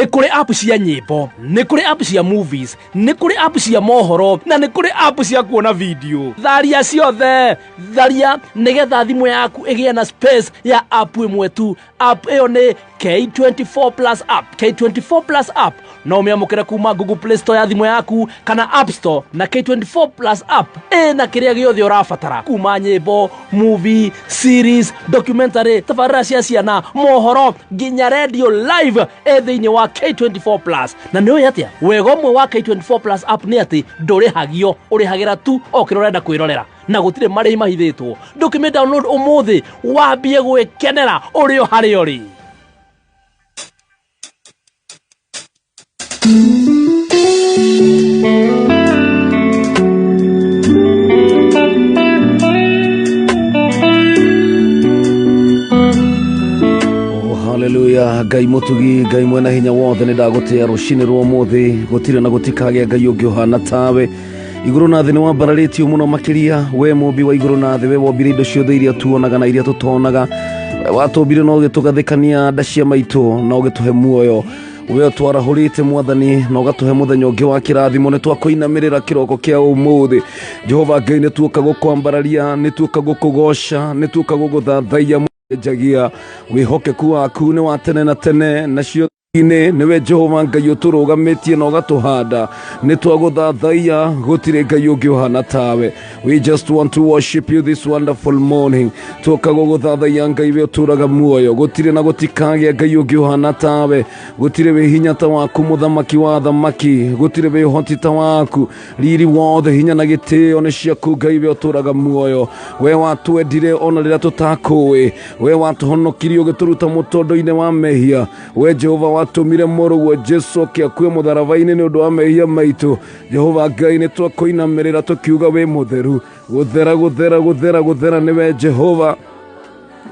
Nĩ kũrĩ app cia nyĩmbo, nĩ kũrĩ app cia movies, nĩ kũrĩ app cia mohoro, na nĩ kũrĩ app cia kuona video. Tharia ciothe, tharia nĩgetha thimũ yaku ĩgĩe na space ya app ĩmwe tu. App ĩyo nĩ K24 Plus app. K24 Plus app no ũmĩamũkĩre kuma Google Play Store ya thimũ yaku kana App Store, na K24 Plus app ĩna kĩrĩa gĩothe ũrabatara, kuma nyĩmbo, movie, series, documentary, tabarĩra cia ciana, mohoro, nginya radio live ĩ thĩinĩ wa K24 Plus. Na nĩ ũĩ atĩa wega ũmwe wa K24 Plus app nĩ atĩ ndũrĩhagio, ũrĩhagĩra tu o kĩrĩa ũrenda kwĩrorera, na gũtirĩ marĩhi mahithĩtwo. Ndũkĩmĩ download ũmũthĩ wambie gwĩkenera ũrĩ o harĩa ũrĩ. Oh, haleluya. Ngai mũtugi, Ngai mwena hinya wothe, nĩ ndagũtĩa rũcinĩ rwa ũmũthĩ. Gũtirĩ na gũtikagĩa Ngai ũngĩ ũhana tawe. Igũrũ na thĩ nĩ wambararĩtio mũno makĩria, we mũmbi wa igũrũ na thĩ, we wombire indo ciothe iria tuonaga na iria tũtonaga. We watũmbire na ũgĩtũgathĩkania nda cia maitũ na ũgĩtũhe muoyo. We ũtwarahũrĩte Mwathani na ũgatũhe mũthenya ũngĩ wa kĩrathimo. Nĩ twakũinamĩrĩra kĩroko kĩa ũmũthĩ. Jehova Ngai, nĩ tuoka gũkwambararia, nĩ tuoka gũkũgoca, nĩ tuoka gũgũthathaiya. Njagia wĩhokeku waku nĩ wa tene na tene, nacio inĩ nĩwe Jehova Ngai ũtũrũgamĩtie na ũgatũhanda. Nĩ twagũthathaiya, gũtirĩ Ngai ũngĩ ũhana tawe. We just want to worship you this wonderful morning. Tuoka gũgũthathaiya Ngai we ũtũraga muoyo. Gũtirĩ na gũtikagĩa Ngai ũngĩ ũhana tawe. Gũtirĩ wĩ hinya ta waku, mũthamaki wa thamaki. Gũtirĩ wĩ ũhoti ta waku. Riri wothe, hinya na gĩtĩo nĩ ciaku, Ngai we ũtũraga muoyo. We watwendire ona rĩrĩa tũtakũĩ. We watũhonokirie ũgĩtũruta mũtondo-inĩ wa mehia. We Jehova watũmire mũrũguo Jesu akĩakue mũtharaba-inĩ nĩ ũndũ wa mehia maitũ. Jehova Ngai, nĩ twakũinamĩrĩra tũkiuga wĩ mũtheru. Gũthera, gũthera, gũthera, gũthera nĩwe Jehova.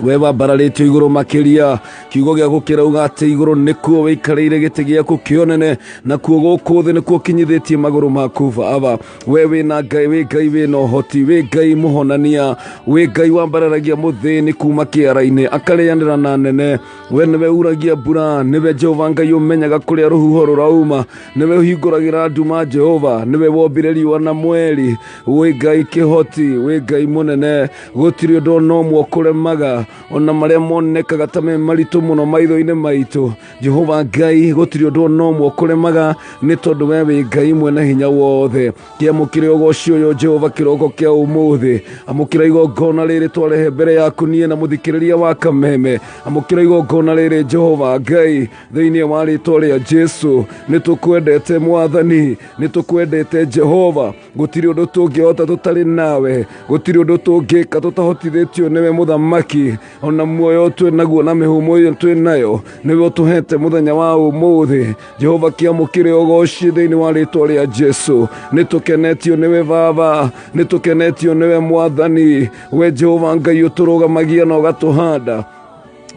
We wambararĩtio igũrũ makĩria. Kiugo gĩaku kĩrauga atĩ igũrũ nĩkuo wĩikarĩire gĩtĩ gĩaku kĩonene, nakuo gũkũ thĩ nĩkuo ũkinyithĩtie magũrũ maku. Baba, we wĩna Ngai, wĩ Ngai wĩna ũhoti, wĩ Ngai mũhonania, wĩ Ngai wambararagia mũthĩni kuma kĩara-inĩ akarĩanĩra na nene. We nĩwe uragia mbura, nĩwe Jehova Ngai ũmenyaga kũrĩa rũhuho rũrauma, nĩwe ũhingũragĩra nduma. Jehova, nĩwe wombire riũa na mweri. Wĩ Ngai kĩhoti, wĩ Ngai mũnene. Gũtirĩ ũndũ ona ũmwe ũkũremaga, ona marĩa monekaga ta me maritũ mũno maitho-inĩ maitũ. Jehova Ngai, gũtirĩ ũndũ ona ũmwe ũkũremaga, nĩ tondũ we wĩ Ngai mwene hinya wothe. Kĩamũkĩre ũgoci ũyũ Jehova kĩroko kĩa ũmũthĩ. Amũkĩra igongona rĩrĩ twarehe mbere yaku niĩ na mũthikĩrĩria wa kameme. Amũkĩra igongona rĩrĩ Jehova Ngai, thĩinĩ wa rĩtwa rĩa Jesu. Nĩ tũkwendete Mwathani, nĩ tũkwendete Jehova. Gũtirĩ ũndũ tũngĩhota tũtarĩ nawe, gũtirĩ ũndũ tũngĩka tũtahotithĩtio nĩwe mũthamaki. Ona muoyo twĩ naguo na mĩhũmũ ĩyo twĩ nayo nĩwe ũtũhete mũthenya wa ũmũthĩ. Jehova, kĩamũkĩre ũgoci thĩinĩ wa rĩtwa rĩa Jesu. Nĩ tũkenetio nĩwe Baba, nĩ tũkenetio nĩwe Mwathani. We Jehova Ngai ũtũrũgamagia na ũgatũhanda.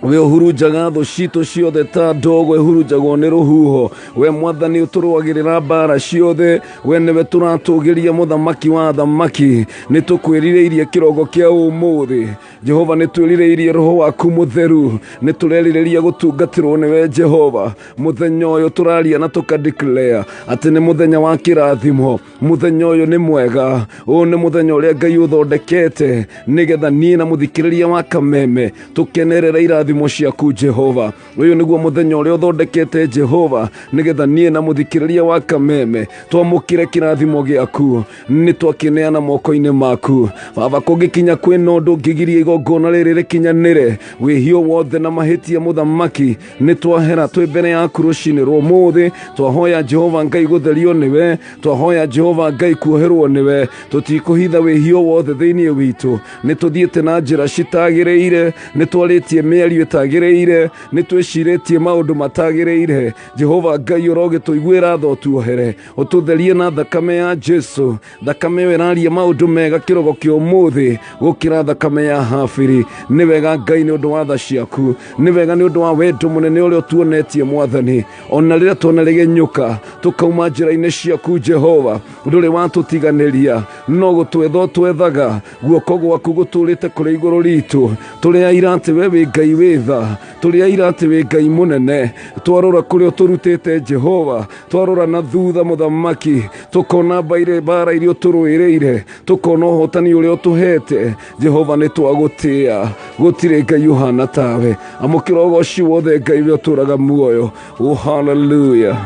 We ũhurunjaga thũ citũ ciothe ta ndogo ĩhurunjagwo nĩ rũhuho. We Mwathani ũtũrũagĩrĩra mbara ciothe. We nĩwe tũratũgĩria, mũthamaki wa thamaki. Nĩ tũkwĩrirĩirie kĩroko kĩa ũmũthĩ Jehova, nĩ twĩrirĩirie roho waku mũtheru, nĩ tũrerirĩria gũtungatĩrwo nĩwe Jehova. Mũthenya ũyũ tũraria na tũka declare atĩ nĩ mũthenya wa kĩrathimo. Mũthenya ũyũ nĩ mwega. Ũyũ nĩ mũthenya ũrĩa Ngai ũthondekete nĩgetha niĩ na mũthikĩrĩria wa kameme tũkenerere irathimo ciaku Jehova. Ũyũ nĩguo mũthenya ũrĩa ũthondekete Jehova nĩgetha niĩ na mũthikĩrĩria wa kameme twamũkĩre kĩrathimo gĩaku. Nĩ twakĩneana moko-inĩ maku Baba. Kũngĩkinya kwĩna ũndũ ũngĩgiria igongona rĩrĩ rĩkinyanĩre, wĩhio wothe na mahĩtia, mũthamaki, nĩ twahera twĩ mbere yaku rũcinĩ rwa ũmũthĩ. Twahoya Jehova Ngai gũtherio nĩwe, twahoya Jehova Ngai kuoherwo nĩwe. Tũtikũhitha wĩhio wothe thĩinĩ witũ. Nĩ tũthiĩte na njĩra citagĩrĩire, nĩ twarĩtie mĩario ĩtagĩrĩire, nĩ twĩcirĩtie maũndũ matagĩrĩire. Jehova Ngai, ũrogĩtũiguĩra tha, ũtuohere, ũtũtherie na thakame ya Jesu. Thakame ĩyo ĩraria maũndũ mega kĩrogo kĩa ũmũthĩ gũkĩra thakame ya Habiri. Nĩ wega Ngai nĩ ũndũ wa tha ciaku, nĩ wega nĩ ũndũ wa wendo mũnene ũrĩa ũtuonetie Mwathani. Ona rĩrĩa twanaregenyũka tũkauma njĩra-inĩ ciaku Jehova, ndũrĩ watũtiganĩria, no gũtwetha ũtwethaga. Guoko gwaku gũtũrĩte kũrĩ igũrũ ritũ. Tũrĩ aira atĩ we wĩ Ngai wĩ Wĩ tha, tũrĩ aira atĩ wĩ Ngai mũnene. Twarora kũrĩa ũtũrutĩte Jehova, twarora na thutha mũthamaki, tũkona mbaire mbara iria ũtũrũĩrĩire, tũkona ũhotani ũrĩa ũtũhete. Jehova, nĩ twagũtĩa, gũtirĩ Ngai ũhana tawe. Amũkĩra ũgoci wothe, Ngai we ũtũraga muoyo. Oh, hallelujah.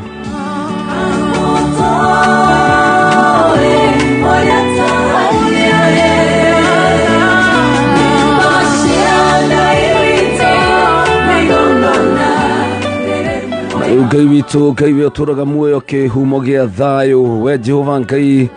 Rĩu Ngai witũ, Ngai we ũtũraga muoyo, kĩhumo gĩa thayũ, we Jehova Ngai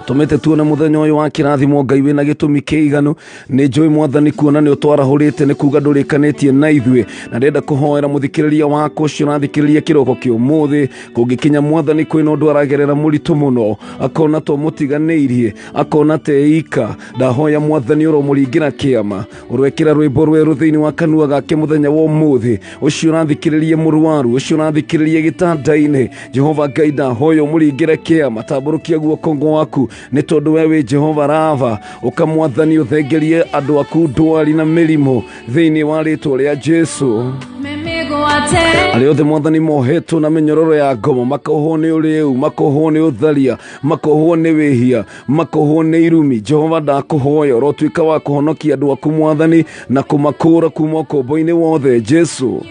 tũmĩte tuone mũthenya ũyũ wa kĩrathimo, Ngai wĩna gĩtũmi kĩiganu. Nĩ njũĩ Mwathani, kuona nĩ ũtwarahũrĩte nĩ kuga ndũrĩkanĩtie na ithuĩ, na ndĩrenda kũhoera mũthikĩrĩria wakwa ũcio ũrathikĩrĩria kĩroko kĩa ũmũthĩ. Kũngĩkinya Mwathani kwĩna ũndũ aragerera mũritũ mũno, akona to mũtiganĩirie, akona teika, ndahoya Mwathani ũromũringĩra kĩama, ũrwekĩra rwĩmbo rwerũ thĩinĩ wa kanua gake mũthenya wa ũmũthĩ. Ũcio ũrathikĩrĩria mũrwaru, ũcio ũrathikĩrĩria gĩtanda-inĩ, Jehova Ngai, ndahoya ũmũringĩre kĩama, tambũrũkia guoko gwaku, nĩ tondũ we wĩ Jehova Rava. Ũka Mwathani, ũthengerie andũ aku ndwari na mĩrimũ thĩinĩ wa rĩtwa rĩa Jesu. Arĩa othe Mwathani mohetwo na mĩnyororo ya ngoma, makohwo nĩ ũrĩu, makohwo nĩ ũtharia, makohwo nĩ wĩhia, makohwo nĩ irumi, Jehova, ndakũhoya ũrotuĩka wa kũhonokia andũ aku Mwathani na kũmakũra kuma ũkombo-inĩ wothe. Jesu,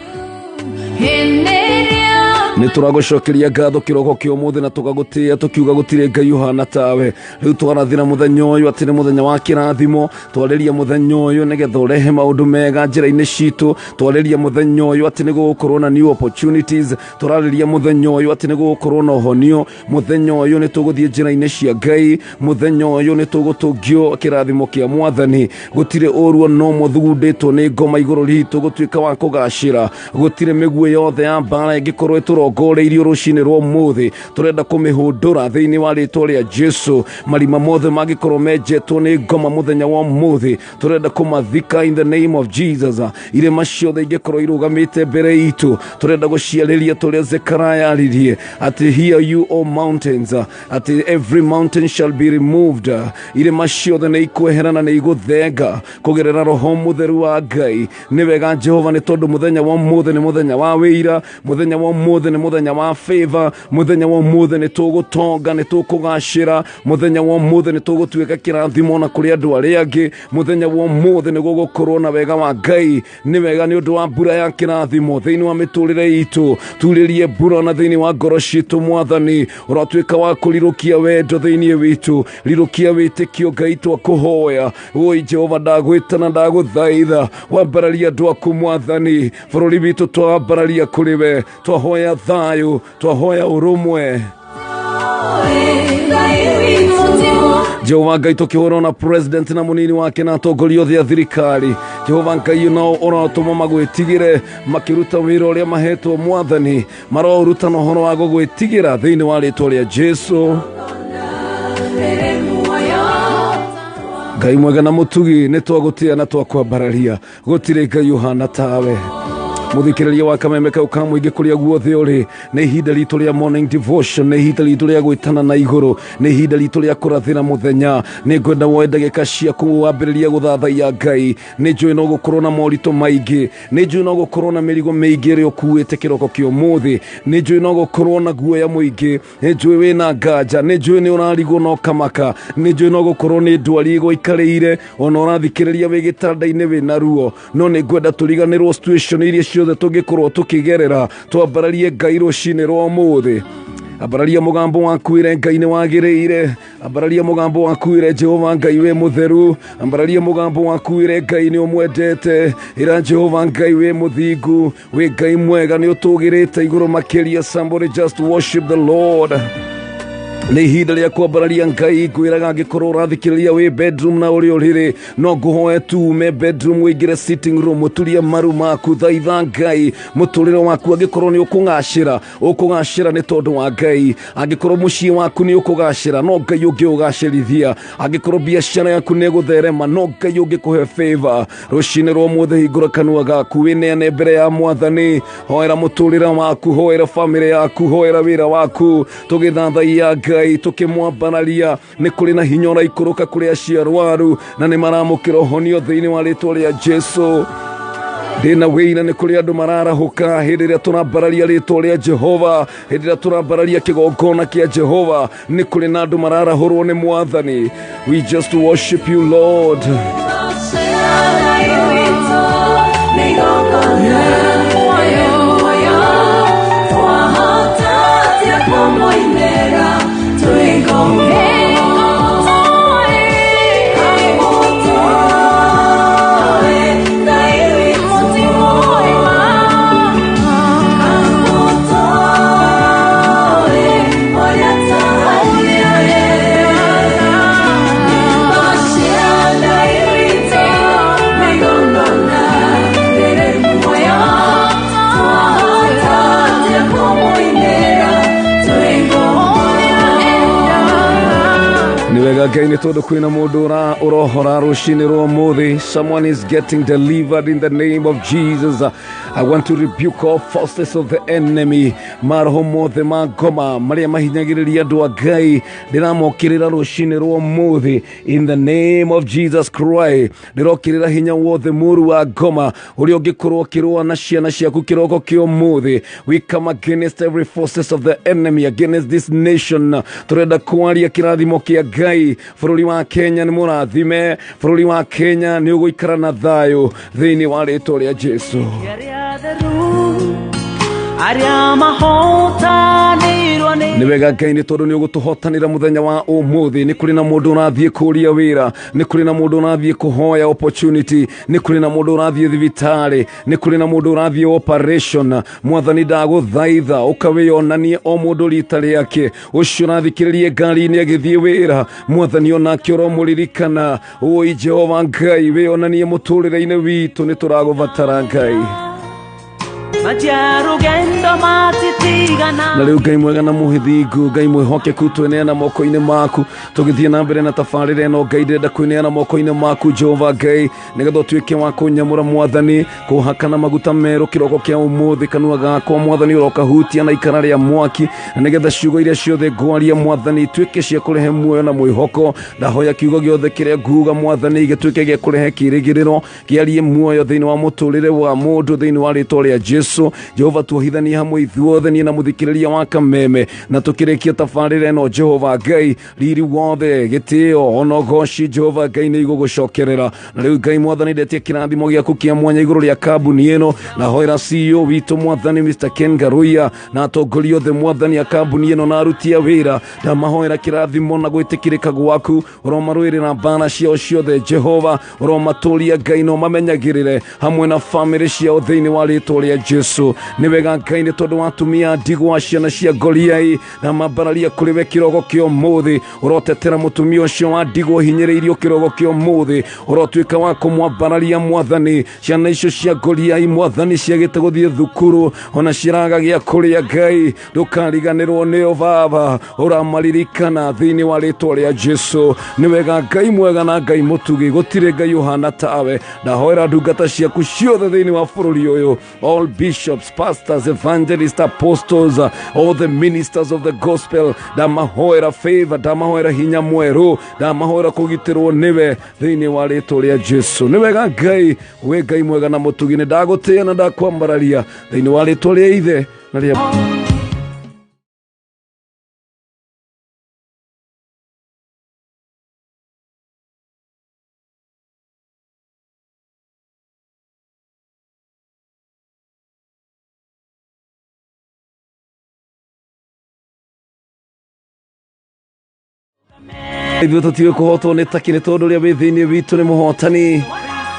nĩ tũragũcokeria ngatho kĩroko kĩa ũmũthĩ na tũgagũtĩĩa tũkiuga gũtirĩ Ngai ũhana tawe. Rĩu twarathĩra mũthenya ũyũ atĩ nĩ mũthenya wa kĩrathimo. Twarĩria mũthenya ũyũ nĩgetha ũrehe maũndũ mega njĩra-inĩ citũ. Twarĩria mũthenya ũyũ atĩ nĩ gũgũkorwo na new opportunities. Tũrarĩria mũthenya ũyũ atĩ nĩ gũgũkorwo na ũhonio. Mũthenya ũyũ nĩ tũgũthiĩ njĩra-inĩ cia Ngai. Mũthenya ũyũ nĩ tũgũtũngio kĩrathimo kĩa Mwathani. Gũtirĩ ũru ona ũmwe ũthugundĩtwo nĩ ngoma igũrũ ritũ gũtuĩka wa kũgacĩra. Gũtirĩ mĩguĩ yothe ya mbara ĩngĩkorwo ĩtũrongoreirio rũcinĩ rwa ũmũthĩ, tũrenda kũmĩhũndũra thĩinĩ wa rĩtwa rĩa Jesu. Marima mothe mangĩkorwo menjetwo nĩ ngoma mũthenya wa ũmũthĩ, tũrenda kũmathika in the name of Jesus. Irĩma ciothe ingĩkorwo irũgamĩte mbere itũ, tũrenda gũciarĩria tũrĩa Zekaraya aririe atĩ, "Hear you, O mountains," atĩ every mountain shall be removed. Irĩma ciothe nĩ ikwehera na nĩ igũthenga kũgerera Roho Mũtheru wa Ngai. Nĩ wega Jehova, nĩ tondũ mũthenya wa ũmũthĩ nĩ mũthenya wa wĩira, mũthenya wa ũmũthĩ nĩ mũthenya wa favor, mũthenya wa ũmũthĩ nĩ tũgũtonga, nĩ tũkũgacĩra, mũthenya wa ũmũthĩ nĩ tũgũtuĩka kĩrathimo na kũrĩ andũ arĩa angĩ, mũthenya wa ũmũthĩ nĩ gũgũkorwo na wega wa Ngai. Nĩ wega nĩ ũndũ wa mbura ya kĩrathimo thĩinĩ wa mĩtũrĩre itũ. Turĩrie mbura na thĩinĩ wa ngoro citũ Mwathani, ũratuĩka wa kũrirũkia wendo thĩinĩ witũ, rirũkia wĩtĩkio. Ngai, twakũhoya woi Jehova, ndagwĩta na ndagũthaitha, wambararia andũ aku Mwathani. Bũrũri witũ twambararia kũrĩ we, twahoya thayũ, twahoya ũrũmwe. Jehova Ngai, tũkĩhũrwo na president na mũnini wake na atongoria othe a thirikari, Jehova Ngai, no ũrotũma magwĩtigĩre makĩruta wĩra ũrĩa mahetwo. Mwathani, maroũruta na ũhoro wa gũgwĩtigĩra thĩinĩ wa rĩtwa rĩa Jesu. Ngai mwega na mũtugi, nĩ twagũtĩa na twakwambararia, gũtirĩ Ngai ũhana tawe. Mũthikĩrĩria wa kameme kau ka mũingĩ, kũrĩa guothe ũrĩ, nĩ ihinda ritũ rĩa morning devotion, nĩ ihinda ritũ rĩa gwĩtana na igũrũ, nĩ ihinda ritũ rĩa kũrathĩra mũthenya. Nĩ ngwenda woe ndagĩka ciaku wambĩrĩria gũthathaiya Ngai. Nĩ njũĩ no gũkorwo na moritũ maingĩ, nĩ njũĩ no gũkorwo na mĩrigo mĩingĩ ĩrĩa ũkuĩte kĩroko kĩa ũmũthĩ, nĩ njũĩ no gũkorwo na guoya mũingĩ, nĩ njũĩ wĩna nganja, nĩ njũĩ nĩ ũrarigwo na ũkamaka, nĩ njũĩ no gũkorwo nĩ ndwari ĩgũikarĩire, ona ũrathikĩrĩria wĩ gĩtanda-inĩ wĩna ruo. No nĩ ngwenda tũriganĩrwo situation iria ciothe tũngĩkorwo tũkĩgerera, twambararie Ngai rũcinĩ rwa ũmũthĩ. Ambararia mũgambo waku, ĩre Ngai nĩ wagĩrĩire. Ambararia mũgambo waku, ĩre Jehova Ngai wĩ mũtheru. Ambararia mũgambo waku, ĩre Ngai nĩ ũmwendete. Ĩra Jehova Ngai wĩ mũthingu, wĩ Ngai mwega, nĩ ũtũgĩrĩte igũrũ makĩria. Somebody just worship the Lord. Nĩ ihinda rĩa kwambararia Ngai. Ngwĩraga angĩkorwo ũrathikĩrĩria wĩ bedroom na ũrĩ ũrĩrĩ, no ngũhoe tume bedroom wĩingĩre sitting room, ũturie maru maku, thaitha Ngai. Mũtũrĩre waku angĩkorwo nĩ ũkũgacĩra, ũkũgacĩra nĩ tondũ wa Ngai. Angĩkorwo mũciĩ waku nĩ ũkũgacĩra, no Ngai ũngĩ ũgacĩrithia. Angĩkorwo biacara yaku nĩ ĩgũtherema, no Ngai ũngĩkũhe favor. Rũcinĩ rwa ũmũthĩ, hingũra kanua gaku, wĩneane mbere ya Mwathani. Hoera mũtũrĩre waku, hoera bamĩrĩ yaku, hoera wĩra waku. Tũgĩthathaiya Ngai, tũkĩmwambararia, nĩ kũrĩ na hinya ũraikũrũka kũrĩ acio arwaru na nĩ maramũkĩra ũhonio thĩinĩ wa rĩtwa rĩa Jesu. Ndĩna wĩira nĩ kũrĩ andũ mararahũka hĩndĩ ĩrĩa tũrambararia rĩtwa rĩa Jehova, hĩndĩ ĩrĩa tũrambararia kĩgongona kĩa Jehova, nĩ kũrĩ na andũ mararahũrwo nĩ Mwathani. We just worship you, Lord. Nĩ wega Ngai nĩ tondũ kwĩna mũndũ ũrohora rũcinĩ rwa ũmũthĩ. Someone is getting delivered in the name of Jesus. I want to rebuke all forces of the enemy, maroho mothe ma ngoma marĩa mahinyagĩrĩria andũ a Ngai, ndĩramokĩrĩra rũcinĩ rwa ũmũthĩ in the name of Jesus Christ. Ndĩrokĩrĩra hinya wothe mũru wa ngoma ũrĩa ũngĩkorwo ũkĩrũa na ciana ciaku kĩroko kĩa ũmũthĩ. We come against every forces of the enemy against this nation. Tũrenda kwaria kĩrathimo kĩa Ngai. Bũrũri wa Kenya nĩ mũrathime, bũrũri wa Kenya nĩ ũgũikara na thayũ thĩinĩ wa rĩtwa rĩa Jesu. Arĩa mahotanĩirwo nĩ Nĩ wega Ngai nĩ tondũ nĩ ũgũtũhotanĩra mũthenya wa ũmũthĩ. Nĩ kũrĩ na mũndũ ũrathiĩ kũria wĩra, nĩ kũrĩ na mũndũ ũrathiĩ kũhoya opportunity, nĩ kũrĩ na mũndũ ũrathiĩ thibitarĩ, nĩ kũrĩ na mũndũ ũrathiĩ operation. Mwathani, ndagũthaitha ũkawĩonanie o mũndũ rita rĩake. Ũcio ũrathikĩrĩrie ngari-inĩ agĩthiĩ wĩra, Mwathani onake ũromũririkana. Oi Jehova Ngai, wĩonanie mũtũrĩre-inĩ witũ, nĩ tũragũbatara Ngai. Majarugendo matitigana. Na rĩu Ngai mwega na mũhithingu, Ngai mwĩhokeku, tweneana moko-inĩ maku tũgĩthiĩ na mbere na tabarĩra ĩno. Ngai, ndĩrenda kwĩneana moko-inĩ maku Jehova Ngai, nĩgetha ũtuĩke wa kũnyamũra Mwathani, kũhaka na maguta merũ kĩroko kĩa ũmũthĩ. Kanua gakwa Mwathani ũrokahutia na ikara rĩa mwaki, na nĩgetha ciugo iria ciothe ngwaria Mwathani ituĩke cia kũrehe muoyo na mwĩhoko. Ndahoya kiugo gĩothe kĩrĩa nguga Mwathani gĩtuĩke gĩa kũrehe kĩĩrĩgĩrĩro, kĩarie muoyo thĩinĩ wa mũtũrĩre wa mũndũ thĩinĩ wa rĩtwa rĩa Jesu. Jehova, tuohithanie hamwe ithuothe, niĩ na mũthikĩrĩria wa kameme, na tũkĩrĩkia tabarĩra ĩno Jehova Ngai, riri wothe, gĩtĩo ona ũgoci Jehova Ngai nĩ igũgũcokerera. Na rĩu Ngai Mwathani, ndetie kĩrathimo gĩaku kĩa mwanya igũrũ rĩa kambuni ĩno, na hoera CEO witũ Mwathani Mr. Ken Garuya na atongoria othe Mwathani a kambuni ĩno na aruti a wĩra. Ndamahoera kĩrathimo na gwĩtĩkĩrĩka gwaku, ũromarũĩrĩra mbara ciao ciothe Jehova, ũromatũria Ngai na ũmamenyagĩrĩre hamwe na bamĩrĩ ciao thĩinĩ wa rĩtwa rĩa Jesu. Nĩ wega Ngai nĩ tondũ wa atumia ndigwa, ciana cia Goliai, na mambararia kũrĩ we kĩrogo kĩa ũmũthĩ. Ũrotetera mũtumia ũcio wa ndigwa ũhinyĩrĩirio kĩrogo kĩa ũmũthĩ, ũrotuĩka wa kũmwambararia Mwathani. Ciana icio cia Goliai Mwathani ciagĩte gũthiĩ thukuru, ona ciraga gĩa kũrĩa Ngai, ndũkariganĩrwo nĩo Baba, ũramaririkana thĩinĩ wa rĩtwa rĩa Jesu. Nĩ wega Ngai mwega na Ngai mũtugi, gũtirĩ Ngai ũhana tawe. Ndahoera ndungata ciaku ciothe thĩinĩ wa bũrũri ũyũ, all bishops, pastors, evangelists, apostles, all the ministers of the gospel, ndamahoera favor, ndamahoera hinya mwerũ, ndamahoera kũgitĩrwo nĩwe thĩinĩ wa rĩtwa rĩa Jesu. Nĩ wega Ngai, wĩ Ngai mwega na mũtugi, nĩ ndagũtĩĩa na ndakwambararia thĩinĩ wa rĩtwa rĩa Ithe na rĩa Ithuĩ tũtiũĩ kũhotwo nĩ takĩ, nĩ tondũ ũrĩa wĩ thĩinĩ witũ nĩ mũhotani.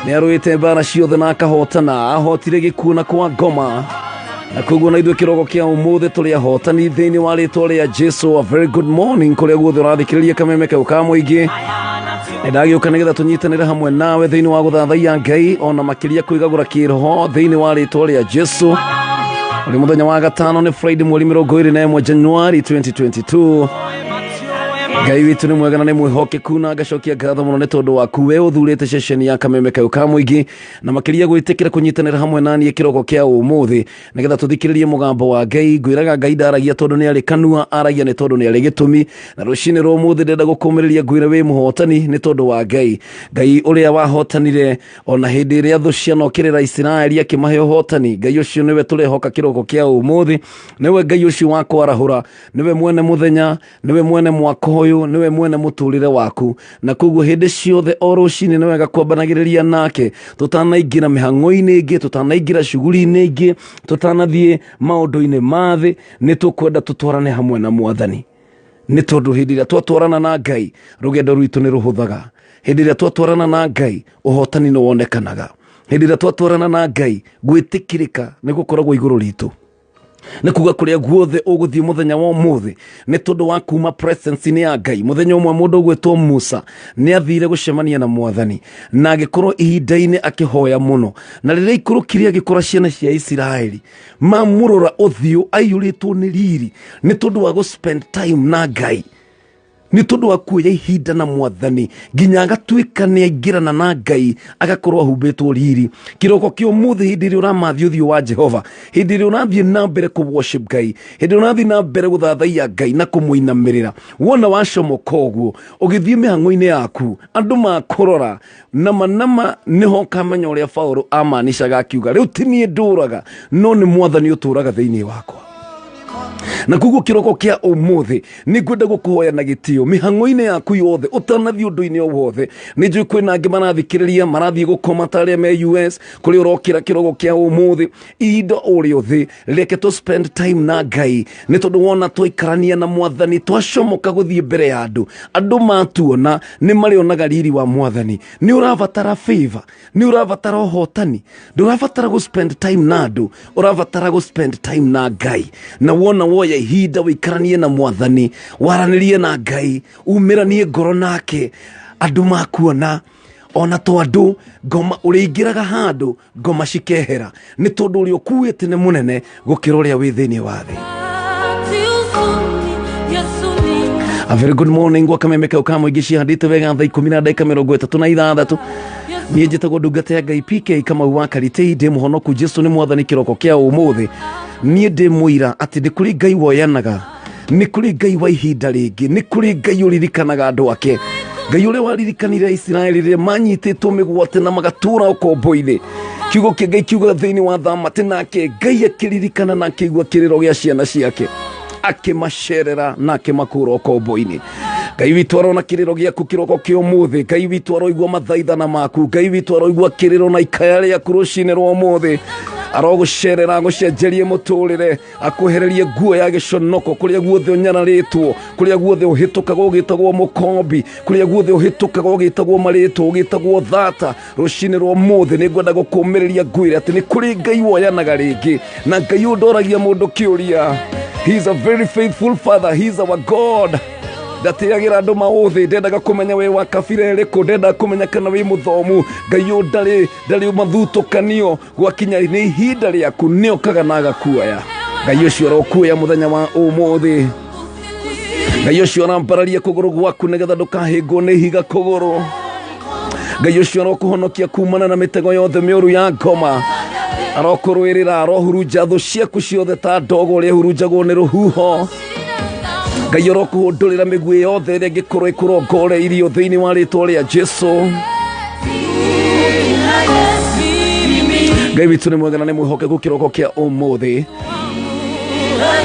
Nĩ arũĩte mbara ciothe na akahotana, ahotire gĩkuũ na kwa ngoma, na koguo na ithuĩ kĩroko kĩa ũmũthĩ tũrĩ ahotani thĩinĩ wa rĩtwa rĩa Jesu. A very good morning kũrĩa guothe ũrathikĩrĩria kameme kau ka mũingĩ. Nĩ ndagĩũka nĩgetha tũnyitanĩre hamwe nawe thĩinĩ wa gũthathaiya Ngai, ona makĩria kwĩgagũra kĩroho thĩinĩ wa rĩtwa rĩa Jesu. Ũrĩ mũthenya wa gatano, nĩ Friday, mweri 21 Januari 2022. Ngai witũ nĩ mwega na nĩ mwĩhokeku, na ngacokia ngatho mũno nĩ tondũ waku we ũthurĩte ceceni ya Kameme Kayũ ka Mũingĩ, na makĩria gwĩtĩkĩra kũnyitanĩra hamwe na niĩ kĩroko kĩa ũmũthĩ nĩgetha tũthikĩrĩrie mũgambo wa Ngai. Ngwĩraga Ngai ndaragia tondũ nĩ arĩ kanua, aragia nĩ tondũ nĩ arĩ gĩtũmi. Na rũcinĩ rwa ũmũthĩ ndĩrenda gũkũmĩrĩria ngwĩre wĩ mũhotani nĩ tondũ wa Ngai. Ngai ũrĩa wahotanire ona hĩndĩ ĩrĩa thũ cianokĩrĩra Isiraeli akĩmahe ũhotani, Ngai ũcio nĩwe tũrehoka kĩroko kĩa ũmũthĩ. Nĩwe Ngai ũcio wa kwarahũra, nĩwe mwene mũthenya, nĩwe mwene mwaka ũyũ, nĩwe mwene mũtũrĩre waku. Na koguo hĩndĩ ciothe o rũcinĩ nĩ wega kwambanagĩrĩria nake, tũtanaingĩra mĩhang'o-inĩ ĩngĩ, tũtanaingĩra cuguri-inĩ ingĩ, tũtanathiĩ maũndũ-inĩ ma thĩ, nĩ tũkwenda tũtwarane hamwe na Mwathani. Nĩ tondũ hĩndĩ ĩrĩa twatwarana na Ngai, rũgendo rwitũ nĩ rũhũthaga. Hĩndĩ ĩrĩa twatwarana na Ngai, ũhotani nĩ wonekanaga. Hĩndĩ ĩrĩa twatwarana na Ngai, gwĩtĩkĩrĩka nĩ gũkoragwo igũrũ ritũ. Nĩ kuga kũrĩa guothe ũgũthiĩ mũthenya wa ũmũthĩ nĩ tondũ wa kuma presence-inĩ ya Ngai. Mũthenya ũmwe mũndũ ũgwĩtwo Musa nĩ athire gũcemania na Mwathani na agĩkorwo ihinda-inĩ akĩhoya mũno, na rĩrĩa aikũrũkire agĩkora ciana cia Isiraeli mamũrora ũthiũ aiyũrĩtwo nĩ riri nĩ tondũ wa gũ spend time na Ngai, nĩ tondũ wa kuoya ihinda na Mwathani nginya agatuĩka nĩ aingĩrana na Ngai, agakorwo ahumbĩtwo riri. Kĩroko kĩa ũmũthĩ, hĩndĩ ĩrĩa ũramathia ũthiũ wa Jehova, hĩndĩ ĩrĩa ũrathiĩ na mbere kũ worship Ngai, hĩndĩ ĩrĩa ũrathiĩ na mbere gũthathaiya Ngai na kũmũinamĩrĩra, wona wacomoka ũguo ũgĩthiĩ mĩhang'o-inĩ yaku, andũ makũrora nama nama, nĩho ũkamenya ũrĩa Paulo amanicaga akiuga, rĩu ti niĩ ndũraga, no nĩ Mwathani ũtũraga thĩinĩ wakwa. Na koguo kĩroko kĩa ũmũthĩ nĩ ngwenda gũkũhoya na gĩtĩo mĩhang'o-inĩ yaku yothe, ũtanathiĩ ũndũ-inĩ o wothe. Nĩ njũĩ kwĩna angĩ marathikĩrĩria marathiĩ gũkoma ta arĩa me US, kũrĩa ũrokĩra kĩroko kĩa ũmũthĩ, ihinda o rĩothe reke tũ spend time na Ngai, nĩ tondũ wona twaikarania na Mwathani, twacomoka gũthiĩ mbere ya andũ, andũ matuona nĩ marĩonaga riri wa Mwathani. Nĩ ũrabatara favor, nĩ ũrabatara ũhotani, ndũrabatara gũ spend time na andũ, ũrabatara gũ spend time na Ngai. Na wona woya ihinda ũikaranie na Mwathani, waranĩrie na Ngai, umĩranie ngoro nake, andũ makuona ona to andũ ngoma ũrĩingĩraga handũ ngoma cikehera, nĩ tondũ ũrĩa ũkuĩte nĩ mũnene gũkĩra ũrĩa wĩ thĩinĩ wa thĩ. A very good morning gwa Kameme Kau ka Mũingĩ, cihandĩte wega thaa ikũmi na ndagĩka mĩrongo ĩtatũ na ithathatũ. Niĩ njĩtagwo ndungata ya Ngai PK Kamau wa Karitei, ndĩ mũhonoku, Jesu nĩ Mwathani. Kĩroko kĩa ũmũthĩ niĩ ndĩ mũira atĩ nĩ kũrĩ Ngai woyanaga, nĩ kũrĩ Ngai wa ihinda rĩngĩ, nĩ kũrĩ Ngai ũririkanaga andũ ake, Ngai ũrĩa waririkanire Isiraeli rĩrĩa manyitĩtwo mĩgwate na magatũra ũkombo-inĩ. Kiugo kĩa Ngai kiugaga thĩinĩ wa Thama atĩ nake Ngai akĩririkana na akĩigua kĩrĩro gĩa ciana ciake, akĩmacerera na akĩmakũra ũkombo-inĩ. Ngai witũ arona kĩrĩro gĩaku kĩroko kĩa ũmũthĩ. Ngai witũ aroigua mathaithana maku. Ngai witũ aroigua kĩrĩro na ikaya rĩaku rũcinĩ rwa ũmũthĩ. Arogũcerera, agũcenjerie mũtũrĩre, akwehererie nguo ya gĩconoko kũrĩa guothe ũnyararĩtwo, kũrĩa guothe ũhĩtũkaga ũgĩtagwo mũkombi, kũrĩa guothe ũhĩtũkaga ũgĩtagwo marĩtwo, ũgĩtagwo thata. Rũcinĩ rwa ũmũthĩ nĩ ngwenda gũkũmĩrĩria ngwĩre atĩ nĩ kũrĩ Ngai woyanaga rĩngĩ, na Ngai ũyũ ndoragia mũndũ kĩũria. He is a very faithful father, he is our God. Ndatĩagĩra andũ maũthĩ, ndendaga kũmenya wĩ wa kabira ĩrĩkũ, ndendaga kũmenya kana wĩ mũthomu. Ngai ũyũ ndarĩ mathutũkanio. Gwakinya nĩ ihinda rĩaku, nĩ okaga na agakuoya. Ngai ũcio arokuoya mũthenya wa ũmũthĩ. Ngai ũcio arambararia kũgũrũ gwaku nĩgetha ndũkahĩngwo nĩ ihiga kũgũrũ. Ngai ũcio arokũhonokia kumana na mĩtego yothe mĩũru ya ngoma, arokũrũĩrĩra, arohurunja thũ ciaku ciothe ta ndogo ũrĩa ĩhurunjagwo nĩ rũhuho. Ngai arokũhũndũrĩra mĩguĩ yothe ĩrĩa ĩngĩkorwo ĩkũrongoreirio thĩinĩ wa rĩtwa rĩa Jesu. Ngai witũ nĩ mwega na nĩ mwĩhokeku kĩroko kĩa ũmũthĩ.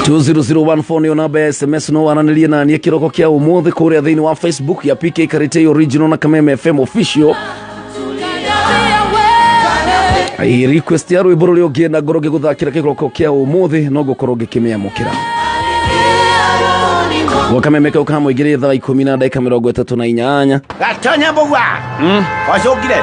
20014 nĩyo namba ya SMS, no waranĩrie na niĩ kĩroko kĩa ũmũthĩ kũrĩa thĩinĩ wa Facebook ya PK Karitei Original na Kameme FM Official. Ai, request ya rwĩmbo rũrĩa ũngĩenda ngorwo ngĩgũthakĩra kĩroko kĩa ũmũthĩ no ngũkorwo ngĩkĩmĩamũkĩra. Gwakameme kau ka mũingĩ thaa ikũmi na ndagĩka mĩrongo ĩtatũ na inyanya. Gatonya mbũgua wacũngire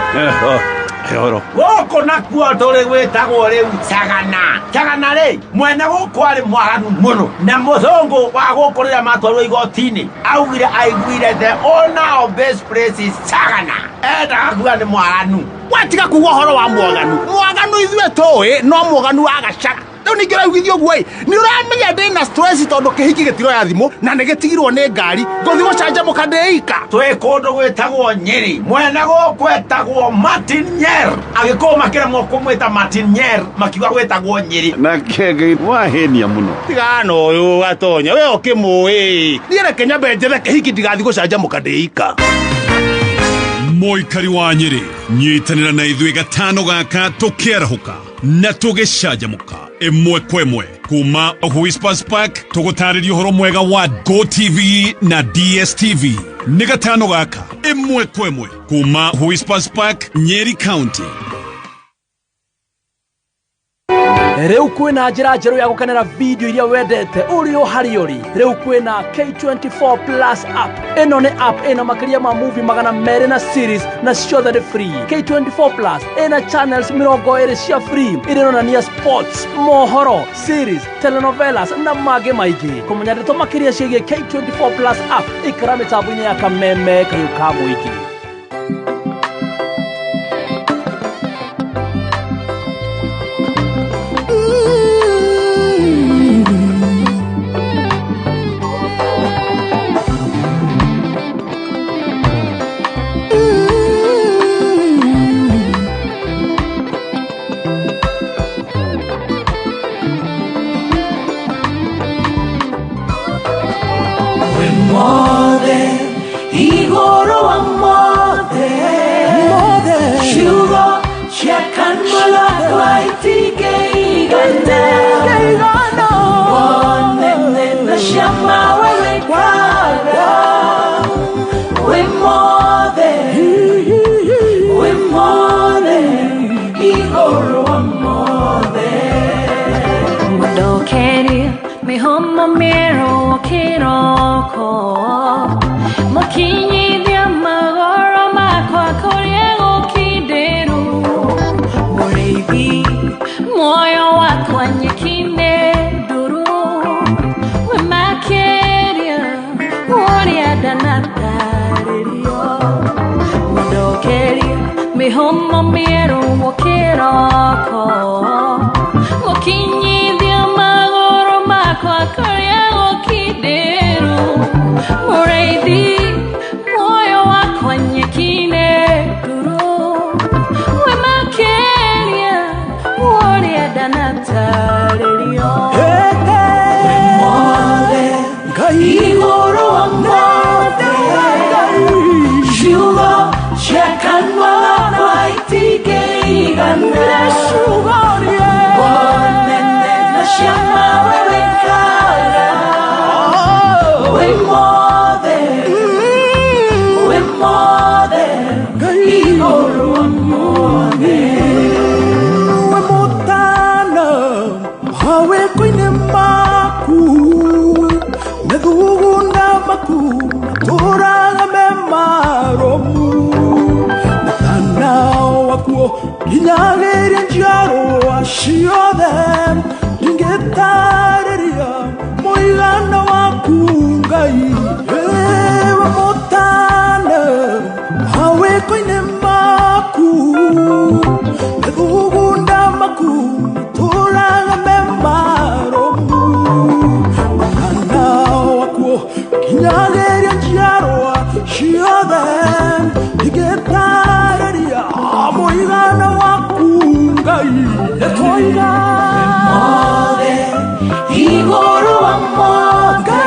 Horo. Gũkũ nakuo tũrĩ gwĩtagwo rĩu Cagana. Cagana rĩ, mwene gũkũ arĩ mwaganu mũno, na mũthũngũ wa gũkũ rĩrĩa matwarirwo igoti-inĩ augire aiguire the owner of this place is Cagana, endaga kuga nĩ mwaganu. Watiga kuga ũhoro wa mwaganu. Mwaganu ithuĩ tũĩ no mwaganu wa gacaga. Rĩu ningĩ ũraiguithia ũguo ĩ, nĩ ũramenya ndĩna stress tondũ kĩhiki gĩtiroya thimũ na nĩ gĩtigirwo nĩ ngari, ngũthiĩ gũcanjamũka ndĩ ika. Twĩ kũndũ gwĩtagwo Nyĩrĩ, mwene gũkũ etagwo Martin Nyer. Agĩkũyũ makĩremwo kũmwĩta Martin Nyer, makiuga gwĩtagwo Nyĩrĩ. Nake Ngai wahenia mũno. Tigana ũyũ gatonya, we ũkĩmũĩ. Niĩ reke nyambe njethe kĩhiki ndigathiĩ gũcanjamũka ndĩ ika. Mũikari wa Nyĩrĩ, nyitanĩra na ithuĩ gatano gaka tũkĩarahũka na tũgĩcanjamũka ĩmwe kwa ĩmwe kuma Whispers Park, tũgũtarĩria ũhoro mwega wa Go TV na DSTV. Nĩ gatano gaka ĩmwe kwa ĩmwe kuma Whispers Park, Nyeri County. Rĩu kwĩna njĩra njerũ ya gũkenera video iria wendete ũrĩ o harĩa ũrĩ. Rĩu kwĩna K24 Plus app. Ĩno nĩ app ĩna makĩria ma movie 200 na series, na ciothe nĩ free. K24 Plus ĩna channels 20 cia free iria ironania sports, mohoro, series, telenovelas na mangĩ maingĩ. Kũmenya ndeto makĩria ciĩgiĩ K24 Plus app, ikara mĩtambo-inĩ ya Kameme kayũ ka mũingĩ. Igoro wa mothe, ciugo cia kanua gakwa itingĩigana, wonene na ciama we wĩkaga. Wĩ mothe, wĩ mothe, igũrũ wa mothe. Mũndokerie mĩhũmũ mĩerũ kĩroko, mũkinyithia magũrũ makwa kũrĩa gũkindĩru. Mũrĩithi muoyo wakwa nyeki-inĩ nduru, wĩ makĩria ũrĩa ndanatarĩrio. Mũndokerie mĩhũmũ mĩerũ kĩroko, mũkinyithia magũrũ makwa kũrĩa gũkindĩru. Mũrĩithi muoyo wakwa nyeki-inĩ nduru, wĩ makĩria ũrĩa ndanatarĩrio. Mothe, igũrũ wa mothe, ciugo cia kanua gakwa itingĩigana, wonene na ciama we wĩkaga. Wĩ mothe, wĩ mothe, igũrũ wa mothe. We mũtana mawĩko-inĩ maku, methugunda maku matũraga me marũmu, mũtana wakuo nginyagĩria njiarwa ciothe, ndingĩtarĩria mũigana waku Ngai. We mũtana mawĩko-inĩ maku, methugunda maku matũraga me marũmu, mũtana wakuo nginyagĩria njiarwa ciothe, ndingĩtarĩria mũigana waku Ngai. Nĩtwoiga Mothe, igũrũ wa mothe,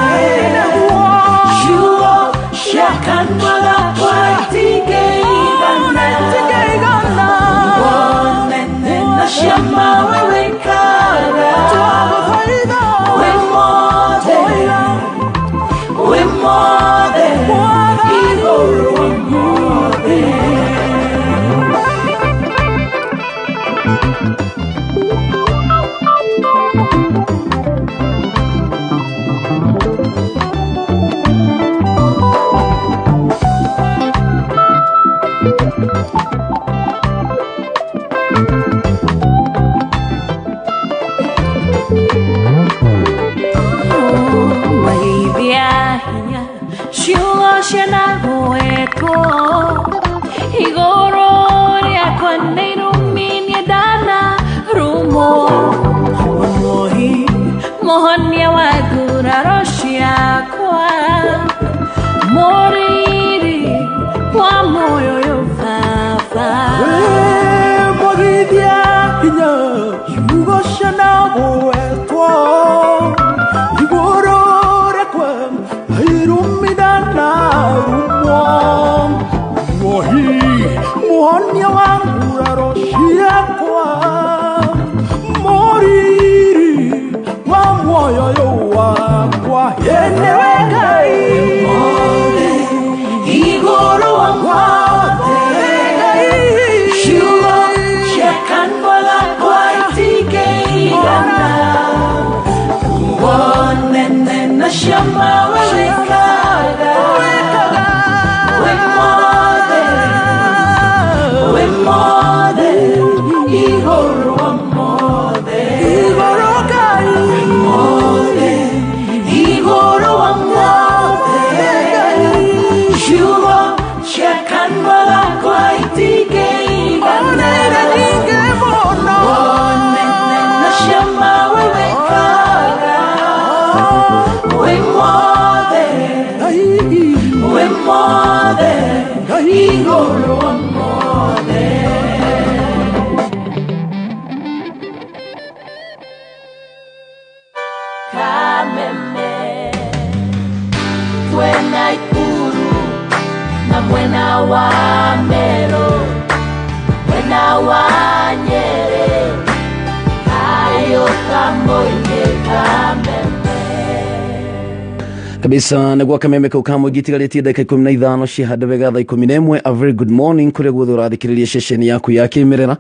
ciugo cia kanua gakwa itingĩigana, wonene na ciama we wĩkaga. Wĩ mothe, wĩ mothe, igũrũ wa mothe. Maithia hinya ciugo cianagwetwo igũrũ rĩakwa nĩ irumi niĩ ndanarumwo. Muhonia wa nguraro ciakwa, Mũriri wa muoyo ũyũ Baba. Mwagithia hinya ciugo ciana gwetwo igũrũ rĩakwa irumithana rumwo Wohi muhonia wa nguraro ciakwa Mũriri wa muoyo ũyũ wakwa Yenewe Ngai Igũrũ wa mothe, ciugo cia kanua gakwa itingĩigana wonene na ciama we wĩkaga. Wĩ mothe, wĩ mothe, igũrũ wa mothe. Igũrũ Ngai Wĩ mothe, igũrũ wa mothe, ciugo cia kanua gakwa itingĩigana wonene na ciama we wĩkaga. Wĩ mothe, wĩ mothe, igũrũ wa mothe. Kameme twena Ikuru na mwena wa Meru, mwena wa Nyeri, kayo kamoinĩ Kameme. Kabisa nä gwa kameme kau ka mũingĩ itigarĩtie ndagĩka 15 ciahande wega thaa 11. A very good morning kũrĩa guothe ũrathikĩrĩria ceceni yaku ya kĩmerera.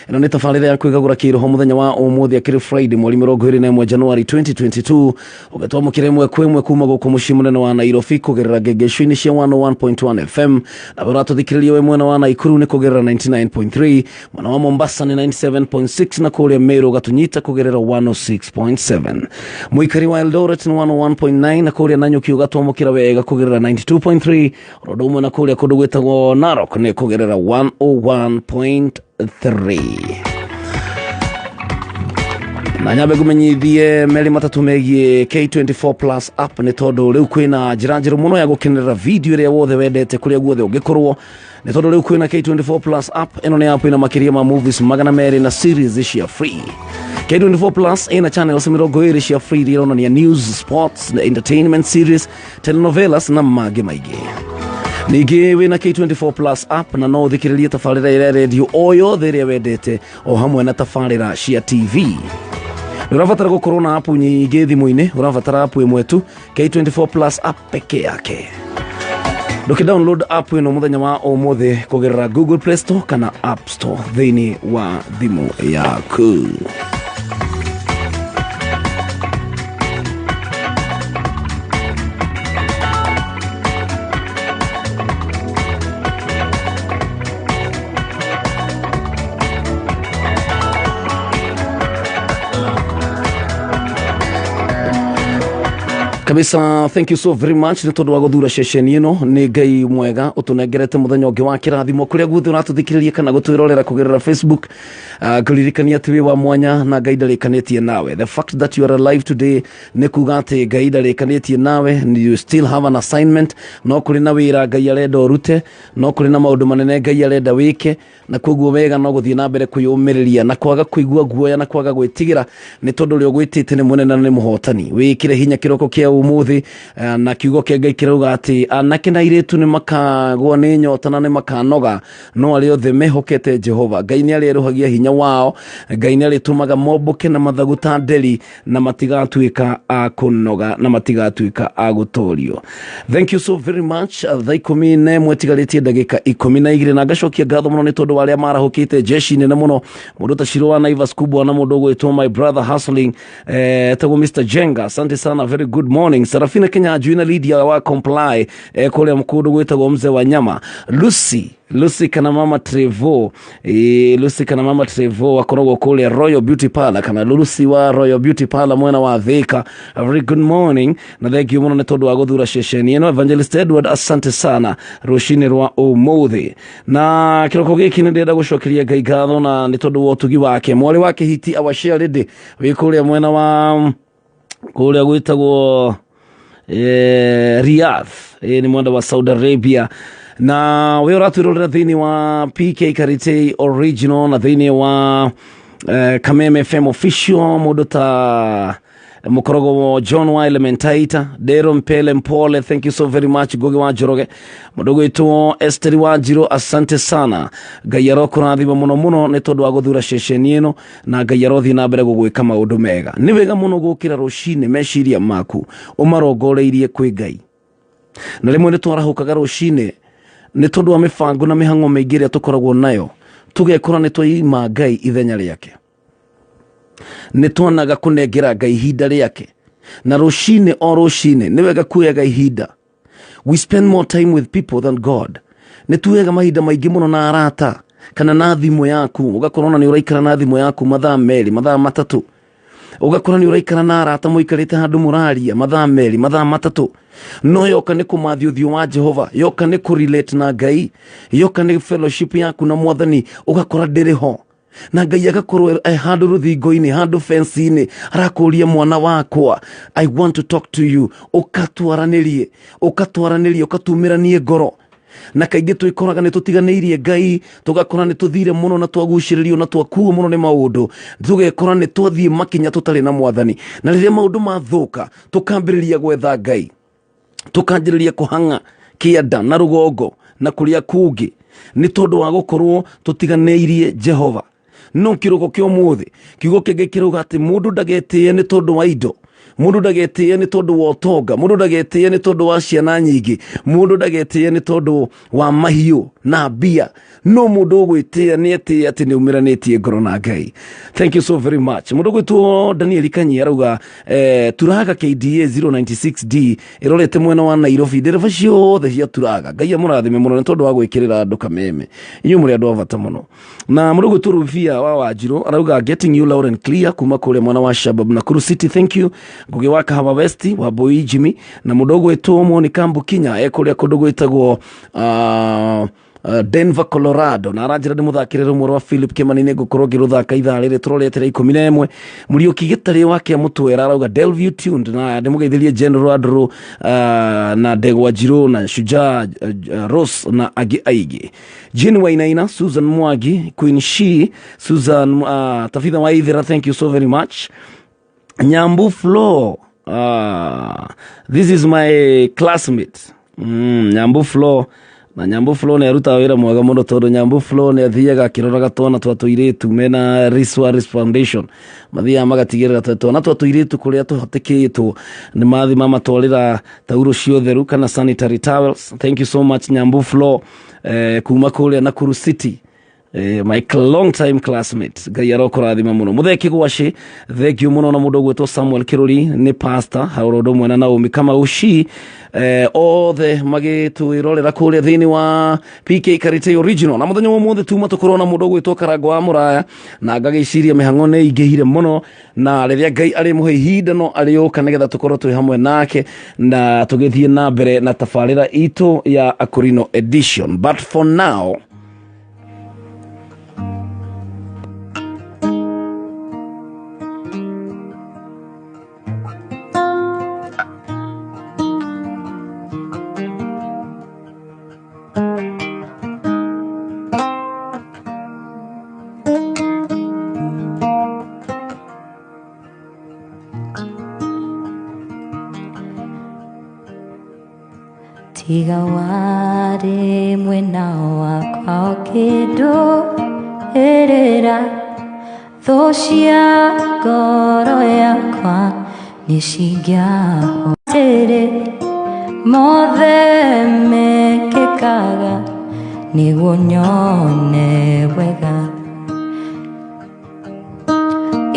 Ĩno nĩ tabarĩra ya kwĩgagũra kĩroho mũthenya wa ũmũthĩ akĩrĩ Friday mweri 21 Januari 2022, ũgatwamũkĩra ĩmwe kwa ĩmwe kuma gũkũ mũciĩ mũnene wa Nairobi kũgerera ngengesho-inĩ cia 101.1 FM, na ũratũthikĩrĩria wĩ mwena wa Naikuru nĩ kũgerera 99.3, mwena wa Mombasa nĩ 97.6, na kũrĩa Meru ũgatũnyita kũgerera 106.7, mũikari wa Eldoret nĩ 101.9, na kũrĩa Nanyuki ũgatwamũkĩra wega kũgerera 92.3, ũndũ ũmwe na kũrĩa kũndũ gwĩtagwo Narok nĩ kũgerera 101.3. Na nyambe ngumenyithie merĩ matatũ megiĩ K24 Plus app, nĩ tondũ rĩu kwĩna njĩra njerũ mũno ya gũkenerera video ĩrĩa wothe wendete kũrĩa guothe ũngĩkorwo, nĩ tondũ rĩu kwĩna K24 Plus app. Ĩno nĩ app ĩna makĩria ma movies 200 na series cia free. K24 Plus ĩna channels 20 cia free iria ironania news, sports, entertainment series, telenovelas na mangĩ maingĩ. Ningĩ wĩna K24 Plus app na no ũthikĩrĩrie tabarĩra ĩrĩa redio o yothe ĩrĩa wendete o hamwe na tabarĩra cia TV. Ũrabatara gũkorwo na app nyingĩ thimũ-inĩ? Ũrabatara app ĩmwe tu, K24 Plus app peke yake. Ndũkĩ download app ĩno mũthenya wa ũmũthĩ kũgerera Google Play Store kana App Store thĩinĩ wa thimũ yaku. Kabisa, thank you so very much nĩ tondũ wa gũthura ceceni ĩno. Nĩ Ngai mwega ũtũnengerete mũthenya ũngĩ wa kĩrathimo. Kũrĩa guothe ũratũthikĩrĩria kana gũtwĩrorera kũgerera Facebook, kũririkania atĩ wĩ wa mwanya na Ngai ndarĩkanĩtie nawe. The fact that you are alive today nĩ kuga atĩ Ngai ndarĩkanĩtie nawe. You still have an assignment. No kũrĩ na wĩra Ngai arenda ũrute, no kũrĩ na maũndũ manene Ngai arenda wĩke, na koguo wega no gũthiĩ na mbere kwĩyũmĩrĩria na kwaga kũigua guoya na kwaga gwĩtigĩra, nĩ tondũ ũrĩa ũgwĩtĩte nĩ mũnene na nĩ mũhotani. Wĩkĩre hinya kĩroko kĩa ũmũthĩ, na kiugo kĩa Ngai kĩrauga atĩ anake na airĩtu nĩ makagwo nĩ nyota na nĩ makanoga, no arĩa othe mehokete Jehova, Ngai nĩ arĩerũhagia hinya wao. Ngai nĩ arĩtũmaga mombũke na mathagu ta nderi, na matigatuĩka a kũnoga na matigatuĩka a gũtorio. Thank you so very much. Thaa 11 tigarĩtie ndagĩka 12, na ngacokia ngatho mũno nĩ tondũ wa arĩa marahũkĩte jeshi nene mũno, mũndũ ta Shiro wa Naivas kubwa na mũndũ ũgwĩtwo my brother hustling, etagwo Mr Jenga, asante sana, very good morning. Sarafina Kenya na Lydia wa Comply, kũrĩa kũndũ gwĩtagwo Mzee wa Nyama, Lucy kana mama Trevo, Lucy kana mama Trevo akoragwo kũrĩa Royal Beauty Parlor, kana Lucy wa Royal Beauty Parlor mwena wa Thika, a very good morning na thank you mũno nĩ tondũ wa gũthura ceceni ĩno. Evangelist Edward, asante sana rũcinĩ rwa ũmũthĩ. Na kĩroko gĩkĩ nĩ ndĩrenda gũcokeria Ngai ngatho na nĩ tondũ wa ũtugi wake. Mwarĩ wa Kĩhiti, our share lady, wĩ kũrĩa mwena wa Kũrĩa gwĩtagwo Riyadh, nĩ mwenda wa Saudi Arabia. Na we ũratwĩrorera thĩinĩ wa PK Karitei Original na thĩinĩ wa Kameme FM Official, mũndũ ta mũkorogo John wa Elementaita, Dero Mpele Mpole, thank you so very much. Ngugi wa Njoroge, mũndũ gwĩtwo Esther wa Njiro, asante sana. Ngai arokũrathima mũno mũno nĩ tondũ wa gũthura ceceni ĩno, na Ngai arothiĩ na mbere gũgwĩka maũndũ mega. Nĩ wega mũno gũkĩra rũcinĩ meciria maku ũmarongoreirie kwĩ Ngai. Na rĩmwe nĩ twarahũkaga rũcinĩ nĩ tondũ wa mĩbango na mĩhang'o mĩingĩ ĩrĩa tũkoragwo nayo, tũgekora nĩ twaima Ngai ithenya rĩake. Nĩ twanaga kũnengera Ngai ihinda rĩake. Na rũcinĩ o rũcinĩ nĩ wega kuoyaga ihinda. We spend more time with people than God. Nĩ tuoyaga mahinda maingĩ mũno na arata kana na thimũ yaku, ũgakorwo na nĩ ũraikara na thimũ yaku mathaa 2, mathaa 3. Ũgakora nĩ ũraikara na arata mũikarĩte handũ mũraria mathaa 2, mathaa 3. No yoka nĩ kũmathia ũthiũ wa Jehova, yoka nĩ kũrelate na Ngai, yoka nĩ fellowship yaku na Mwathani, ũgakora ndĩrĩ ho. Na Ngai agakorwo e handũ rũthingo-inĩ, handũ fence-inĩ, arakũria mwana wakwa, I want to talk to you. Ũkatwaranĩrie, ũkatwaranĩrie, ũkatumĩranie ngoro. Na kaingĩ twĩkoraga nĩ tũtiganĩirie Ngai, tũgakora nĩ tũthire mũno na twagucĩrĩrio na twakuo mũno nĩ maũndũ, tũgekora nĩ twathiĩ makinya tũtarĩ na Mwathani. Na rĩrĩa maũndũ mathũka, tũkambĩrĩria gwetha Ngai, tũkanjĩrĩria kũhang'a kĩanda na rũgongo na kũrĩa kũngĩ, nĩ tondũ wa gũkorwo tũtiganĩirie Jehova. No kĩroko kĩa ũmũthĩ, kiugo kĩngĩ kĩrauga atĩ mũndũ ndagetĩe nĩ tondũ wa indo, mũndũ ndagetĩe nĩ tondũ wa ũtonga, mũndũ ndagetĩe nĩ tondũ wa ciana nyingĩ, mũndũ ndagetĩe nĩ tondũ wa mahiũ na mbia. No mũndũ ũgwĩtĩĩa nĩ etĩe atĩ nĩ umĩranĩtie ngoro na Ngai. Thank you so very much. Mũndũ ũgwĩtwo Daniel Kanyi arauga, Turaga KDA 096D ĩrorete mwena wa Nairobi, ndereba ciothe cia Turaga. Ngai amũrathime mũno nĩ tondũ wa gwĩkĩrĩra andũ kameme. Inyuĩ mũrĩ andũ a bata mũno. Na mũndũ ũgwĩtwo Rubia wa Wanjirũ arauga getting you loud and clear kuma kũrĩa mwena wa Shabab Nakuru City, thank you. Ngugi wa Kahawa West wa Boi Jimmy. Na mũndũ ũgwĩtwo Monica Mbukinya e kũrĩa kũndũ gwĩtagwo Denver, Colorado. Na aranjĩra ndĩmũthakĩre rũmwe rwa Philip Kimani, nĩ ngũkorwo ngĩrũthaka ithaa rĩrĩ tũrorete rĩa 11. Mũriũki Gĩtarĩ wa Kĩamũtwera arauga Delview tuned, na ndĩmũgeithĩrie General Andrew, na Ndegwa Njirũ na Shujaa, Rose na angĩ aingĩ. Jane Wainaina, Susan Mwangi, Queen She, Susan, Tafitha wa Ithira, thank you so very much. Nyambu Flo, this is my classmate. Nyambu Flo, na Nyambu Flo nĩ arutaga wĩra mwega mũno tondũ Nyambu Flo nĩ athiaga akĩroraga twana twa tũirĩtu mena Riswa Foundation. Mathiaga magatigĩrĩra atĩ twana twa tũirĩtu kũrĩa tũhatĩkĩtwo nĩ mathi mamatwarĩra taurũ cia ũtheru kana sanitary towels. Thank you so much Nyambu Flo, kuma kũrĩa Nakuru City. My long time classmate. Ngai arokũrathima mũno. Mũthee Kĩgwacĩ, thank you mũno. Na mũndũ ũgwĩtwo Samuel Kĩrũri nĩ pastor haũrũ ũndũ ũmwe na Naomi Kamau Shi, othe magĩtwĩrorera kũrĩa thĩinĩ wa PK Karite Original. Na mũthenya wa ũmũthĩ tuma tũkorwo na mũndũ ũgwĩtwo Karango wa Mũraya, na ngagĩciria mĩhang'o nĩ ĩingĩhire mũno, na rĩrĩa Ngai arĩmũhe ihinda no arĩũka nĩgetha tũkorwo twĩ hamwe nake na tũgĩthiĩ na mbere na tabarĩra itũ ya Akorino Edition. But for now, Tiga warĩ mwena wakwa ũkĩndũ ĩrĩra, thũ cia ngoro yakwa nĩ cingĩahotire. Mothe mekĩkaga nĩguo nyone wega.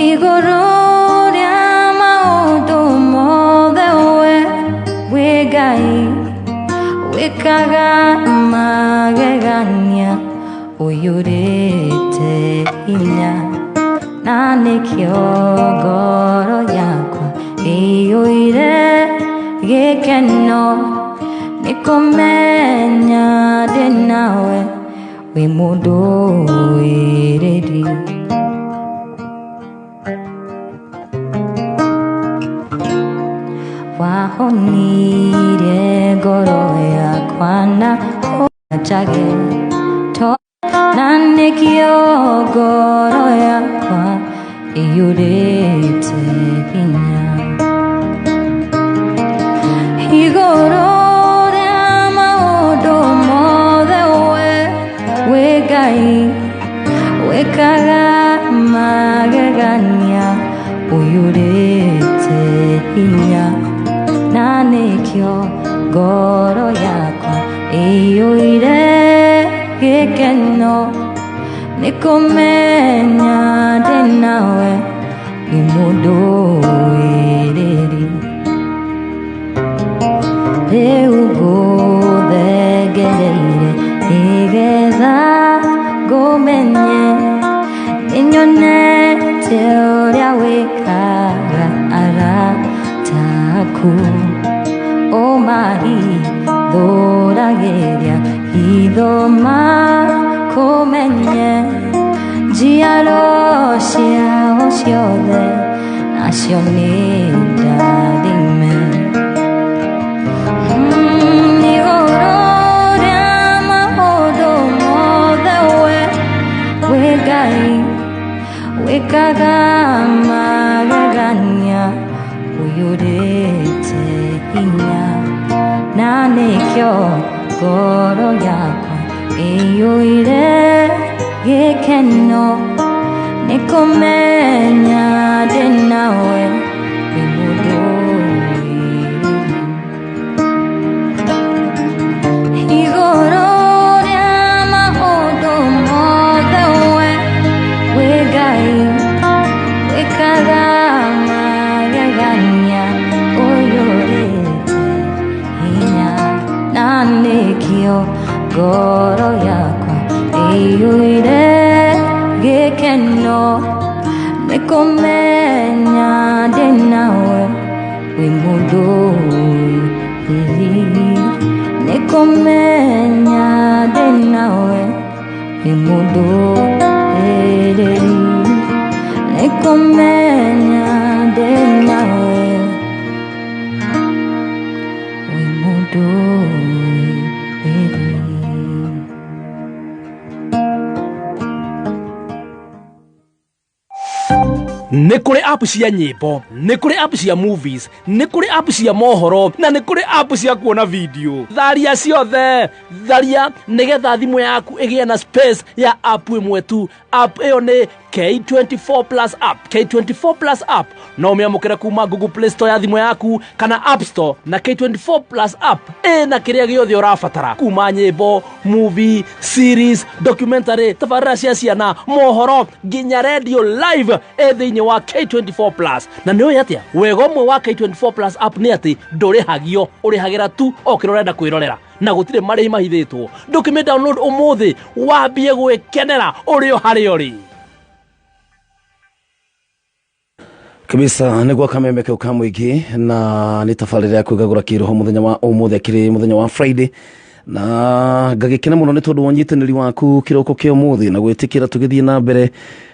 Igũrũ rĩa maũndũ mothe we wĩ Ngai, wĩkaga magegania ũiyũrĩte hinya, na nĩkĩo ngoro yakwa ĩiyũire gĩkeno, nĩ kũmenya ndĩ nawe wĩ mũndũ wĩrĩri. Wahonirie ngoro yakwa na njage to na nĩkĩo ngoro yakwa ĩiyũrĩte hinya. Igũrũ rĩa maũndũ mothe we wĩ Ngai wĩkaga magegania ũiyũrĩte hinya na nĩkĩo ngoro yakwa ĩiyũire gĩkeno nĩ kũmenya ndĩ nawe wĩ mũndũ wĩrĩri rĩu ngũthengereire nĩgetha ngũmenye nĩnyonete ũrĩa wĩkaga arata aku ũmahithũragĩria hitho makũmenye njiaro ciao ciothe nacio nĩ ndathime. Igũrũ rĩa maũndũ mothe we wĩ Ngai wĩkaga magegania ũiyũrĩte hinya na nĩkĩo ngoro yakwa ĩiyũire gĩkeno nĩ kũmenya ndĩ nawe wĩ mũndũ wĩrĩri. Igũrũ rĩa maũndũ mothe we wĩ Ngai wĩkaga magegania ũiyũrĩte hinya na nĩkĩo ngoro yakwa ĩiyũire gĩkeno nĩ kũmenya ndĩ nawe wĩ mũndũ wĩrĩri nĩ kũmenya ndĩ nawe wĩ mũndũ wĩrĩri nĩ kũmenya ndĩ nawe wĩ mũndũ wĩrĩri. Nĩ kũrĩ app cia nyĩmbo, nĩ kũrĩ app cia movies, nĩ kũrĩ app cia mohoro na nĩ kũrĩ app cia kuona video. Tharia ciothe, tharia nĩgetha thimũ yaku ĩgĩe na space ya app ĩmwe tu. App ĩyo nĩ K24 Plus app. K24 Plus app no ũmĩamũkĩre kuma Google Play Store ya thimũ yaku kana App Store, na K24 Plus app ĩna kĩrĩa gĩothe ũrabatara kuma nyĩmbo, movie, series, documentary, tabarĩra cia ciana, mohoro nginya radio live ĩ thĩinĩ wa K24 Plus. Na nĩ ũĩ atĩa wega ũmwe wa K24 Plus app nĩ atĩ ndũrĩhagio, ũrĩhagĩra tu o kĩrĩa ũrenda kwĩrorera na gũtirĩ marĩhi mahithĩtwo. Ndũkĩmĩ download ũmũthĩ wambie gwĩkenera ũrĩ o harĩa ũrĩ. Kabisa nä gwa kameme kau ka mũingĩ na nĩ tabarĩra ya kwĩgagũra kĩroho mũthenya wa ũmũthĩ akĩrĩ mũthenya wa Friday, na ngagĩkena mũno nĩ tondũ wa ũnyitanĩri waku kĩroko kĩa ũmũthĩ na gwĩtĩkĩra tũgĩthiĩ na mbere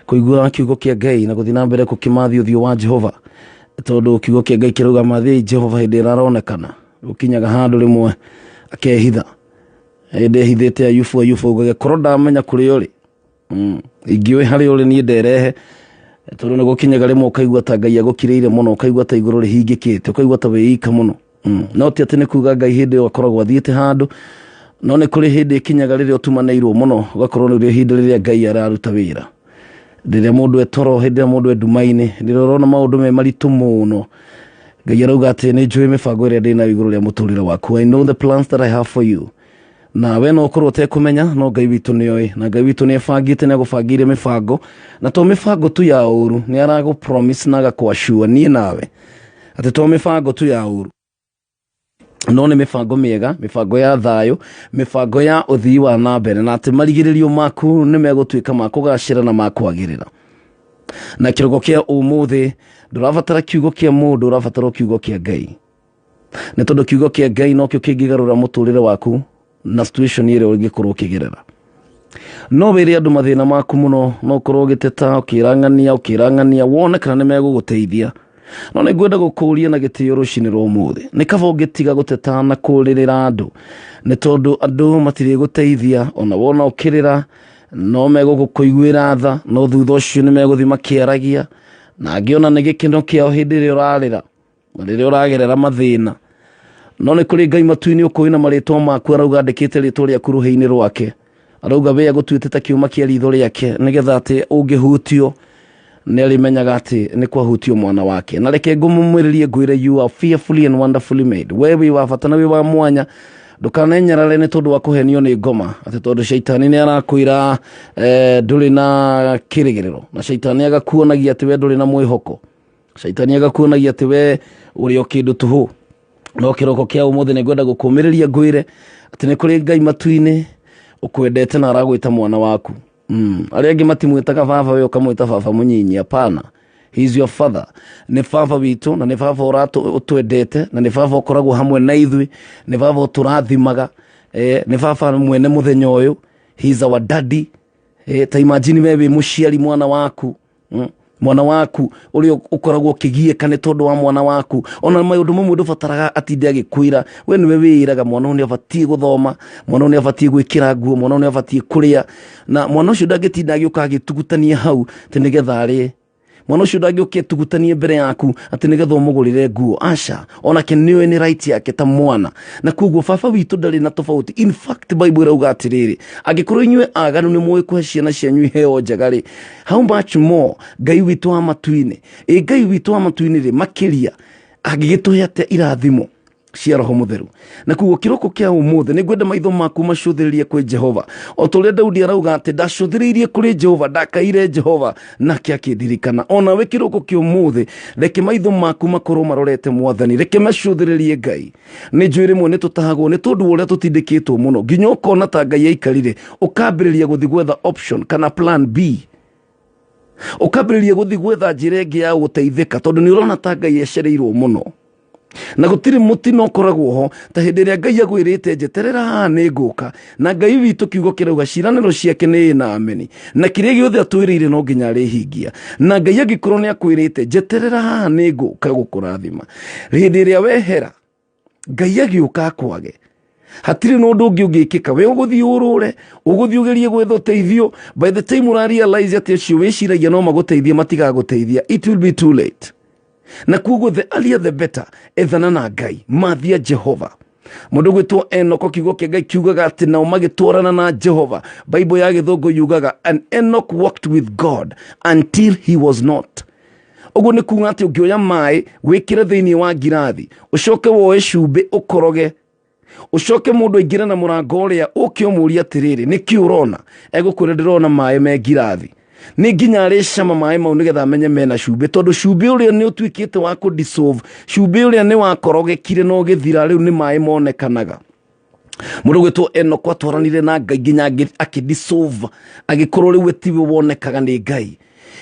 kũigua kiugo kĩa Ngai na gũthiĩ na mbere gũkĩmathi ũthiũ wa Jehova, tondũ kiugo kĩa Ngai kĩrauga mathĩi Jehova hĩndĩ ĩrĩa aronekana gũkinyaga handũ rĩmwe akehitha. Hĩndĩ ehithĩte Ayubu, Ayubu augage korwo ndamenya kũrĩa ũrĩ, ingĩũĩ harĩa ũrĩ niĩ nderehe, tondũ nĩ gũkinyaga rĩmwe ũkaigua ta Ngai agũkirĩire mũno, ũkaigua ta igũrũ rĩhingĩkĩte, ũkaigua ta wĩika mũno. No ti atĩ nĩ kuga Ngai hĩndĩ ĩyo akoragwo athiĩte handũ, no nĩ kũrĩ hĩndĩ ĩkinyaga rĩrĩa ũtumanĩirwo mũno, ũgakorwo nĩ ihinda rĩrĩa Ngai araruta wĩra, rĩrĩa mũndũ etoro, hĩndĩ ĩrĩa mũndũ e nduma-inĩ, rĩrĩa ũrona maũndũ me maritũ mũno, Ngai arauga atĩ nĩ njũĩ mĩbango ĩrĩa ndĩ nayo igũrũ rĩa mũtũrĩre waku. I know the plans that I have for you. Na we no ũkorwo ũtekũmenya, no Ngai witũ nĩoĩ, na Ngai witũ nĩ ebangĩte, nĩ agũbangĩire mĩbango, na to mĩbango tu ya ũru, nĩ aragũ promise na agakũ-assure niĩ nawe atĩ to mĩbango tu ya ũru, no nĩ mĩbango mĩega, mĩbango ya thayũ, mĩbango ya ũthii wa na mbere, na atĩ marigĩrĩrio maku nĩ megũtuĩka ma kũgacĩra na ma kwagĩrĩra. Na kĩroko kĩa ũmũthĩ ndũrabatara kiugo kĩa mũndũ, ũrabatara kiugo kĩa Ngai, nĩ tondũ kiugo kĩa Ngai nokĩo kĩngĩgarũra mũtũrĩre waku na situation ĩrĩa ũngĩkorwo ũkĩgerera. No wĩre andũ mathĩna maku mũno, no ũkorwo ũgĩteta, ũkĩrang'ania, wone kana nĩ megũgũteithia. No nĩ ngwenda gũkũria na gĩtĩo rũcinĩ rwa ũmũthĩ, nĩ kaba ũngĩtiga gũteta na kũrĩrĩra andũ, nĩ tondũ andũ matirĩgũteithia. Ona wona ũkĩrĩra no megũgũkũiguĩra tha, no thutha ũcio nĩ megũthiĩ makĩaragia, na angĩ ona nĩ gĩkeno kĩao hĩndĩ ĩrĩa ũrarĩra na rĩrĩa ũragerera mathĩna. No nĩ kũrĩ Ngai matu-inĩ ũkũĩ na marĩtwa maku, arauga andĩkĩte rĩtwa rĩaku rũhĩ-inĩ rwake, arauga we agũtuĩte ta kĩũma kĩa ritho rĩake, nĩgetha atĩ ũngĩhutio nĩ arĩmenyaga atĩ nĩ kwahutio mwana wake. Na reke ngũmũmĩrĩrie ngwĩre, you are fearfully and wonderfully made. We wĩ wa bata na wĩ wa mwanya. Ndũkanenyarare nĩ tondũ wa kũhenio nĩ ngoma, atĩ tondũ caitani nĩ arakwĩra ndũrĩ na kĩrĩgĩrĩro, na caitani agakuonagia atĩ we ndũrĩ na mwĩhoko, caitani agakuonagia atĩ we ũrĩ o kĩndũ tũhũ. No kĩroko kĩa ũmũthĩ nĩ ngwenda gũkũmĩrĩria ngwĩre atĩ nĩ kũrĩ Ngai matu-inĩ ũkwendete na aragwĩta mwana waku. Arĩa angĩ matimwĩtaga baba, we ũkamwĩta baba mũnyinyi. Hapana, he is your father. Nĩ baba witũ, na nĩ baba ũtwendete, na nĩ baba ũkoragwo hamwe na ithuĩ, nĩ baba ũtũrathimaga, nĩ baba mwene mũthenya ũyũ. He is our daddy. Ta imagine we wĩ mũciari, mwana waku, mwana waku ũrĩa ũkoragwo ũkĩgiĩka nĩ tondũ wa mwana waku, ona maũndũ mamwe ndũbataraga atinde agĩkwĩra, we nĩwe wĩĩraga mwana ũyũ nĩ abatiĩ gũthoma, mwana ũyũ nĩ abatiĩ gwĩkĩra nguo, mwana ũyũ nĩ abatiĩ kũrĩa, na mwana ũcio ndangĩtinda agĩũka agĩtugutania hau atĩ nĩgetha arĩe. Mwana ũcio ndangĩũka etugutanie mbere yaku atĩ nĩgetha ũmũgũrĩre nguo. Aca, onake nĩoĩ nĩ right yake ta mwana. Na koguo baba witũ ndarĩ na tofauti. In fact, Bible ĩrauga atĩrĩrĩ, angĩkorwo inyuĩ aganu nĩ mũĩ kũhe ciana cianyu iheo njega rĩ, how much more Ngai witũ wa matu-inĩ? Ĩ Ngai witũ wa matu-inĩ rĩ, makĩria angĩgĩtũhe atĩa irathimo cia Roho Mũtheru? Na koguo kĩroko kĩa ũmũthĩ nĩ ngwenda maitho maku macũthĩrĩrie kwĩ Jehova, o ta ũrĩa Daudi arauga atĩ ndacũthĩrĩirie kũrĩ Jehova, ndakaire Jehova nake akĩndirikana. Onawe kĩroko kĩa ũmũthĩ reke maitho maku makorwo marorete Mwathani, reke macũthĩrĩrie Ngai. Nĩ njũĩ rĩmwe nĩ tũtahagwo nĩ tondũ wa ũrĩa tũtindĩkĩtwo mũno nginya ũkona ta Ngai aikarire, ũkambĩrĩria gũthiĩ gwetha option kana plan B, ũkambĩrĩria gũthiĩ gwetha njĩra ĩngĩ ya gũteithĩka, tondũ nĩ ũrona ta Ngai acereirwo mũno. Na gũtirĩ mũtino ũkoragwo ho ta hĩndĩ ĩrĩa Ngai agwĩrĩte njeterera haha nĩ ngũka. Na Ngai witũ kiugo kĩrauga ciĩranĩro ciake nĩ ĩ na ameni, na kĩrĩa gĩothe atwĩrĩire no nginya arĩhingia. Na Ngai angĩkorwo nĩ akwĩrĩte njeterera haha nĩ ngũka gũkũrathima, hĩndĩ ĩrĩa wehera Ngai agĩũka akwage, hatirĩ na ũndũ ũngĩ ũngĩkĩka. We ũgũthiĩ ũrũre, ũgũthiĩ ũgerie gwetha ũteithio, by the time ũra realize atĩ acio wĩciragia no magũteithie matigagũteithia, it will be too late. Na koguo the earlier the better, ethana na Ngai, mathia Jehova. Mũndũ gwĩtwo Enoko, kiugo kĩa Ngai kiugaga atĩ nao magĩtwarana na Jehova. Bible ya Gĩthũngũ yugaga, and Enoch walked with God until he was not. Ũguo nĩ kuga atĩ ũngĩoya maĩ wĩkĩre thĩinĩ wa ngirathi, ũcoke woe cumbĩ ũkoroge, ũcoke mũndũ aingĩre na mũrango ũrĩa ũke ũmũrie atĩrĩrĩ, nĩkĩ ũrona? Egũkwĩra ndĩrona maĩ me ngirathi. Nĩ nginya arĩcama maĩ mau nĩgetha amenye mena cumbĩ, tondũ cumbĩ ũrĩa nĩ ũtuĩkĩte wa kũ dissolve, cumbĩ ũrĩa nĩ wakorogekire na ũgĩthira, rĩu nĩ maĩ monekanaga. Mũndũ gwĩtwo Enoko atwaranire na Ngai nginya akĩ dissolve, agĩkorwo rĩu tiwe wonekaga nĩ Ngai.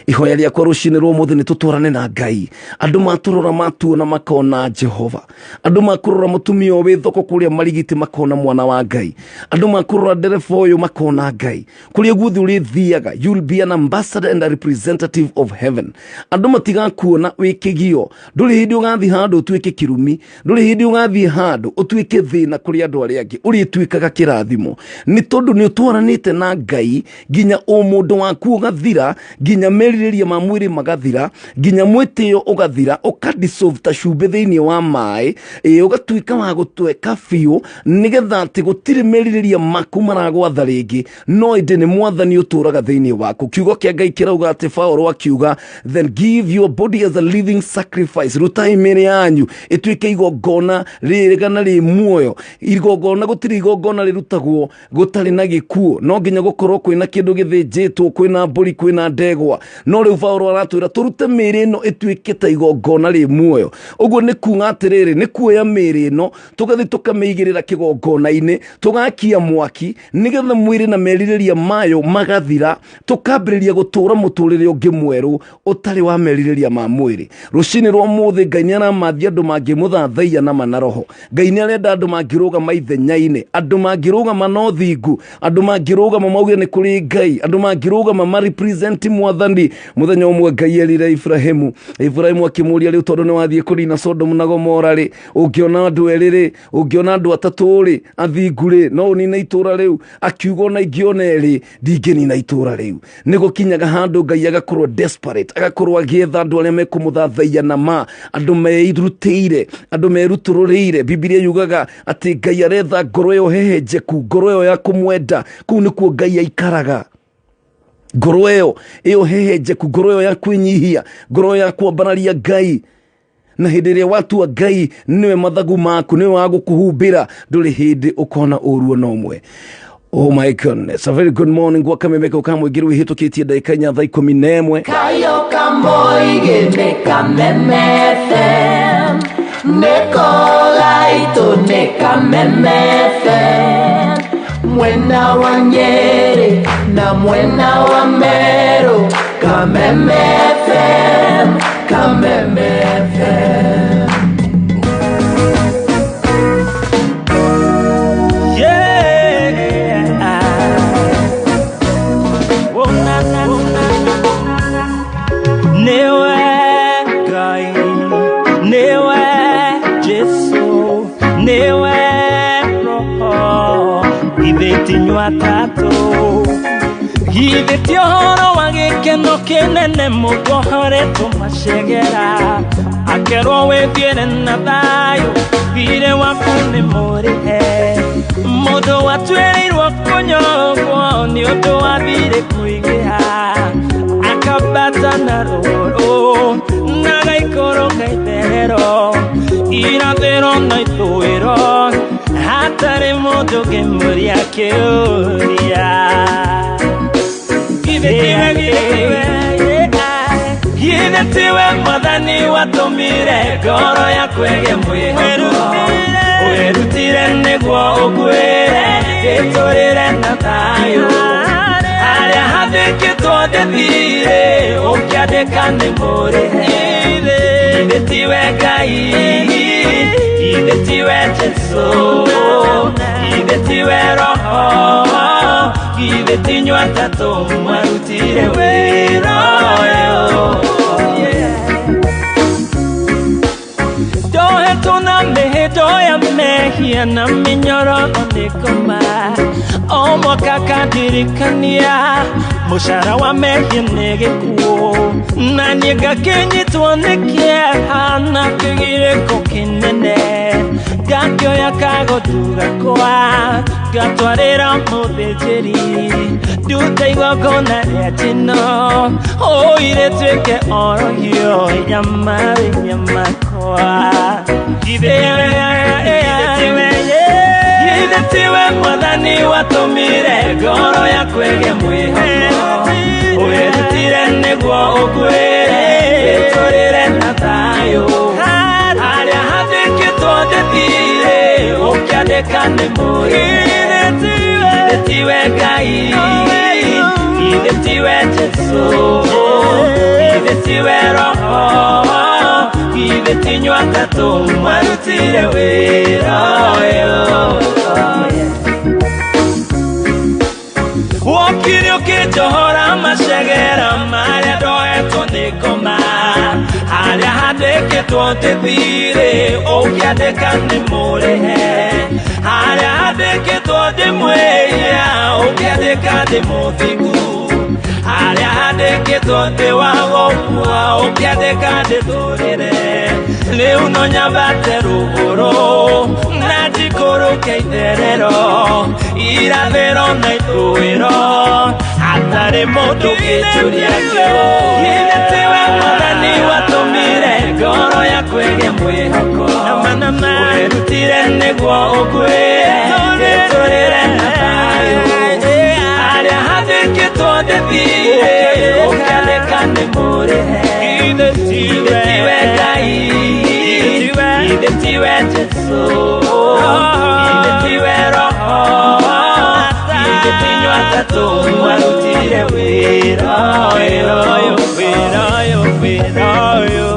Ihoya rĩakwa rũcinĩ rwa ũmũthĩ nĩ tũtwarane na Ngai. Andũ matũrora matuona makona Jehova, andũ makũrora mũtumia ũyũ wĩ thoko kũrĩa Marigiti makona mwana wa Ngai, andũ makũrora ndereba ũyũ makona Ngai. Kũrĩa guothe ũrĩthiaga, you'll be an ambassador and a representative of heaven. Andũ matigakuona wĩ kĩgio. Ndũrĩ hĩndĩ ũgathiĩ handũ ũtuĩke kĩrumi, ndũrĩ hĩndĩ ũgathiĩ handũ ũtuĩke thĩna kũrĩ andũ arĩa angĩ, ũrĩtuĩkaga kĩrathimo, nĩ tondũ nĩ ũtwaranĩte na Ngai nginya ũmũndũ waku ũgathira, nginya merirĩria ma mwĩrĩ magathira, nginya mwĩtĩo ũgathira, ũkadissolve ta cumbĩ thĩinĩ wa maĩ, ĩ ũgatuĩka wa gũtweka biũ, nĩgetha atĩ gũtirĩ merirĩria maku maragwatha rĩngĩ, no ĩndĩ nĩ Mwathani ũtũraga thĩinĩ waku. Kiugo kĩa Ngai kĩrauga atĩ Paũlũ akiuga, then give your body as a living sacrifice, rutai mĩĩrĩ yanyu ĩtuĩke igongona rĩega na rĩ muoyo. Igongona, gũtirĩ igongona rĩrutagwo gũtarĩ na gĩkuũ, no nginya gũkorwo kwĩna kĩndũ gĩthĩnjĩtwo, kwĩna mbũri, kwĩna ndegwa. No rĩu Paũlũ aratwĩra tũrute mĩĩrĩ ĩno ĩtuĩke ta igongona rĩ muoyo. Ũguo nĩ kuga atĩrĩrĩ, nĩ kuoya mĩĩrĩ ĩno tũgathiĩ tũkamĩigĩrĩra kĩgongona-inĩ, tũgakia mwaki nĩgetha mwĩrĩ na merirĩria mayo magathira, tũkambĩrĩria gũtũra mũtũrĩre ũngĩ mwerũ ũtarĩ wa merirĩria ma mwĩrĩ. Rũcinĩ rwa ũmũthĩ Ngai nĩ aramathia andũ mangĩmũthathaiya na ma na roho. Ngai nĩ arenda andũ mangĩrũgama ithenya-inĩ, andũ mangĩrũgama na ũthingu, andũ mangĩrũgama mauge nĩ kũrĩ Ngai, andũ mangĩrũgama ma represent Mwathani. Gĩtũmi mũthenya ũmwe Ngai erire Ibrahimu, Ibrahimu akĩmũria rĩu tondũ nĩ wathiĩ kũnina Sodomu na Gomora rĩ, ũngĩona andũ erĩ rĩ, ũngĩona andũ atatũ rĩ, athingu rĩ, no ũnine itũũra rĩu? Akiuga ona ingĩona erĩ ndingĩnina itũũra rĩu. Nĩ gũkinyaga handũ Ngai agakorwo desperate, agakorwo agĩetha andũ arĩa mekũmũthathaiya na ma, andũ meirutĩire, andũ merutũrũrĩire. Bibilia yugaga atĩ Ngai aretha ngoro ĩyo hehenjeku, ngoro ĩyo ya kũmwenda. Kũu nĩkuo Ngai aikaraga, ngoro ĩyo hehenjeku, ngoro ĩyo ya kwĩnyihia, ngoro ĩyo ya kwambararia Ngai. Na hĩndĩ ĩrĩa watua Ngai nĩwe mathagu maku, nĩwe wa gũkũhumbĩra, ndũrĩ hĩndĩ ũkona ũru ona ũmwe. Oh my goodness, a very good morning gwa kameme kau ka mũingĩ rĩu ihĩtũkĩtie ndagĩka 4 thaa 11. Kayo kamoige ne Kameme FM, nĩko gaitũ nĩ Kameme FM, mwena wa Nyeri na mwena wa Meru, Kameme FM, Kameme FM. Yeah. Oh, na, na, na, na. Newe Ngai, newe Jesu, newe Roho, ithe ti inyuĩ atatũ. Githĩ ti ũhoro wa gĩkeno kĩnene mũndũ ohoretwo macegera, akerwo wĩthiĩre na thayũ, thirĩ waku nĩ mũrĩhe. Mũndũ watuĩrĩirwo kũnyongwo nĩ ũndũ wa thirĩ kũingĩha, akambata na rũgũrũ na gaikũrũka itherero, irathĩro na ithũĩro, hatarĩ mũndũ ũngĩmũria kĩũria. Githĩ tiwe Mwathani watũmire ngoro yaku ĩgĩe mwĩhoko, wĩrutire nĩguo ũkuĩre ĩtũrĩre na thayũ. Harĩa hathĩkĩtwo ndĩthire, ũkĩandĩka nĩ mũrĩhe. Githĩ tiwe Ngai, githĩ tiwe Jesu, githĩ tiwe Roho, githĩ ti inyuĩ atatũ mwarutire wĩra ũyũ. Ndohetwo na mĩhĩndo ya mehia na mĩnyororo nĩ ngoma, o mwaka kandirikania mũcara wa mehia nĩ gĩkuũ, na niĩ ngakĩnyitwo nĩ kĩeha na kĩgirĩko kĩnene, ngakĩoya kagotu gakwa ngatwarĩra mũthĩnjĩri, ndute igongona rĩa njino ũire tuĩke orohio ya mawĩhia makwa. Githĩ tiwe Mwathani watũmire ngoro yaku ĩgĩe mwĩhoko, wĩrutire nĩguo ũkuĩre ĩtũrĩre na thayũ. Harĩa hathĩkĩtwo ndĩthire, ũkĩandĩka nĩ mũrĩhe. Githĩ tiwe Ngai, githĩ tiwe Jesu, githĩ tiwe Roho, githĩ ti inyuĩ atatũ mwarutire wĩra ũyũ. Wokire ũkĩnjohora macegera marĩa ndoetwo nĩ ngoma, harĩa handĩkĩtwo ndĩthirĩ, ũkĩandĩka nĩ mũrĩhe. Harĩa handĩkĩtwo ndĩmwĩhia, ũkĩandĩka ndĩ mũthingu. Harĩa handĩkĩtwo ndĩ wa gũkua, ũkĩandĩka ndĩtũrĩre. Rĩu no nyambate rũgũrũ na njikũrũke itherero, irathĩro na ithũĩro, hatarĩ mũndũ ũngĩnjũria kĩũria. Githĩ tiwe Mwathani watũmire ngoro yaku ĩgĩe mwĩhoko, wĩrutire nĩguo ũkuĩre ĩtũrĩre na thayũ. Harĩa hathĩkĩtwo ndĩthire, ũkĩandĩka nĩ mũrĩhe. Githĩ tiwe Ngai, githĩ tiwe Jesu, githĩ tiwe Roho, githĩ ti inyuĩ atatũ mwarutire wĩra ũyũ, wĩra ũyũ, wĩra ũyũ.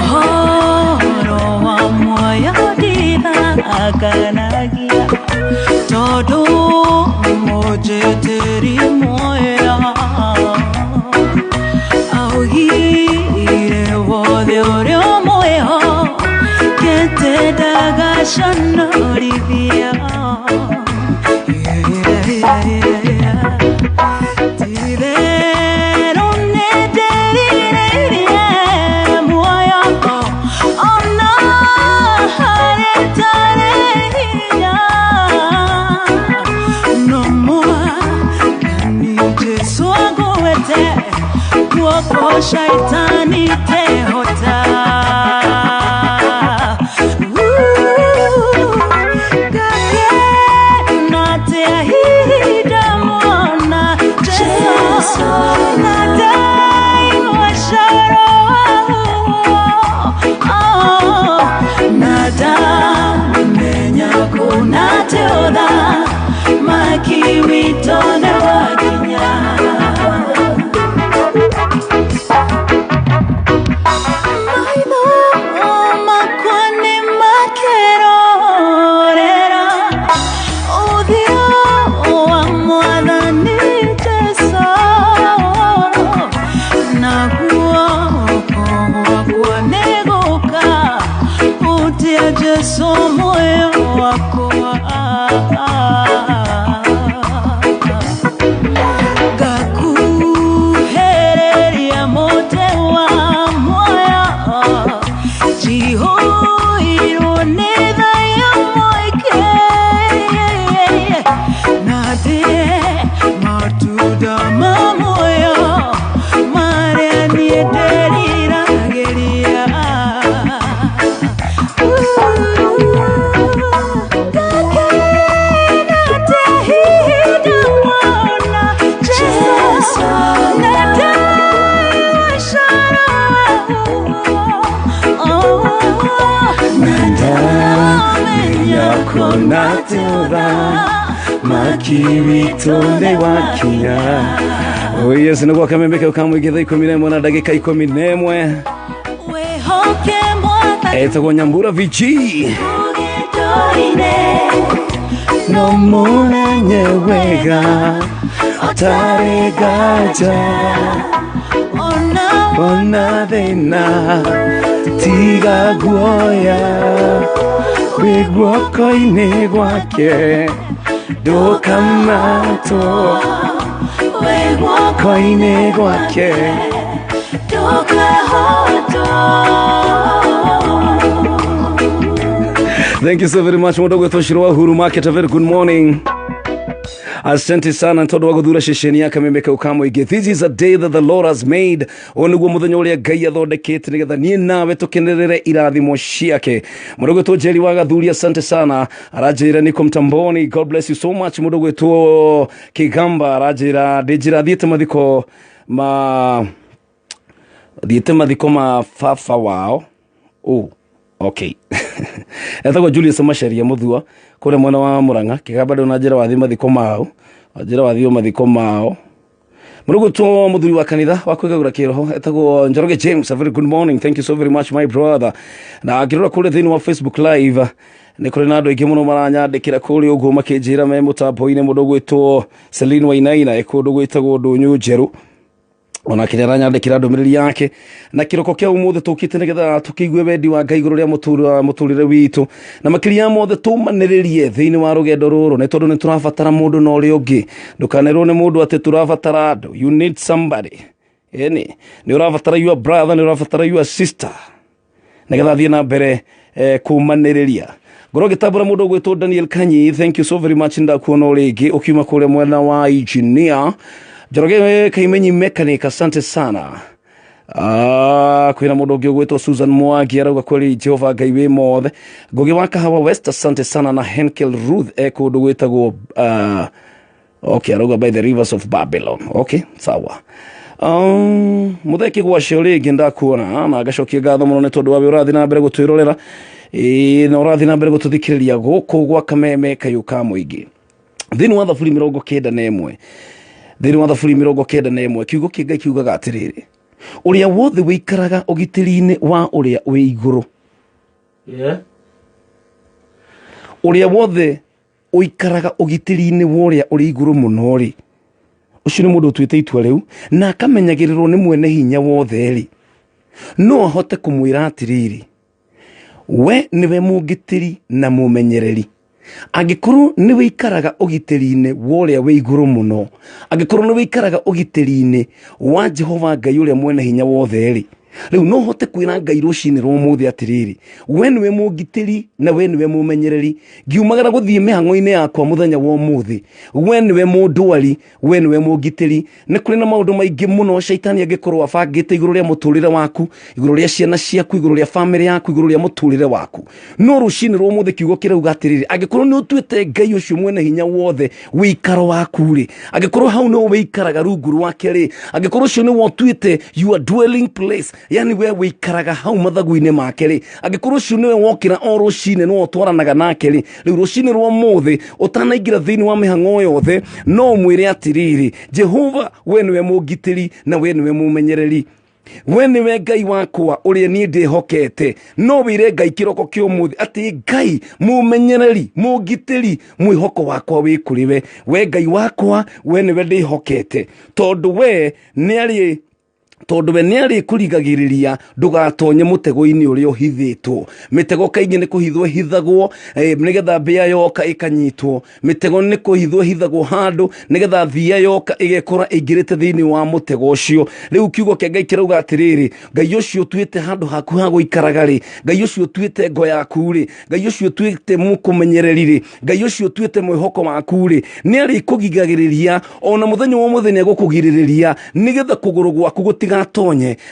Ũhoro wa muoyo ngenagia Tondũ mũnjĩtĩri muoyo Augire wothe ũrĩa ũmwĩho Kete ndagaconorithia Ti-itherũ nĩndĩrirĩirie muoyo Ona harĩa itarĩ hinya No Mwathani Jesũ anguĩte guoko shaitani tehota Ngakena atĩa hihi ndamuona Jesũ na ndaigua coro waguo Na ndamenya kũna atĩ ũthamaki witũ nĩwakinya Maitho makwa nĩmakerorera ũthiũ wa Mwathani Jesũ Naguo gwakwa nĩgũka hutia Jesũ muoyo wakwa Ngakuhĩrĩria mũtĩ wa muoyo Njihũirwo nĩ thayũ mũingĩ Na ndĩe matunda ma muoyo marĩa niĩ ndĩriragĩria Ngakena atĩa hihi ndamuona Jesũ na ndaigua coro waguo Na ndamenya kũna atĩ ũthamaki witũ nĩwakinya. Oh yes, nĩguo kameme kau ka mũingĩ thaa 11 na ndagĩka 11. Wĩhoke Mwathani Etagwo Nyambura VG. Ũgĩtũire No mũmenye wega ũtarĩ nganja Ona ona thĩna tiga guoya wĩ guoko-inĩ gwake ndũkamatwo wĩ guoko-inĩ gwake ndũkahotwo Thank you so very much mũndũ gwĩtwo Shiro wa Uhuru Market. A very good morning. Asante sana tondũ wa gũthura ceceni ya kameme kau ka mũingĩ. This is a day that the Lord has made. Ũyũ nĩguo mũthenya ũrĩa Ngai athondekete nĩgetha niĩ nawe tũkenerere irathimo ciake. Mũndũ gwĩtwo Jerry wa Gathuri, asante sana, aranjĩra niko mtamboni. God bless you so much. Mũndũ gwĩtwo Kigamba aranjĩra ndĩ njĩra thiĩte mathiko ma baba wao. Oh, okay. Etagwo Julius Macharia Muthua kũrĩa mwena wa Murang'a. Kĩgamba ndũ na njĩra wathiĩ mathiko mao, njĩra wathiĩ mathiko mao. Mũrũgũtwo mũthuri wa kanitha wa kwĩgagũra kĩroho etagwo Njoroge James, a very good morning. Thank you so very much, my brother. Na ngĩrora kũrĩa thĩinĩ wa Facebook Live nĩ kũrĩ na andũ aingĩ mũno maranyandĩkĩra kũrĩa ũguo makĩnjĩra me mũtambo-inĩ. Mũndũ gwĩtwo Celine Wainaina e kũndũ gwĩtagwo Ndũnyũ Njerũ, onake nĩ aranyandĩkĩra ndũmĩrĩri yake. Na kĩroko kĩa ũmũthĩ tũkĩte nĩgetha tũkĩigue wendi wa Ngai igũrũ rĩa mũtũrĩre witũ, na makĩria ya mothe tũmanĩrĩrie thĩinĩ wa rũgendo rũrũ, nĩ tondũ nĩ tũrabatara mũndũ na ũrĩa ũngĩ. Ndũkanerwo nĩ mũndũ atĩ tũrabatara andũ. You need somebody. Ĩni nĩ ũrabatara your brother, nĩ ũrabatara your sister nĩgetha thiĩ na mbere kũmanĩrĩria ngorwo ngĩtambũra. Mũndũ ũgwĩtwo Daniel Kanyi, thank you so very much. Ndakuona rĩngĩ ũkiuma kũrĩa mwena wa Engineer Njoroge Kaimenyi mechanic, asante sana. Kwĩna mũndũ ũngĩ ũgwĩtwo Susan Mwangi arauga kweli Jehova Ngai wĩ mothe. Ngugi wa Kahawa West, asante sana. Na Henkel Ruth e kũndũ gwĩtagwo okay, arauga by the rivers of Babylon. Okay, sawa. Mutheki gwacio rĩngĩ ndakuona na ngacokia ngatho mũno nĩ tondũ wa we ũrathiĩ na mbere gũtwĩrorera. Ĩĩ, na ũrathiĩ na mbere gũtũthikĩrĩria gũkũ gwa kameme kayũ ka mũingĩ. Thĩinĩ wa Thaburi 91, thĩinĩ wa Thaburi 91, kiugo kĩa Ngai kiugaga atĩrĩrĩ, ũrĩa wothe wĩikaraga ũgitĩri-inĩ wa ũrĩa wĩ igũrũ. Ũrĩa wothe ũikaraga ũgitĩri-inĩ wa ũrĩa ũrĩ igũrũ mũno rĩ, ũcio nĩ mũndũ ũtuĩte itua rĩu na akamenyagĩrĩrwo nĩ mwene hinya wothe rĩ, no ahote kũmwĩra atĩrĩrĩ, we nĩwe mũngitĩri na mũmenyereri. Angĩkorwo nĩ wĩikaraga ũgitĩri-inĩ wa ũrĩa wĩ igũrũ mũno, angĩkorwo nĩ wĩikaraga ũgitĩri-inĩ wa Jehova Ngai ũrĩa mwene hinya wothe rĩ, rĩu no hote kwĩra Ngai rũcinĩ rwa ũmũthĩ atĩrĩrĩ, we nĩwe mũngitĩri na we nĩwe mũmenyereri. Ngiumagara gũthiĩ mĩhang'o-inĩ yakwa mũthenya wa ũmũthĩ, we nĩwe mũndwari, we nĩwe mũngitĩri. Nĩ kũrĩ na maũndũ maingĩ mũno caitani angĩkorwo abangĩte igũrũ rĩa mũtũrĩre waku, igũrũ rĩa ciana ciaku, igũrũ rĩa bamĩrĩ yaku, igũrũ rĩa mũtũrĩre waku. No rũcinĩ rwa ũmũthĩ kiugo kĩrauga atĩrĩrĩ, angĩkorwo nĩ ũtuĩte Ngai ũcio mwene hinya wothe wĩikaro waku rĩ, angĩkorwo hau no wĩikaraga rungu rwake rĩ, angĩkorwo ũcio nĩwe ũtuĩte your dwelling place, yani we wĩikaraga hau mathagu-inĩ make rĩ, angĩkorwo ũcio nĩwe wokĩra o rũcinĩ nĩwe ũtwaranaga nake rĩ, rĩu rũcinĩ rwa ũmũthĩ ũtanaingĩra thĩinĩ wa mĩhang'o yothe no ũmwĩre atĩrĩrĩ, Jehova we nĩwe mũngitĩri na we nĩwe mũmenyereri, we nĩwe Ngai wakwa ũrĩa niĩ ndĩhokete. No wĩre Ngai kĩroko kĩa ũmũthĩ atĩ Ngai mũmenyereri, mũngitĩri, mwĩhoko wakwa wĩ kũrĩ we. We Ngai wakwa, we nĩwe ndĩhokete, tondũ we nĩarĩ tondũ we nĩ arĩkũrigagĩrĩria ndũgatonye mũtego-inĩ ũrĩa ũhithĩtwo. Mĩtego kaingĩ nĩ kũhithwo ĩhithagwo, nĩgetha mbĩa yoka ĩkanyitwo. Mĩtego nĩ kũhithwo ĩhithagwo handũ nĩgetha thia yoka ĩgekora ĩingĩrĩte thĩinĩ wa mũtego ũcio. Rĩu kiugo kĩa Ngai kĩrauga atĩrĩrĩ, Ngai ũcio ũtuĩte handũ haku ha gũikaraga rĩ, Ngai ũcio ũtuĩte ngo yaku rĩ, Ngai ũcio ũtuĩte mũkũmenyereri rĩ, Ngai ũcio ũtuĩte mwĩhoko waku rĩ, nĩ arĩkũgiragĩrĩria ona mũthenya wa ũmũthĩ nĩ egũkũgirĩrĩria nĩgetha kũgũrũ gwaku gũtigatonye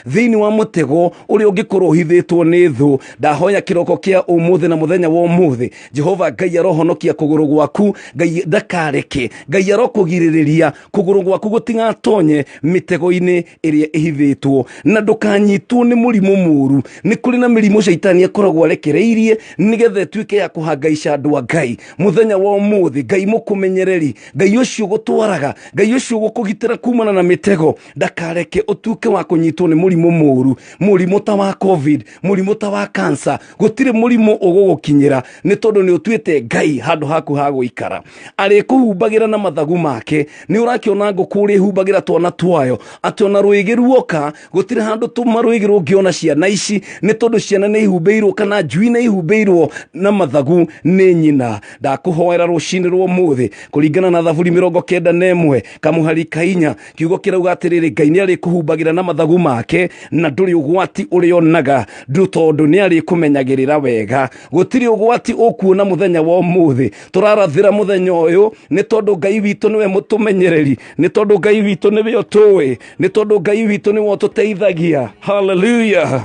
thĩinĩ wa mũtego ũrĩa ũngĩkorwo ũhithĩtwo nĩ thũ. Ndahoya kĩroko kĩa ũmũthĩ na mũthenya wa ũmũthĩ, Jehova Ngai arohonokia kũgũrũ gwaku, Ngai ndakareke, Ngai arokũgirĩrĩria kũgũrũ gwaku gũtigatonye mĩtego-inĩ ĩrĩa ĩhithĩtwo, na ndũkanyitwo nĩ mũrimũ mũru. Nĩ kũrĩ na mĩrimũ caitani akoragwo arekereirie nĩgetha ĩtuĩke ya kũhangaica andũ a Ngai. Mũthenya wa ũmũthĩ, Ngai mũkũmenyereri, Ngai ũcio ũgũtwaraga, Ngai ũcio ũgũkũgitĩra kumana na mĩtego, ndakareke ũtuĩke wa kũnyitwo nĩ mũrimũ mũru, mũrimũ ta wa COVID, mũrimũ ta wa cancer. Gũtirĩ mũrimũ ũgũgũkinyĩra nĩ tondũ nĩ ũtuĩte Ngai handũ haku ha gũikara. Arĩkũhumbagĩra na mathagu make. Nĩ ũrakĩona ngũkũ ũrĩa ĩhumbagĩra twana twayo, atĩ ona rwĩgĩ ruoka gũtirĩ handũ tũma rwĩgĩ rũngĩona ciana ici, nĩ tondũ ciana nĩ ihumbĩirwo kana njui nĩ ihumbĩirwo na mathagu nĩ nyina. Ndakũhoera rũcinĩ rwa ũmũthĩ kũringana na Thaburi 91 kamũhari ka 4, kiugo kĩrauga atĩrĩrĩ, Ngai nĩ arĩkũhumbagĩra na mathagu make na ndũrĩ ũgwati ũrĩonaga, tondũ nĩ arĩkũmenyagĩrĩra wega. Gũtirĩ ũgwati ũkuona mũthenya wa ũmũthĩ. Tũrarathĩra mũthenya ũyũ nĩ tondũ Ngai witũ nĩwe mũtũmenyereri, nĩ tondũ Ngai witũ nĩwe ũtũĩ, nĩ tondũ Ngai witũ nĩwe ũtũteithagia. Hallelujah.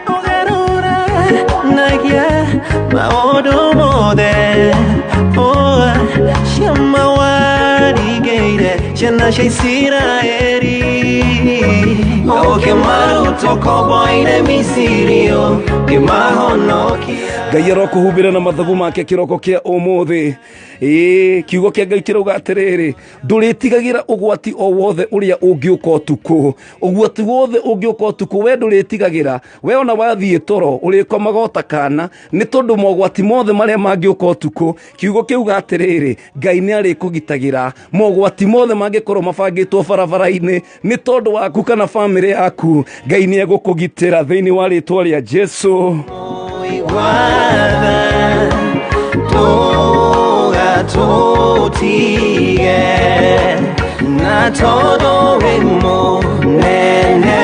Ũgarũranagia maũndũ mothe, oh, ciama warigĩire ciana cia Isiraeli, ũkĩmaruta ũkombo-inĩ Misiri, ũkĩmahonokia. Ngai arokũhumbĩra na mathagu make kĩroko kĩa ũmũthĩ. Ĩĩ, kiugo kĩa Ngai kĩrauga atĩrĩrĩ, ndũrĩtigagĩra ũgwati o wothe ũrĩa ũngĩũka ũtukũ. Ũgwati wothe ũngĩũka ũtukũ we ndũrĩtigagĩra. We ona wathiĩ toro ũrĩkomaga o ta kana, nĩ tondũ mogwati mothe marĩa mangĩũka ũtukũ, kiugo kĩuga atĩrĩrĩ, Ngai nĩ arĩkũgitagĩra. Mogwati mothe mangĩkorwo mabangĩtwo barabara-inĩ nĩ tondũ waku kana bamĩrĩ yaku, Ngai nĩ egũkũgitĩra thĩinĩ wa rĩtwa rĩa Jesu. Tũtige na tondũ wĩ mũnene,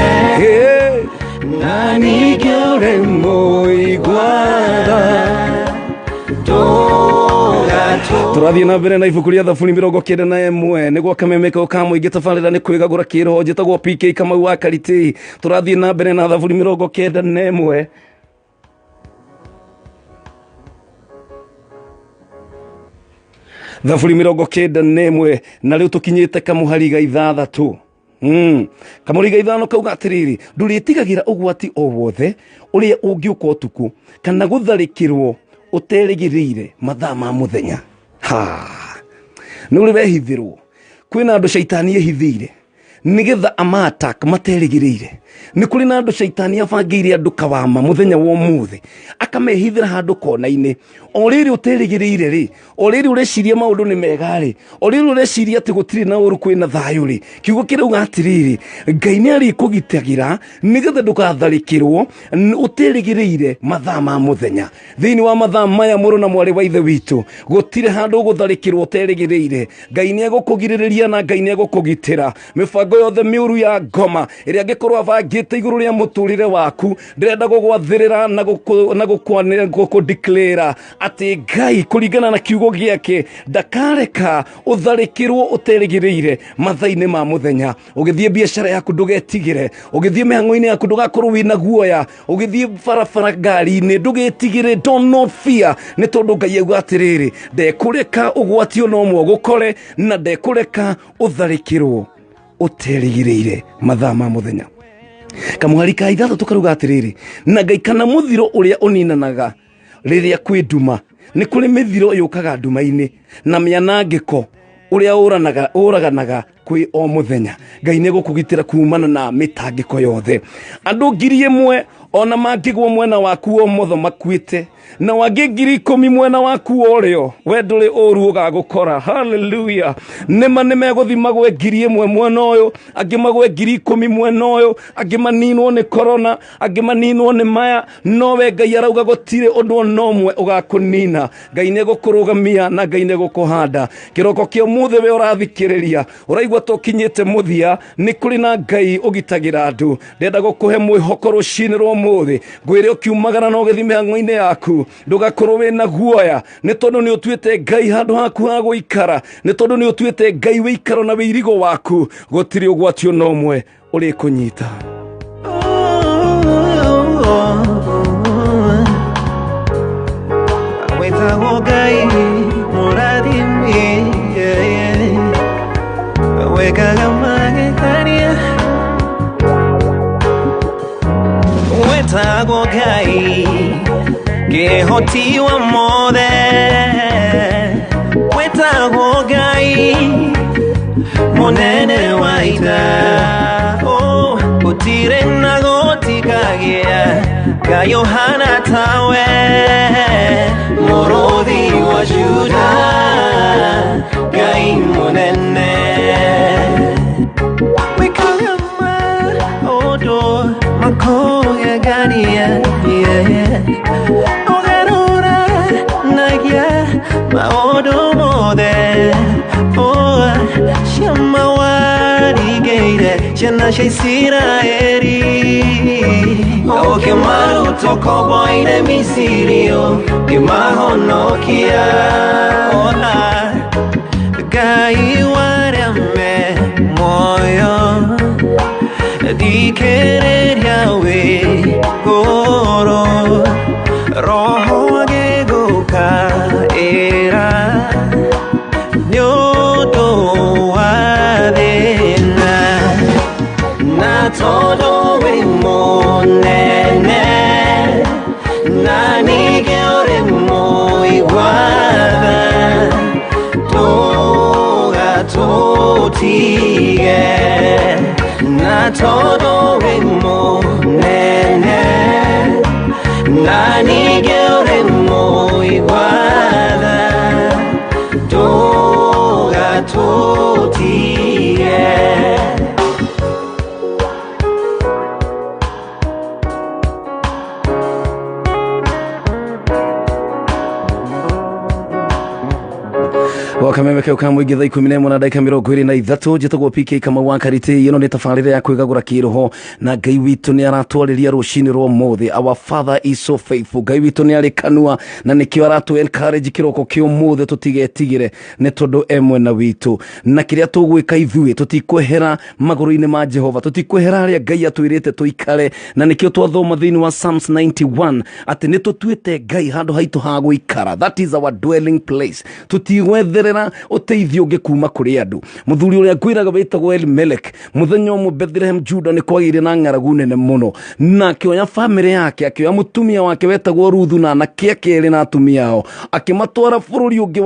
na ningĩ ũrĩ mũigua-tha. Tũrathiĩ na mbere na ibuku rĩa Thaburi 91 nĩguo kameme kau ka mũingĩ tabarĩra nĩ kwĩgagũra kĩroho. Njĩtagwo PK Kamau wa Karitĩ. Tũrathiĩ na mbere na Thaburi 91. Thaburi 91 na rĩu tũkinyĩte kamũhari ga 6. Kamũhari ga 5 kauga atĩrĩrĩ, ndũrĩtigagĩra ũgwati o wothe ũrĩa ũngĩũka ũtukũ, kana gũtharĩkĩrwo ũterĩgĩrĩire mathaa ma mũthenya. Ha, nĩ ũrĩ wehithĩrwo? Kwĩna andũ caitani ĩhithĩire. Nĩgetha ama-attack materĩgĩrĩire. Nĩ kũrĩ na andũ caitani abangĩire andũ kawama mũthenya wa ũmũthĩ, akamehithĩra handũ kona-inĩ. O rĩrĩ ũterĩgĩrĩire rĩ, o rĩrĩ ũreciria maũndũ nĩ mega rĩ, o rĩrĩ ũreciria atĩ gũtirĩ na ũru kwĩna thayũ rĩ, kiugo kĩrauga atĩrĩrĩ, Ngai nĩ arĩkũgitagĩra nĩgetha ndũgatharĩkĩrwo ũterĩgĩrĩire mathaa ma mũthenya. Thĩinĩ wa mathaa maya, mũrũ na mwarĩ wa ithe witũ, gũtirĩ handũ ũgũtharĩkĩrwo ũterĩgĩrĩire. Ngai nĩ egũkũgirĩrĩria na Ngai nĩ egũkũgitĩra. Mĩbango yothe mĩũru ya ngoma ĩrĩa angĩkorwo abangĩte igũrũ rĩa mũtũrĩre waku, ndĩrenda gũgwathĩrĩra na gũkũ-declare atĩ Ngai kũringana na kiugo gĩake ndakareka ũtharĩkĩrwo ũterĩgĩrĩire mathaa-inĩ ma mũthenya. Ũgĩthiĩ biacara yaku ndũgetigĩre, ũgĩthiĩ mĩhang'o-inĩ yaku ndũgakorwo wĩna guoya, ũgĩthiĩ barabara ngari-inĩ ndũgetigĩre, do not fear, nĩ tondũ Ngai auga atĩrĩrĩ, ndekũreka ũgwati ona ũmwe ũgũkore na ndekũreka ũtharĩkĩrwo ũterĩgĩrĩire mathaa ma mũthenya. Kamũhari ka ithathatũ karuga atĩrĩrĩ, na Ngai kana mũthiro ũrĩa ũninanaga rĩrĩa kwĩ nduma. Nĩ kũrĩ mĩthiro yũkaga nduma-inĩ na mĩanangĩko ũrĩa ũraganaga kwĩ o mũthenya. Ngai nĩ egũkũgitĩra kumana na mĩtangĩko yothe. Andũ 1,000 ona mangĩgwo mwena waku wa ũmotho makuĩte, na wangĩ 10,000 mwena waku wa ũrĩo, we ndũrĩ ũru ũgagũkora. Hallelujah. Nĩma nĩmegũthi magwe 1,000 mwena ũyũ, angĩ magwe 10,000 mwena ũyũ, angĩ maninwo nĩ corona, angĩ maninwo nĩ maya, no we Ngai arauga gũtirĩ ũndũ ona ũmwe ũgakũnina. Ngai nĩ egũkũrũgamia na Ngai nĩ egũkũhanda. Kĩroko kĩa ũmũthĩ we ũrathikĩrĩria, ũraigua tũkinyĩte mũthia, nĩ kũrĩ na Ngai ũgitagĩra andũ. Ndĩrenda gũkũhe mwĩhoko rũcinĩ rwa ũmũthĩ, ngwĩre ũkiumagara na ũgĩthiĩ mĩhang'o-inĩ yaku, ndũgakorwo wĩna guoya, nĩ tondũ nĩ ũtuĩte Ngai handũ haku ha gũikara, nĩ tondũ nĩ ũtuĩte Ngai wĩikaro na wĩirigo waku, gũtirĩ ũgwati ona ũmwe ũrĩkũnyita. Wĩtagwo Ngai mũrathimi, wĩkaga magegania. Wĩtagwo Ngai kĩhoti wa mothe, wĩtagwo Ngai mũnene wa ita. Oh, gũtirĩ na gũtikagĩa Ngai ũhana tawe, mũrũthi wa Juda, Ngai mũnene. Wĩkaga maũndũ makũgegania, yeah. Ũgarũranagia maũndũ mothe. Oh, ciama warigĩire ciana cia Isiraeli, ũkĩmaruta ũkombo-inĩ Misiri, ũkĩmahonokia. Ona Ngai warĩa me muoyo, thikĩrĩria wĩ gũrũ, Roho agĩgũkaĩra nĩ ũndũ wa thĩna, na tondũ wĩ mũnene, na ningĩ ũrĩ mũigua tha, ndũgatũtige, na tondũ wĩ mũnene, na ningĩ ũrĩ mũigua tha, ndũgatũtige. Gwakameme kau ka mũingĩ thaa 11 na ndagĩka 23. Njĩtagwo PK Kamau wa Karĩtĩ. Ĩno nĩ tabarĩra ya kwĩgagũra kĩroho, na Ngai witũ nĩ aratwarĩria rũcinĩ rwa ũmũthĩ. Our Father is so faithful. Ngai witũ nĩ arĩ kanua, na nĩkĩo aratũ encourage kĩroko kĩa ũmũthĩ tũtigetigĩre, nĩ tondũ e mwena witũ, na kĩrĩa tũgwĩka ithuĩ tũtikwehera magũrũ-inĩ ma Jehova, tũtikwehera harĩa Ngai atwĩrĩte tũikare. Na nĩkĩo twathoma thĩinĩ wa Psalms 91 atĩ nĩ tũtuĩte Ngai handũ haitũ ha gũikara. That is our dwelling place. Tũtigwetherera Ndũngĩeterera ũteithio ũngĩ kuma kũrĩ andũ. Mũthuri ũrĩa ngwĩraga wĩtagwo Elimelek, mũthenya ũmwe Bethlehem Juda nĩ kwagĩire na ng'aragu nene mũno, na akĩoya bamĩrĩ yake, akĩoya mũtumia wake wetagwo Ruthu na anake ake erĩ na atumia ao, akĩmatwara bũrũri ũngĩ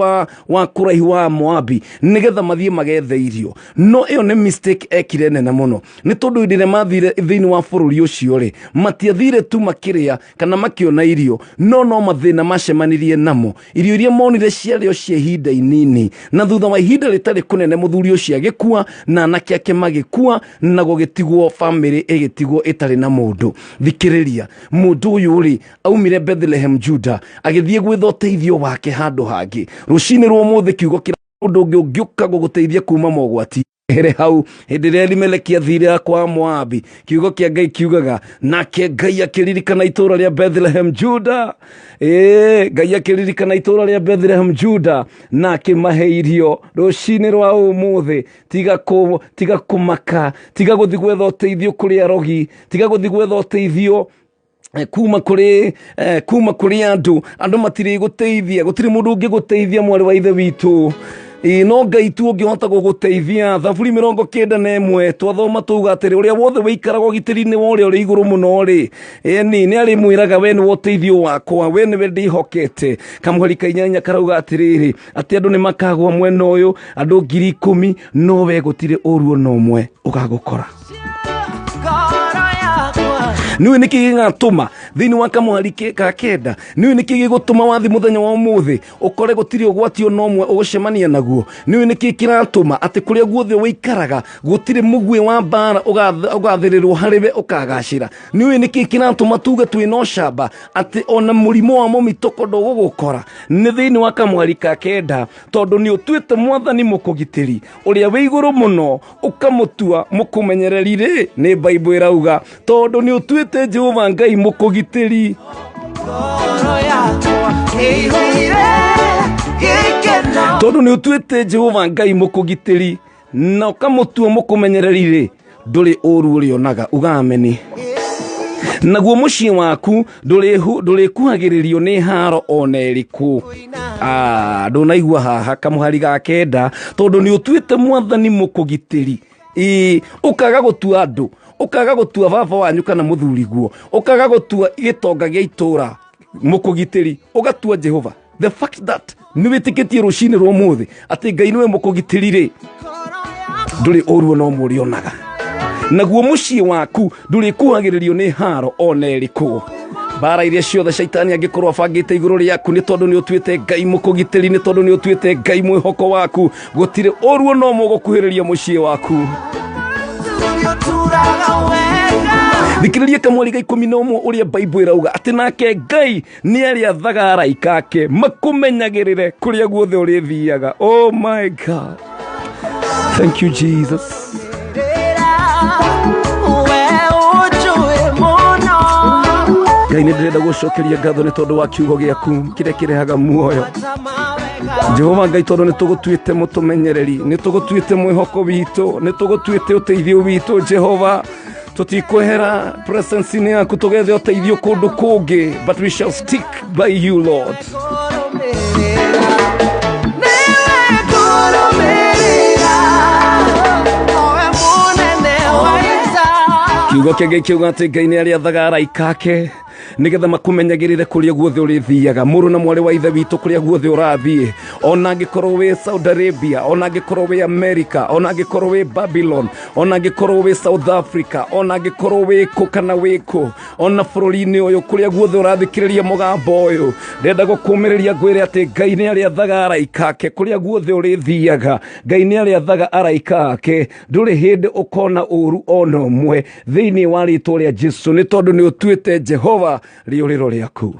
wa kũraihu wa Moabi nĩgetha mathiĩ magethe irio. No ĩyo nĩ mistake ekire nene mũno, nĩ tondũ hĩndĩ ĩrĩa mathire thĩinĩ wa bũrũri ũcio rĩ, matiathire tu makĩrĩa kana makĩona irio, no mathĩna macemanirie namo. Irio iria monire ciarĩ o cia ihinda inini, na thutha wa ihinda rĩtarĩ kũnene mũthuri ũcio agĩkua na anake ake magĩkua, na gũgĩtigwo bamĩrĩ ĩgĩtigwo ĩtarĩ na mũndũ. Thikĩrĩria, mũndũ ũyũ rĩ aumire Bethlehem Juda agĩthiĩ gwetha ũteithio wake handũ hangĩ. Rũcinĩ rwa ũmũthĩ kiugo kĩra ũndũ ũngĩ ũngĩũka gũgũteithia kuma mogwati here hau. Hĩndĩ ĩrĩa Elimeleki athire kwa Moabi, kiugo kĩa Ngai kiugaga nake Ngai akĩririkana itũũra rĩa Bethlehem Juda. Ngai akĩririkana itũũra rĩa Bethlehem Juda na akĩmahe irio. Rũcinĩ rwa ũmũthĩ tiga kũmaka, tiga gũthiĩ gwetha ũteithio kũrĩ arogi, tiga gũthiĩ gwetha ũteithio kuma kũrĩ andũ. Andũ matirĩ gũteithia, gũtirĩ mũndũ ũngĩgũteithia mwarĩ wa ithe witũ. No Ngai tu ũngĩhota gũgũteithia. Thaburi 91 twathoma tuga atĩrĩ, ũrĩa wothe wĩikaraga ũgitĩri-inĩ wa ũrĩa ũrĩ igũrũ mũno rĩ, ĩni nĩ arĩmwĩraga we nĩwe ũteithio wakwa, we nĩwe ndĩhokete. Kamũhari ka 8 karauga atĩrĩrĩ, atĩ andũ nĩ makagwa mwena ũyũ, andũ 10,000, no we gũtirĩ ũru ona ũmwe ũgagũkora. Niwe nĩkĩ gĩgatũma thĩinĩ wa kamũhari ka 9, niwe nĩkĩ gĩgũtũma wathi mũthenya wa ũmũthĩ ũkore gũtirĩ ũgwati ona ũmwe ũgũcemania naguo. Niwe nĩkĩ kĩratũma atĩ kũrĩa guothe ũikaraga gũtirĩ mũguĩ wa mbara ũgathĩrĩrwo harĩ we ũkagacĩra. Niwe nĩkĩ kĩratũma tuge twĩna ũcamba atĩ ona mũrimũ wa mũmitũko ndũgũgũkora. Nĩ thĩinĩ wa kamũhari ka 9, tondũ nĩ ũtuĩte mwathani mũkũgitĩri ũrĩa wĩ igũrũ mũno ũkamũtua mũkũmenyereri rĩ, nĩ Bible ĩrauga tondũ nĩ ũtuĩte Jehova Ngai mũkũgitĩri. Tondũ nĩ ũtuĩte Jehova Ngai mũkũgitĩri na ũkamũtua mũkũmenyereri rĩ, ndũrĩ ũru ũrĩonaga. Uga ameni. Naguo mũciĩ waku ndũrĩkuhagĩrĩrio nĩ haro ona ĩrĩkũ. Ndũnaigua haha kamũhari ga 9, tondũ nĩ ũtuĩte mwathani mũkũgitĩri. Ũkaga gũtua andũ, ũkaga gũtua baba wanyu kana mũthuriguo, ũkaga gũtua gĩtonga gĩa itũũra mũkũgitĩri, ũgatua Jehova. The fact that nĩ wĩtĩkĩtie rũcinĩ rwa ũmũthĩ atĩ Ngai nĩwe mũkũgitĩri rĩ, ndũrĩ ũru ona ũmwe ũrĩonaga. Naguo mũciĩ waku ndũrĩkuhagĩrĩrio nĩ haro ona ĩrĩkũ. Mbara iria ciothe caitani angĩkorwo abangĩte igũrũ rĩaku, nĩ tondũ nĩ ũtuĩte Ngai mũkũgitĩri, nĩ tondũ nĩ ũtuĩte Ngai mwĩhoko waku, gũtirĩ ũru ona ũmwe ũgũkuhĩrĩria mũciĩ waku. Thikĩrĩria kamweri ga 11 ũrĩa Bible ĩrauga atĩ nake Ngai nĩ arĩathaga araika ake makũmenyagĩrĩre kũrĩa guothe ũrĩthiaga. Oh my God, thank you Jesus. Ngai nĩ ndĩrenda gũcokeria ngatho nĩ tondũ wa kiugo gĩaku kĩrĩa kĩrehaga muoyo. Jehova Ngai, tondũ nĩ tũgũtuĩte mũtũmenyereri, nĩ tũgũtuĩte mwĩhoko witũ, nĩ tũgũtuĩte ũteithio witũ. Jehova, tũtikwehera presence-inĩ yaku tũgethe ũteithio kũndũ kũngĩ, but we shall stick by you Lord. Kiugo kĩa Ngai kiuga atĩ Ngai nĩ arĩathaga araika ake nĩgetha makũmenyagĩrĩre kũrĩa guothe ũrĩthiaga. Mũrũ na mwarĩ wa ithe witũ, kũrĩa guothe ũrathiĩ, ona angĩkorwo wĩ Saudi Arabia, ona angĩkorwo wĩ America, ona angĩkorwo wĩ Babylon, ona angĩkorwo wĩ South Africa, ona angĩkorwo wĩ kũ kana wĩ kũ, ona bũrũri-inĩ ũyũ, kũrĩa guothe ũrathikĩrĩria mũgambo ũyũ, ndĩrenda gũkũmĩrĩria ngwĩre atĩ Ngai nĩ arĩathaga araika ake kũrĩa guothe ũrĩthiaga. Ngai nĩ arĩathaga araika ake, ndũrĩ hĩndĩ ũkona ũru ona ũmwe thĩinĩ wa rĩtwa rĩa Jesu, nĩ tondũ nĩ ũtuĩte Jehova rĩũrĩro rĩaku.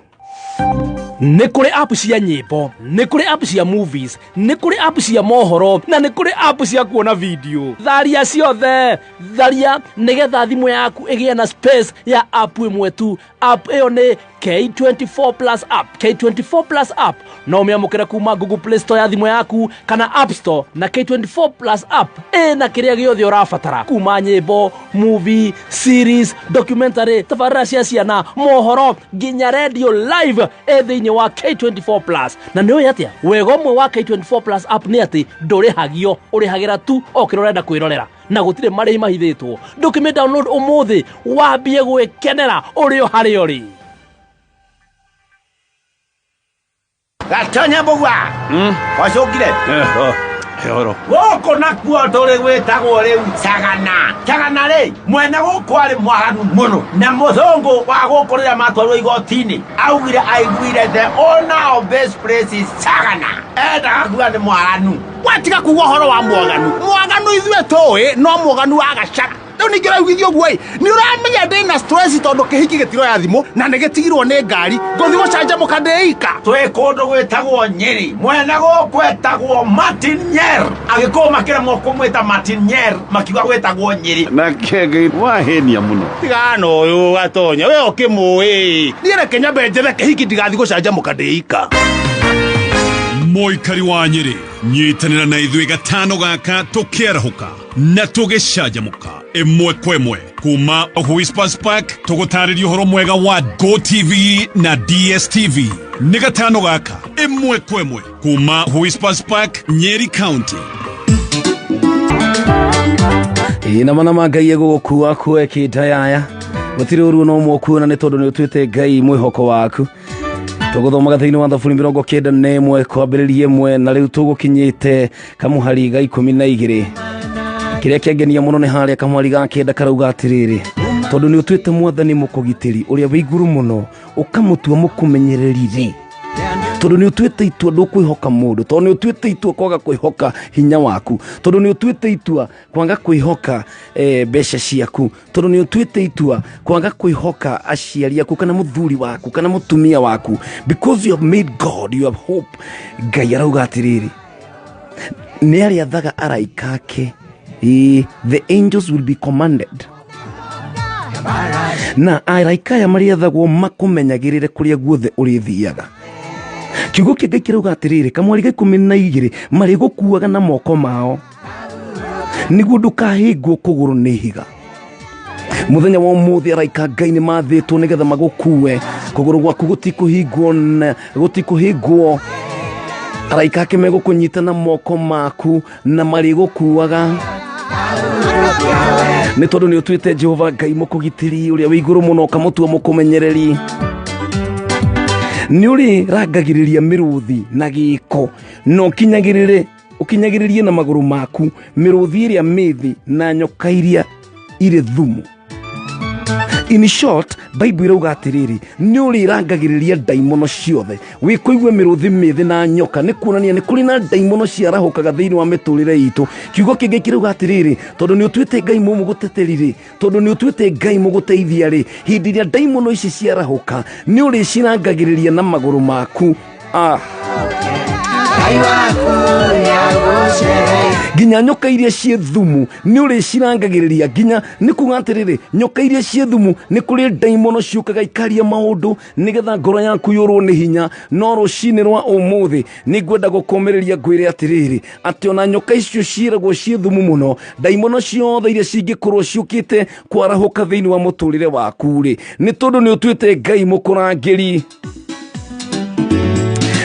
Nĩ kũrĩ app cia nyĩmbo, nĩ kũrĩ app cia movies, nĩ kũrĩ app cia mohoro, na nĩ kũrĩ app cia kuona video. Tharia ciothe, tharia nĩgetha thimũ yaku ĩgĩe na space ya app ĩmwe tu. App ĩyo nĩ K24 Plus app. K24 Plus app no ũmĩamũkĩre kuma Google Play Store ya thimũ yaku kana App Store, na K24 Plus app ĩna kĩrĩa gĩothe ũrabatara, kuma nyĩmbo, movie, series, documentary, tabarĩra cia ciana, mohoro, nginya radio live ĩ thĩinĩ wa K24 Plus. Na nĩ ũĩ atĩa wega ũmwe wa K24 Plus app nĩ atĩ ndũrĩhagio, ũrĩhagĩra tu o kĩrĩa ũrenda kwĩrorera na gũtirĩ marĩhi mahithĩtwo. Ndũkĩmĩ download ũmũthĩ wambie gwĩkenera ũrĩ o harĩa ũrĩ. Gatonya mbũgua wacũngire horo. Gũkũ nakuo tũrĩ gwĩtagwo rĩu Cagana. Cagana rĩ, mwene gũkũ arĩ mwaganu mũno, na mũthũngũ wa gũkũ rĩrĩa matwarirwo igoti-inĩ augire aiguire the owner of this place is Cagana, endaga kuga nĩ mwaganu. Watiga kuga ũhoro wa mwaganu, mwaganu ithuĩ tũĩ no mwaganu wa gacaga. Rĩu ningĩ ũraiguithia ũguo ĩ, nĩ ũramenya ndĩna stress tondũ kĩhiki gĩtiroya thimũ na nĩ gĩtigirwo nĩ ngari, ngũthiĩ gũcanjamũka ndĩ ika. Twĩ kũndũ gwĩtagwo Nyĩrĩ, mwene gũkũ etagwo Martin Nyer. Agĩkũyũ makĩremwo kũmwĩta Martin Nyer, makiuga gwĩtagwo Nyĩrĩ. Nake Ngai wahenia mũno. Tigana ũyũ Gatonya, we ũkĩmũĩ. Niĩ reke nyambe njethe kĩhiki ndigathiĩ gũcanjamũka ndĩ ika. Mũikari wa Nyĩrĩ, nyitanĩra na ithuĩ gatano gaka tũkĩarahũka na tũgĩcanjamũka ĩmwe kwa ĩmwe kuma Whispers Park, tũgũtarĩria ũhoro mwega wa Go TV na DSTV. Nĩ gatano gaka ĩmwe kwa ĩmwe kuma Whispers Park, Nyeri County. Ĩ na mana ma Ngai egũgũkua kue kĩndayaya, gũtirĩ ũru no ũmwe ũkuona nĩ tondũ nĩ ũtuĩte Ngai mwĩhoko waku. Tũgũthomaga thĩinĩ wa Thaburi 91 kwambĩrĩria 1, na rĩu tũgũkinyĩte kamũhari ga 12. Kĩrĩa kĩangenia mũno nĩ harĩa kamũhari ga 9 karauga atĩrĩrĩ, tondũ nĩ ũtuĩte Mwathani mũkũgitĩri ũrĩa wĩ igũrũ mũno, ũkamũtua mũkũmenyereri rĩ, tondũ nĩ ũtuĩte itua ndũkwĩhoka mũndũ, tondũ nĩ ũtuĩte itua kwaga kwĩhoka hinya waku, tondũ nĩ ũtuĩte itua kwaga kwĩhoka mbeca ciaku, tondũ nĩ ũtuĩte itua kwaga kwĩhoka aciari aku kana mũthuri waku kana mũtumia waku, because you have made God you have hope. Ngai arauga atĩrĩrĩ, nĩ arĩathaga araika ake. The angels will be commanded, na araika aya marĩathagwo makũmenyagĩrĩre kũrĩa guothe ũrĩthiaga. Kiugo kĩa Ngai kĩrauga atĩrĩrĩ, kamwari ga 12, marĩgũkuaga na moko mao nĩguo ndũkahĩngwo kũgũrũ nĩ ihiga. Mũthenya wa ũmũthĩ araika Ngai nĩ mathĩtwo nĩgetha magũkue, kũgũrũ gwaku gũtikũhingwo na gũtikũhĩngwo. Araika ake megũkũnyita na moko maku na marĩgũkuaga nĩ tondũ nĩ ũtuĩte Jehova Ngai mũkũgitĩri ũrĩa wĩ igũrũ mũno, ũkamũtua mũkũmenyereri. Nĩ ũrĩrangagĩrĩria mĩrũthi na gĩko, na ũkinyagĩrĩrie na magũrũ maku mĩrũthi ĩrĩa mĩthĩ na nyoka iria irĩ thumu. In short, Bible ĩrauga atĩrĩrĩ, nĩ ũrĩrangagĩrĩria ndaimono ciothe. Wĩkũigue mĩrũthi mĩthĩ na nyoka nĩ kuonania nĩ kũrĩ na ndaimono ciarahũkaga thĩinĩ wa mĩtũrĩre itũ. Kiugo kĩngĩ kĩrauga atĩrĩrĩ, tondũ nĩ ũtuĩte Ngai mũmũgũteteri rĩ, tondũ nĩ ũtuĩte Ngai mũgũteithia rĩ, hĩndĩ ĩrĩa ndaimono ici ciarahũka nĩ ũrĩcirangagĩrĩria na magũrũ maku. Nginya nyoka iria ciĩ thumu nĩ ũrĩcirangagĩrĩria. Nginya nĩ kuga atĩrĩrĩ, nyoka iria ciĩ thumu nĩ kũrĩ ndaimono ciũkaga ikaria maũndũ nĩgetha ngoro yaku yũrwo nĩ hinya. No rũcinĩ rwa ũmũthĩ nĩ ngwenda gũkũmĩrĩria ngwĩre atĩrĩrĩ, atĩ ona nyoka icio ciĩragwo ciĩ thumu mũno, ndaimono ciothe iria cingĩkorwo ciũkĩte kwarahũka thĩinĩ wa mũtũrĩre waku rĩ, nĩ tondũ nĩ ũtuĩte Ngai mũkũrangĩri.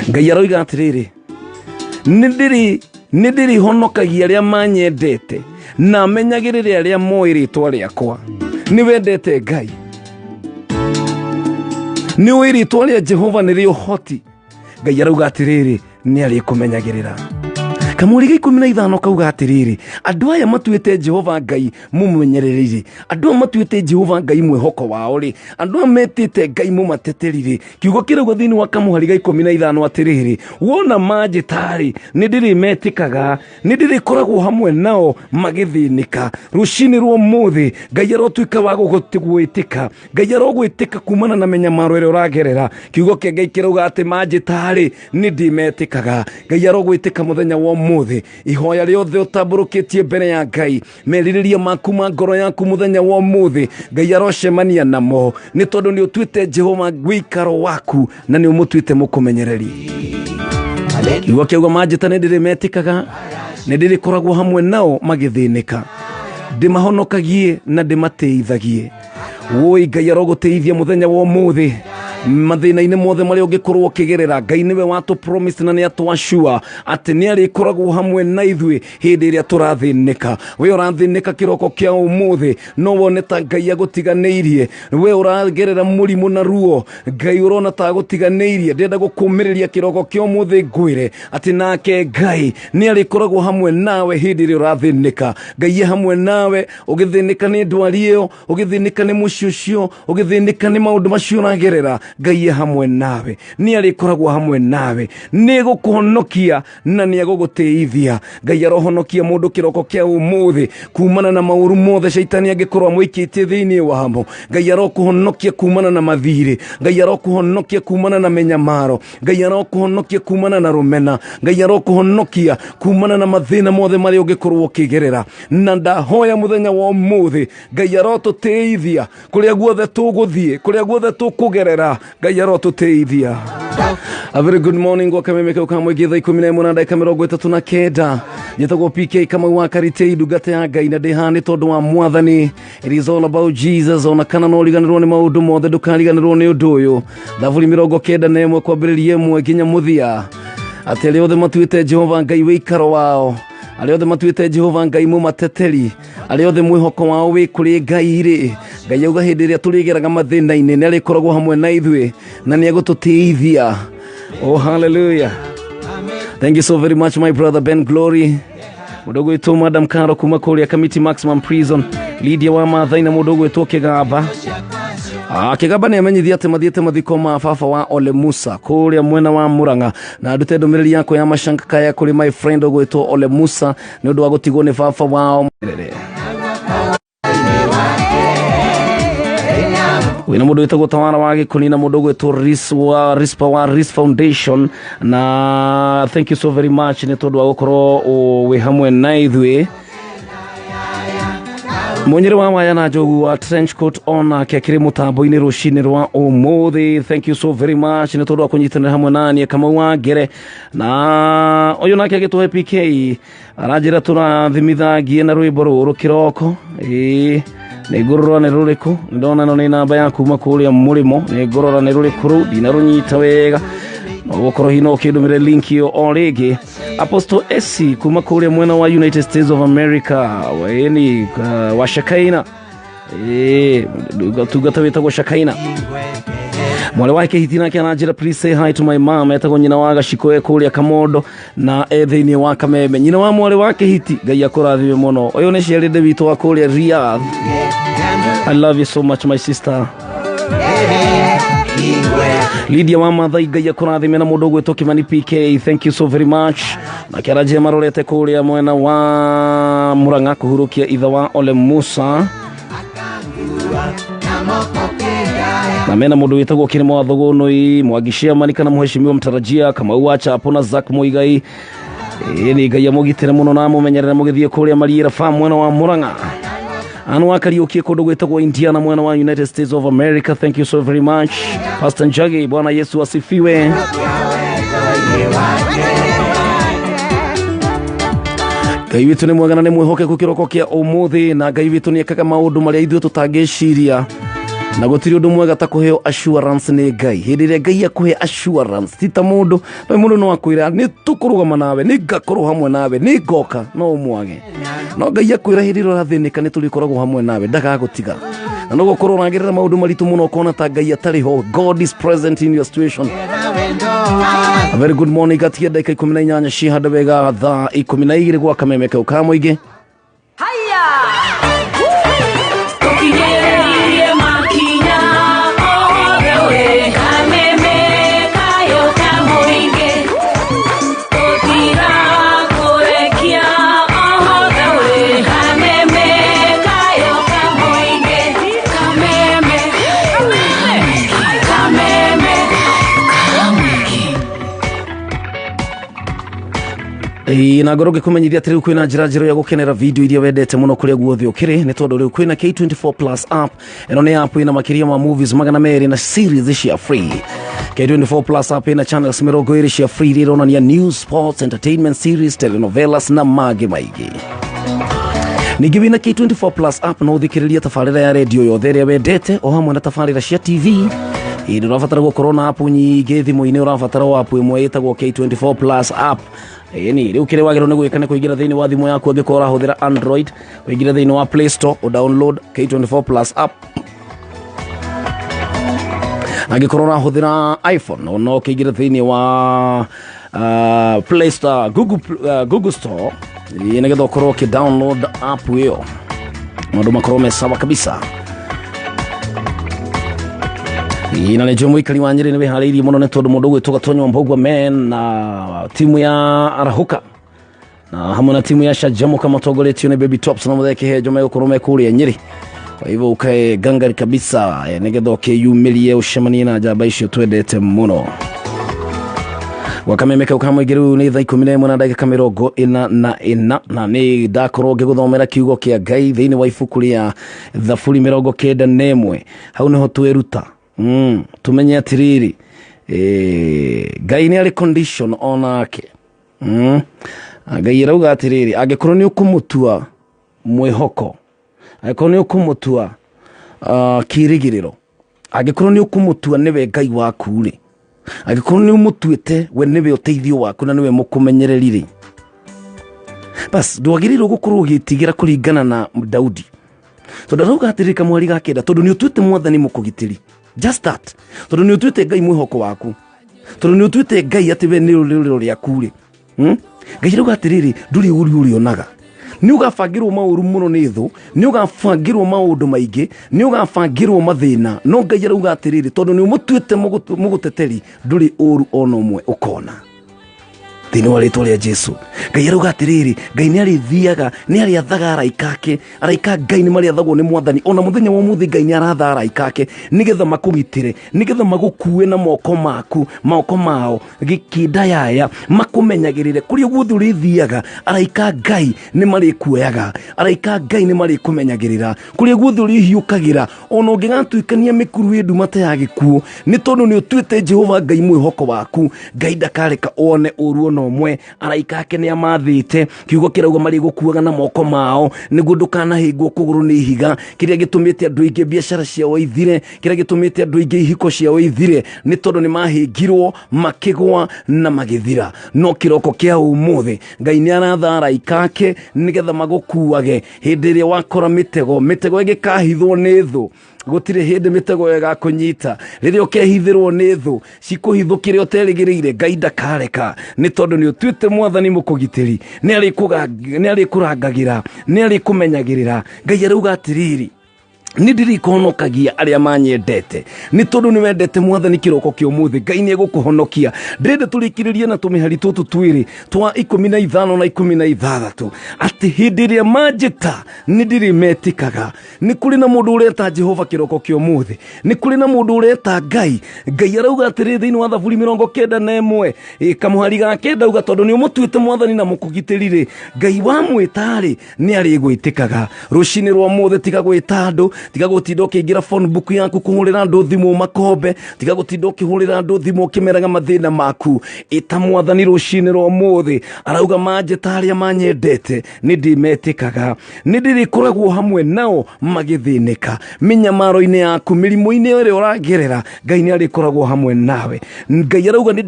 Ngai aroiga atĩrĩrĩ, nĩ ndĩrĩhonokagia arĩa manyendete na menyagĩrĩre arĩa moĩ rĩtwa rĩakwa. Nĩ wendete Ngai, nĩ ũĩ rĩtwa rĩa Jehova nĩ rĩ ũhoti. Ngai arauga atĩrĩrĩ, nĩ arĩkũmenyagĩrĩra. Kamũri ga 15 kauga atĩrĩrĩ, andũ aya matuĩte Jehova Ngai mũmenyereri, andũ aya matuĩte Jehova Ngai mwĩhoko wao rĩ, andũ aya metĩte Ngai mũmateteri rĩ, kiugo kĩrauga thĩinĩ wa kamũhari ga 15 atĩrĩrĩ, wona manjĩta-rĩ, nĩ ndĩrĩmetĩkaga, nĩ ndĩrĩkoragwo hamwe nao magĩthĩnĩka. Rũcinĩ rwa ũmũthĩ Ngai arotuĩka wa gũgwĩtĩka, Ngai arogwĩtĩka kumana na mĩnyamaro ĩrĩa ũragerera. Kiugo kĩa Ngai kĩrauga atĩ manjĩta-rĩ, nĩ ndĩmetĩkaga. Ngai arogwĩtĩka mũthenya wa ũmũthĩ. Ihoya rĩothe ũtambũrũkĩtie mbere ya Ngai, merirĩria maku ma ngoro yaku mũthenya wa ũmũthĩ, Ngai arocemania namo, nĩ tondũ nĩ ũtuĩte Jehova wĩikaro waku na nĩ ũmũtuĩte mũkũmenyereri. Kiugo kĩauga manjĩta nĩ ndĩrĩmetĩkaga, nĩ ndĩrĩkoragwo hamwe nao magĩthĩnĩka, ndĩmahonokagie na ndĩmatĩithagie. Woi Ngai arogũteithia mũthenya wa ũmũthĩ. Mathĩna-inĩ mothe marĩa ũngĩkorwo ũkĩgerera, Ngai nĩwe watũ promise na nĩ atwacua atĩ nĩ arĩkoragwo hamwe na ithuĩ hĩndĩ ĩrĩa tũrathĩnĩka. We ũrathĩnĩka kĩroko kĩa ũmũthĩ, no wone ta Ngai agũtiganĩirie. We ũragerera mũrimũ na ruo, Ngai ũrona ta agũtiganĩirie. Ndĩrenda gũkũmĩrĩria kĩroko kĩa ũmũthĩ ngwĩre atĩ nake Ngai nĩ arĩkoragwo hamwe nawe hĩndĩ ĩrĩa ũrathĩnĩka. Ngai e hamwe nawe ũgĩthĩnĩka nĩ ndwari ĩyo, ũgĩthĩnĩka nĩ mũciĩ ũcio, ũgĩthĩnĩka nĩ maũndũ macio ũragerera. Ngai e hamwe nawe, nĩ arĩkoragwo hamwe nawe, nĩ egũkũhonokia na nĩ egũgũtĩithia. Ngai arohonokia mũndũ kĩroko kĩa ũmũthĩ kumana na maũru mothe caitani angĩkorwo amũikĩtie thĩinĩ wamo. Ngai arokũhonokia kumana na mathirĩ, Ngai arokũhonokia kumana na mĩnyamaro, Ngai arokũhonokia kumana na rũmena, Ngai arokũhonokia kumana na mathĩna mothe marĩa ũngĩkorwo ũkĩgerera. Na ndahoya mũthenya wa ũmũthĩ Ngai arotũtĩithia kũrĩa guothe tũgũthiĩ, kũrĩa guothe tũkũgerera, Ngai arotũtĩithia. A very good morning gwa kameme kau ka mũingĩ thaa 11 na ndagĩka 39. Njĩtagwo PK Kamau wa Karitei, ndungata ya Ngai, na ndĩ haha nĩ tondũ wa Mwathani. It is all about Jesus. Ona kana no ũriganĩrwo nĩ maũndũ mothe, ndũkariganĩrwo nĩ ũndũ ũyũ. Thaburi 91 kwambĩrĩria 1 nginya mũthia, atĩ arĩa othe matuĩte Jehova Ngai wĩikaro wao, arĩa othe matuĩte Jehova Ngai mũmateteri, arĩa othe mwĩhoko wao wĩ kũrĩ Ngai rĩ, Ngai auga hĩndĩ ĩrĩa tũrĩgeraga mathĩna-inĩ nĩ arĩkoragwo hamwe na ithuĩ na nĩ egũtũtĩithia. Oh, hallelujah. Thank you so very much, my brother Ben Glory, mũndũ ũgwĩtwo Madam Caro kuma kũrĩa Kamiti Maximum Prison, Lydia wa Maathai na mũndũ ũgwĩtwo Kĩgamba. Kĩgamba nĩ amenyithia atĩ mathiĩte mathiko ma baba wa Ole Musa kũrĩa mwena wa Murang'a, na ndute ndũmĩrĩri yakwa ya macankaya kũrĩ my friend ũgwĩtwo Ole Musa nĩ ũndũ wa gũtigwo nĩ baba wao. Wĩna mũndũ wĩtagwo Tawara wa Gĩkũni na mũndũ ũgwĩtwo Ris wa Rispa wa Ris Foundation, na thank you so very much nĩ tondũ wa gũkorwo wĩ hamwe na ithuĩ. Mũnyĩrĩ wa waya na njogu wa trench coat onake akĩrĩ mũtambo-inĩ rũcinĩ rwa ũmũthĩ. Thank you so very much nĩ tondũ wa kũnyitanĩra hamwe naniĩ Kamau wa Ngere. Na ũyũ nake agĩtũhe PK aranjĩra tũrathimithangie na rwĩmbo rũrũ kĩroko. Ĩĩ, nĩ ngũrora nĩ rũrĩkũ, ndona ĩno nĩ namba ya kuma kũrĩa mũrĩmo, nĩ ngũrora nĩ rũrĩkũ rũu, ndinarũnyita wega, no gũkorwo hihi no ũkĩndũmĩre link ĩyo o rĩngĩ. Apostle Esi kuma kũrĩa mwena wa United States of America, ĩni wa Shakaina, ĩĩ, tungata wĩtagwo Shakaina. Mwarĩ wa Kĩhiti nake aranjĩra please say hi to my mom, etagwo nyina wa Gaciko e kũrĩa Kamondo na e thĩinĩ wa Kameme. Nyina wa mwarĩ wa Kĩhiti, Ngai akũrathime mũno. Ũyũ nĩ ciarĩnde witũ wa kũrĩa Riyadh. I love you so much, my sister. Lydia wa Maathai, Ngai akũrathime. Na mũndũ ũgwĩtwo Kimani PK, thank you so very much. Nake aranjĩra marorete kũrĩa mwena wa Murang'a kũhurũkia ithe wa Ole Musa, na mena mũndũ wĩtagwo Kĩrĩma wa Thũgũnũi, Mwangi Chairman kana mũheshimiwa mtarajia Kamau wa Chapo na Zack Muigai. Ĩĩ, nĩ Ngai amũgitĩre mũno na amũmenyerere mũgĩthiĩ kũrĩa Mariera Farm mwena wa Murang'a. Anu wa Kariuki kũndũ gwĩtagwo Indiana mwena wa United States of America, thank you so very much. Pastor Njagi, Bwana Yesu asifiwe. Ngai witũ nĩ mwega na nĩ mwĩhokeku kĩroko kĩa ũmũthĩ, na Ngai witũ nĩ ekaga maũndũ marĩa ithuĩ tũtangĩciria, na gũtirĩ ũndũ mwega ta kũheo assurance nĩ Ngai. Hĩndĩ ĩrĩa Ngai akũhe assurance, ti ta mũndũ, no mũndũ no akwĩra nĩ tũkũrũgama nawe, nĩ ngakorwo hamwe nawe, nĩ ngoka, no ũmwage. No Ngai akwĩra hĩndĩ ĩrĩa ũrathĩnĩka nĩ tũrĩkoragwo hamwe nawe, ndagagũtiga. Na no gũkorwo ũragerera maũndũ maritũ mũno ũkona ta Ngai atarĩ ho, God is present in your situation. A very good morning. Gatia ndagĩka 18 cihanda wega thaa 12 gwa kameme kau ka mũingĩ. Tũkinyĩrĩrie makinya othe wĩ kameme kayo ka mũingĩ, tũtigakũrekia othe wĩ kameme kayo ka mũingĩ, kameme, kameme. Ĩĩ, na ngorwo ngĩkũmenyithia atĩ rĩu kwĩna njĩra njerũ ya gũkenera video iria wendete mũno kũrĩa guothe ũkĩrĩ, nĩ tondũ rĩu kwĩna K24 Plus app. Ĩno nĩ app ĩna makĩria ma movies 200 na series cia free. K24 Plus app ĩna channels 20 cia free iria ironania news, sports, entertainment series, telenovelas na mangĩ maingĩ. Ningĩ wĩna K24 Plus app no ũthikĩrĩrie tabarĩra ya redio yothe ĩrĩa wendete o hamwe na tabarĩra cia TV. Ĩ, ndũrabatara gũkorwo na app nyingĩ thimũ-inĩ, ũrabatara o app ĩmwe ĩtagwo K24 Plus app. Ĩni rĩu kĩrĩa wagĩrĩirwo nĩ gwĩka nĩ kũingĩra thĩinĩ wa thimũ yaku, angĩkorwo ũrahũthĩra Android, ũingĩre thĩinĩ wa Play Store, ũdownload K24 Plus app. Angĩkorwo ũrahũthĩra iPhone, no ũkĩingĩre thĩinĩ wa Play Store, Google Store, ĩ, nĩgetha ũkorwo ũkĩ-download app ĩyo, maũndũ makorwo me sawa kabisa. Ĩ, na nĩnjũĩ mũikari wa Nyĩrĩ nĩ wĩharĩirie mũno, nĩ tondũ mũndũ ũgwĩtwo Gatonyo Mbogua men na timu ya Arahũka na hamwe na timu ya Canjamũka matongoretio nĩ Baby Tops na Mũthee Kĩhenjo megũkorwo me kũrĩa Nyĩrĩ. Kwa hivyo ukae gangari kabisa, nĩgetha ũkĩyumĩrie ũcemanie na njamba icio twendete mũno. Gwakameme kau ka mũingĩ rĩu nĩ thaa 11 na ndagĩka 44, na nĩ ndakorwo ngĩgũthomera kiugo kĩa Ngai thĩinĩ wa ibuku rĩa Thaburi 91. Hau nĩho tweruta tũmenye atĩrĩrĩ, Ngai nĩ arĩ condition onake. Ngai arauga atĩrĩrĩ, angĩkorwo nĩ ũkũmũtua mwĩhoko, angĩkorwo nĩ ũkũmũtua kĩrĩgĩrĩro, angĩkorwo nĩ ũkũmũtua nĩwe Ngai waku rĩ, angĩkorwo nĩ ũmũtuĩte we nĩwe ũteithio waku na nĩwe mũkũmenyereri rĩ, bas ndwagĩrĩirwo gũkorwo ũgĩtigĩra kũringana na Daudi, tondũ arauga atĩrĩrĩ kamwari ga 9, tondũ nĩ ũtuĩte mwathani mũkũgitĩri, just that, tondũ nĩ ũtuĩte Ngai mwĩhoko waku, tondũ nĩ ũtuĩte Ngai atĩ we nĩ rũrĩrĩ rĩaku rĩ, Ngai arauga atĩrĩrĩ, ndũrĩ ũru ũrĩonaga, nĩ ũgabangĩrwo maũru mũno nĩ thũ, nĩ ũgabangĩrwo maũndũ maingĩ, nĩ ũgabangĩrwo mathĩna, no Ngai arauga atĩrĩrĩ, tondũ nĩ ũmũtuĩte mũgũteteri, ndũrĩ ũru ona ũmwe ũkona thĩinĩ wa rĩtwa rĩa Jesu. Ngai arauga atĩrĩrĩ, Ngai nĩ arĩthiaga, nĩ arĩathaga araika ake. Araika Ngai nĩ marĩathagwo nĩ mwathani. Ona mũthenya wa ũmũthĩ Ngai nĩ aratha araika ake nĩgetha makũgitĩre, nĩgetha magũkue na moko maku, moko mao gĩkĩnda yaya, makũmenyagĩrĩre kũrĩa guothe ũrĩthiaga. Araika Ngai nĩ marĩkuoyaga, araika Ngai nĩ marĩkũmenyagĩrĩra kũrĩa guothe ũrĩhiũkagĩra, ona ũngĩgatuĩkania mĩkuru ĩ nduma ta ya gĩkuũ, nĩ tondũ nĩ ũtuĩte Jehova Ngai mwĩhoko waku. Ngai ndakareka wone ũru ona ũmwe. Araika ake nĩ amathĩte, kiugo kĩrauga marĩgũkuaga na moko mao nĩguo ndũkanahĩngwo kũgũrũ nĩ ihiga. Kĩrĩa gĩtũmĩte andũ aingĩ biacara ciao ithire, kĩrĩa gĩtũmĩte andũ aingĩ ihiko ciao ithire, nĩ tondũ nĩ mahĩngirwo, makĩgwa na magĩthira. No kĩroko kĩa ũmũthĩ Ngai nĩ aratha araika ake nĩgetha magũkuage hĩndĩ ĩrĩa wakora mĩtego, mĩtego ĩgĩkahithwo nĩ thũ. Gũtirĩ hĩndĩ mĩtego ĩyo ĩgakũnyita. Rĩrĩa ũkehithĩrwo nĩ thũ, cikũhithũkĩre ũterĩgĩrĩire, Ngai ndakareka, nĩ tondũ nĩ ũtuĩte mwathani mũkũgitĩri, nĩ arĩkũrangagĩra, nĩ arĩkũmenyagĩrĩra. Ngai arauga atĩrĩrĩ, nĩ ndirĩkũhonokagia arĩa manyendete, nĩ tondũ nĩ wendete mwathani kĩroko kĩa ũmũthĩ, Ngai nĩ egũkũhonokia. Ndĩrenda tũrĩkĩrĩrie na tũmĩhari tũtũ twĩrĩ twa 15 na 16, atĩ hĩndĩ ĩrĩa manjĩta nĩ ndĩrĩmetĩkaga. Nĩ kũrĩ na mũndũ ũreta Jehova kĩroko kĩa ũmũthĩ, nĩ kũrĩ na mũndũ ũreta Ngai. Ngai arauga atĩrĩ thĩinĩ wa Thaburi 91, kamũhari ga 9, auga tondũ nĩ ũmũtuĩte mwathani na mũkũgitĩri rĩ, Ngai wamwĩta rĩ, nĩ arĩgwĩtĩkaga. Rũcinĩ rwa ũmũthĩ tiga gwĩta andũ, tiga gũtinda ũkĩingĩra phone book yaku kũhũrĩra andũ thimũ makombe, tiga gũtinda ũkĩhũrĩra andũ thimũ ũkĩmeraga mathĩna maku. Ĩta mwathani rũcinĩ rwa ũmũthĩ, arauga manjĩta arĩa manyendete nĩ ndĩmetĩkaga, nĩ ndĩrĩkoragwo hamwe nao magĩthĩnĩka mĩnyamaro-inĩ yaku, mĩrimũ-inĩ ĩrĩa ũragerera, Ngai nĩ arĩkoragwo hamwe nawe. Ngai arauga nĩ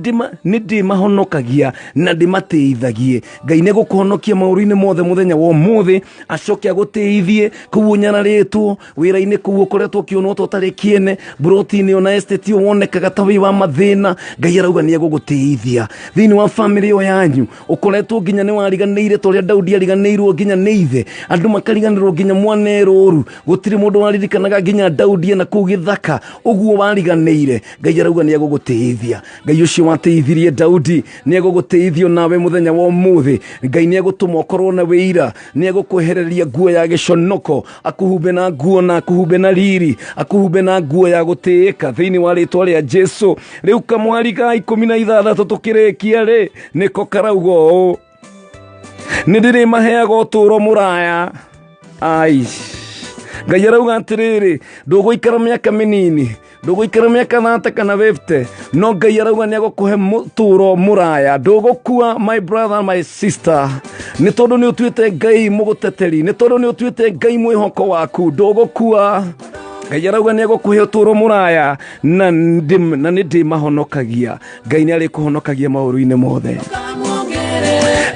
ndĩmahonokagia na ndĩmatĩithagie. Ngai nĩ egũkũhonokia maũru-inĩ mothe mũthenya wa ũmũthĩ, acoke agũtĩithie kũu ũnyararĩtwo wĩra-inĩ, kũu ũkoretwo ũkĩonwo ta ũtarĩ kĩene, mburoti-inĩ ona estate ĩyo wonekaga ta wĩ wa mathĩna. Ngai arauga nĩ egũgũtĩithia thĩinĩ wa bamĩrĩ ĩyo yanyu ũkoretwo nginya nĩ wariganĩire, ta ũrĩa Daudi ariganĩirwo nginya nĩ ithe, andũ makariganĩrwo nginya mwana erũru, gũtirĩ mũndũ waririkanaga nginya Daudi ena kũu gĩthaka, ũguo wariganĩire. Ngai arauga nĩ egũgũtĩithia. Ngai ũcio watĩithirie Daudi nĩ egũgũtĩithio nawe mũthenya wa ũmũthĩ. Ngai nĩ egũtũma ũkorwo na wĩira, nĩ egũkwehereria nguo ya gĩconoko, akũhumbe na nguo na akũhumbe na riri, akũhumbe na nguo ya gũtĩĩka thĩinĩ wa rĩtwa rĩa Jesu. Rĩu kamwari ga 16 tũkĩrĩkia rĩ, nĩko karauga ũũ, nĩ ndĩrĩmaheaga ũtũũro mũraya. Ai, Ngai arauga atĩrĩrĩ, ndũgũikara mĩaka mĩnini, ndũgũikara mĩaka 30 kana 50, no Ngai arauga nĩ egũkũhe mũtũũro mũraya. Ndũgũkua, my brother, my sister, nĩ tondũ nĩ ũtuĩte Ngai mũgũteteri, nĩ tondũ nĩ ũtuĩte Ngai mwĩhoko waku, ndũgũkua. Ngai arauga nĩ egũkũhe ũtũũro mũraya na nĩ ndĩmahonokagia. Ngai nĩ arĩkũhonokagia maũru-inĩ mothe.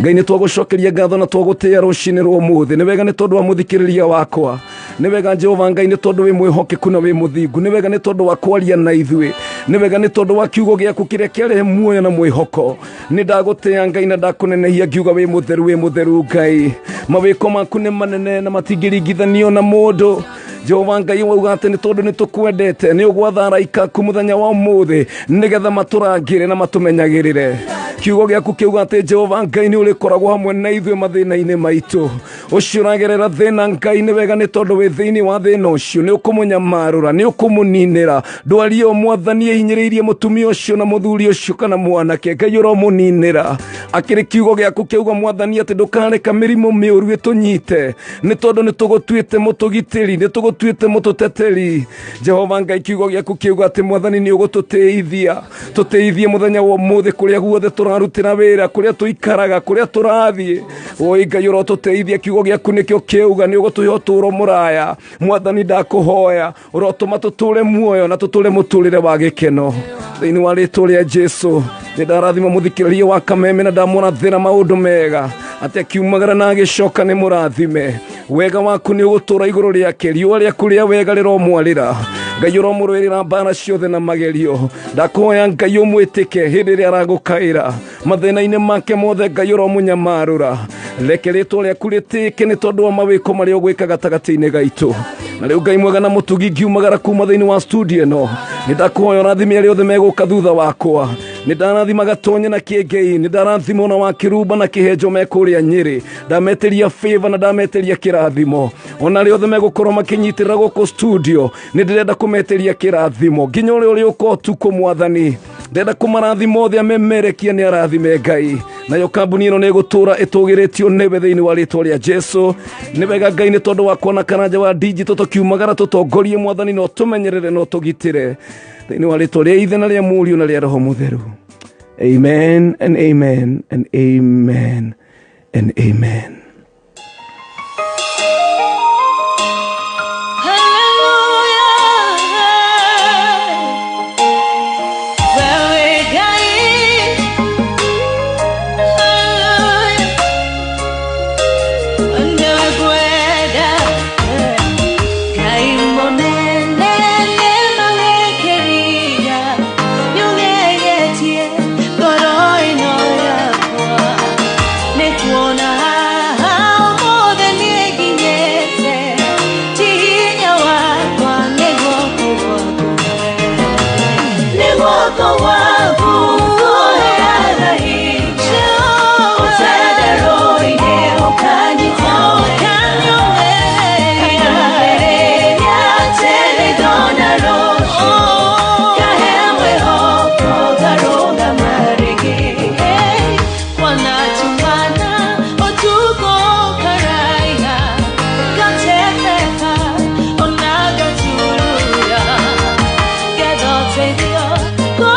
Ngai nĩ twagũcokeria ngatho na twagũtĩĩa rũcinĩ rwa ũmũthĩ. Nĩ wega nĩ tondũ wa mũthikĩrĩria wakwa. Nĩ wega Jehova Ngai nĩ tondũ wĩ mwĩhokeku na wĩ mũthingu. Nĩ wega nĩ tondũ wa kwaria na ithuĩ. Nĩ wega nĩ tondũ wa kiugo gĩaku kĩrĩa kĩarehe muoyo na mwĩhoko. Nĩ ndagũtĩĩa Ngai na ndakũnenehia ngiuga wĩ mũtheru Ngai. Mawĩko maku nĩ manene na matingĩringithanio na mũndũ. Jehova Ngai wauga atĩ nĩ tondũ nĩ tũkwendete nĩ ũgwatha araika aku mũthenya wa ũmũthĩ nĩgetha matũrangĩre na matũmenyagĩrĩre. Kiugo gĩaku kĩuga atĩ Jehova Ngai nĩ ũrĩkoragwo hamwe na ithuĩ mathĩna-inĩ maitũ. Ũcio ũragerera thĩna Ngai nĩ wega nĩ tondũ wĩ thĩinĩ wa thĩna ũcio nĩ ũkũmũnyamarũra, nĩ ũkũmũninĩra. Ndwari ĩyo Mwathani ĩhinyĩrĩirie mũtumia ũcio na mũthuri ũcio kana mwanake, Ngai ũromũninĩra. Akĩrĩ kiugo gĩaku kĩauga Mwathani atĩ ndũkareka mĩrimũ mĩũru ĩtũnyite nĩ tondũ nĩ tũgũtuĩte mũtũgitĩri, nĩ tũgũtuĩte mũtũteteri. Jehova Ngai kiugo gĩaku kĩauga atĩ Mwathani nĩ ũgũtũtĩithia, tũtĩithie mũthenya wa ũmũthĩ kũrĩa guothe tũrarutĩra wĩra, kũrĩa tũikaraga, kũrĩa tũrathiĩ. Oi Ngai ũrotũteithia, kiugo gĩaku nĩkĩo kĩauga nĩ ũgũtũhe ũtũũro mũraya. Mwathani ndakũhoya ũrotũma tũtũũre muoyo na tũtũũre mũtũũrĩre wa gĩkeno. Thĩinĩ wa rĩtwa rĩa Jesu nĩ ndarathima mũthikĩrĩria wa Kameme na ndamũrathĩra maũndũ mega atĩ akiumagara na agĩcoka nĩ mũrathime. Wega waku nĩ ũgũtũũra igũrũ rĩake, riũa rĩaku rĩa wega rĩromwarĩra. Ngai ũromũrũĩrĩra mbara ciothe na magerio. Ndakũhoya Ngai ũmwĩtĩke hĩndĩ ĩrĩa aragũkaĩra mathĩna-inĩ make mothe. Ngai ũromũnyamarũra. Reke rĩtwa rĩaku rĩtĩĩke nĩ tondũ wa mawĩko marĩa ũgwĩka gatagatĩ-inĩ gaitũ. Na rĩu Ngai mwega na mũtugi ngiumagara kuma thĩinĩ wa studio ĩno nĩ ndakũhoya ũrathime arĩa othe megũka thutha wakwa. Nĩ ndarathima Gatonye na Kĩengei, nĩ ndarathima ona wa Kĩrumba na Kĩhenjo me kũrĩa Nyĩrĩ. Ndametĩria favor na ndametĩria kĩrathimo. Ona arĩa othe megũkorwo makĩnyitĩrĩra gũkũ studio nĩ ndĩrenda kũmetĩria kĩrathimo nginya ũrĩa ũrĩũka ũtukũ. Mwathani ndĩrenda kũmarathima othe, amemerekia nĩ arathime Ngai. Nayo kambuni ĩno nĩ ĩgũtũũra ĩtũgĩrĩtio nĩwe thĩinĩ wa rĩtwa rĩa Jesu. Nĩ wega Ngai nĩ tondũ wa kuona Karanja wa digital tũkiumagara tũtongorie Mwathani na ũtũmenyerere na ũtũgitĩre thĩinĩ wa rĩtwa rĩa Ithe na rĩa Mũriũ na rĩa Roho Mũtheru. Amen and amen and amen and amen. Go.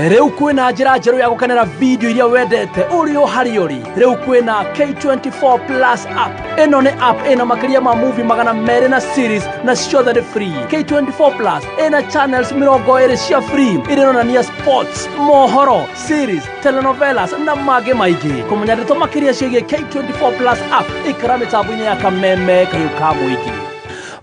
Rĩu kwĩna njĩra njerũ ya gũkenera video iria wendete ũrĩ o harĩa ũrĩ. Rĩu kwĩna K24 Plus app. Ĩno nĩ app ĩna makĩria ma movie 200 na series na ciothe nĩ free. K24 Plus ĩna channels 20 cia free iria ironania sports, mohoro, series, telenovelas na mangĩ maingĩ. Kũmenya ndeto makĩria ciĩgiĩ K24 Plus app, ikara mĩtambo-inĩ ya Kameme kayũ ka mũingĩ.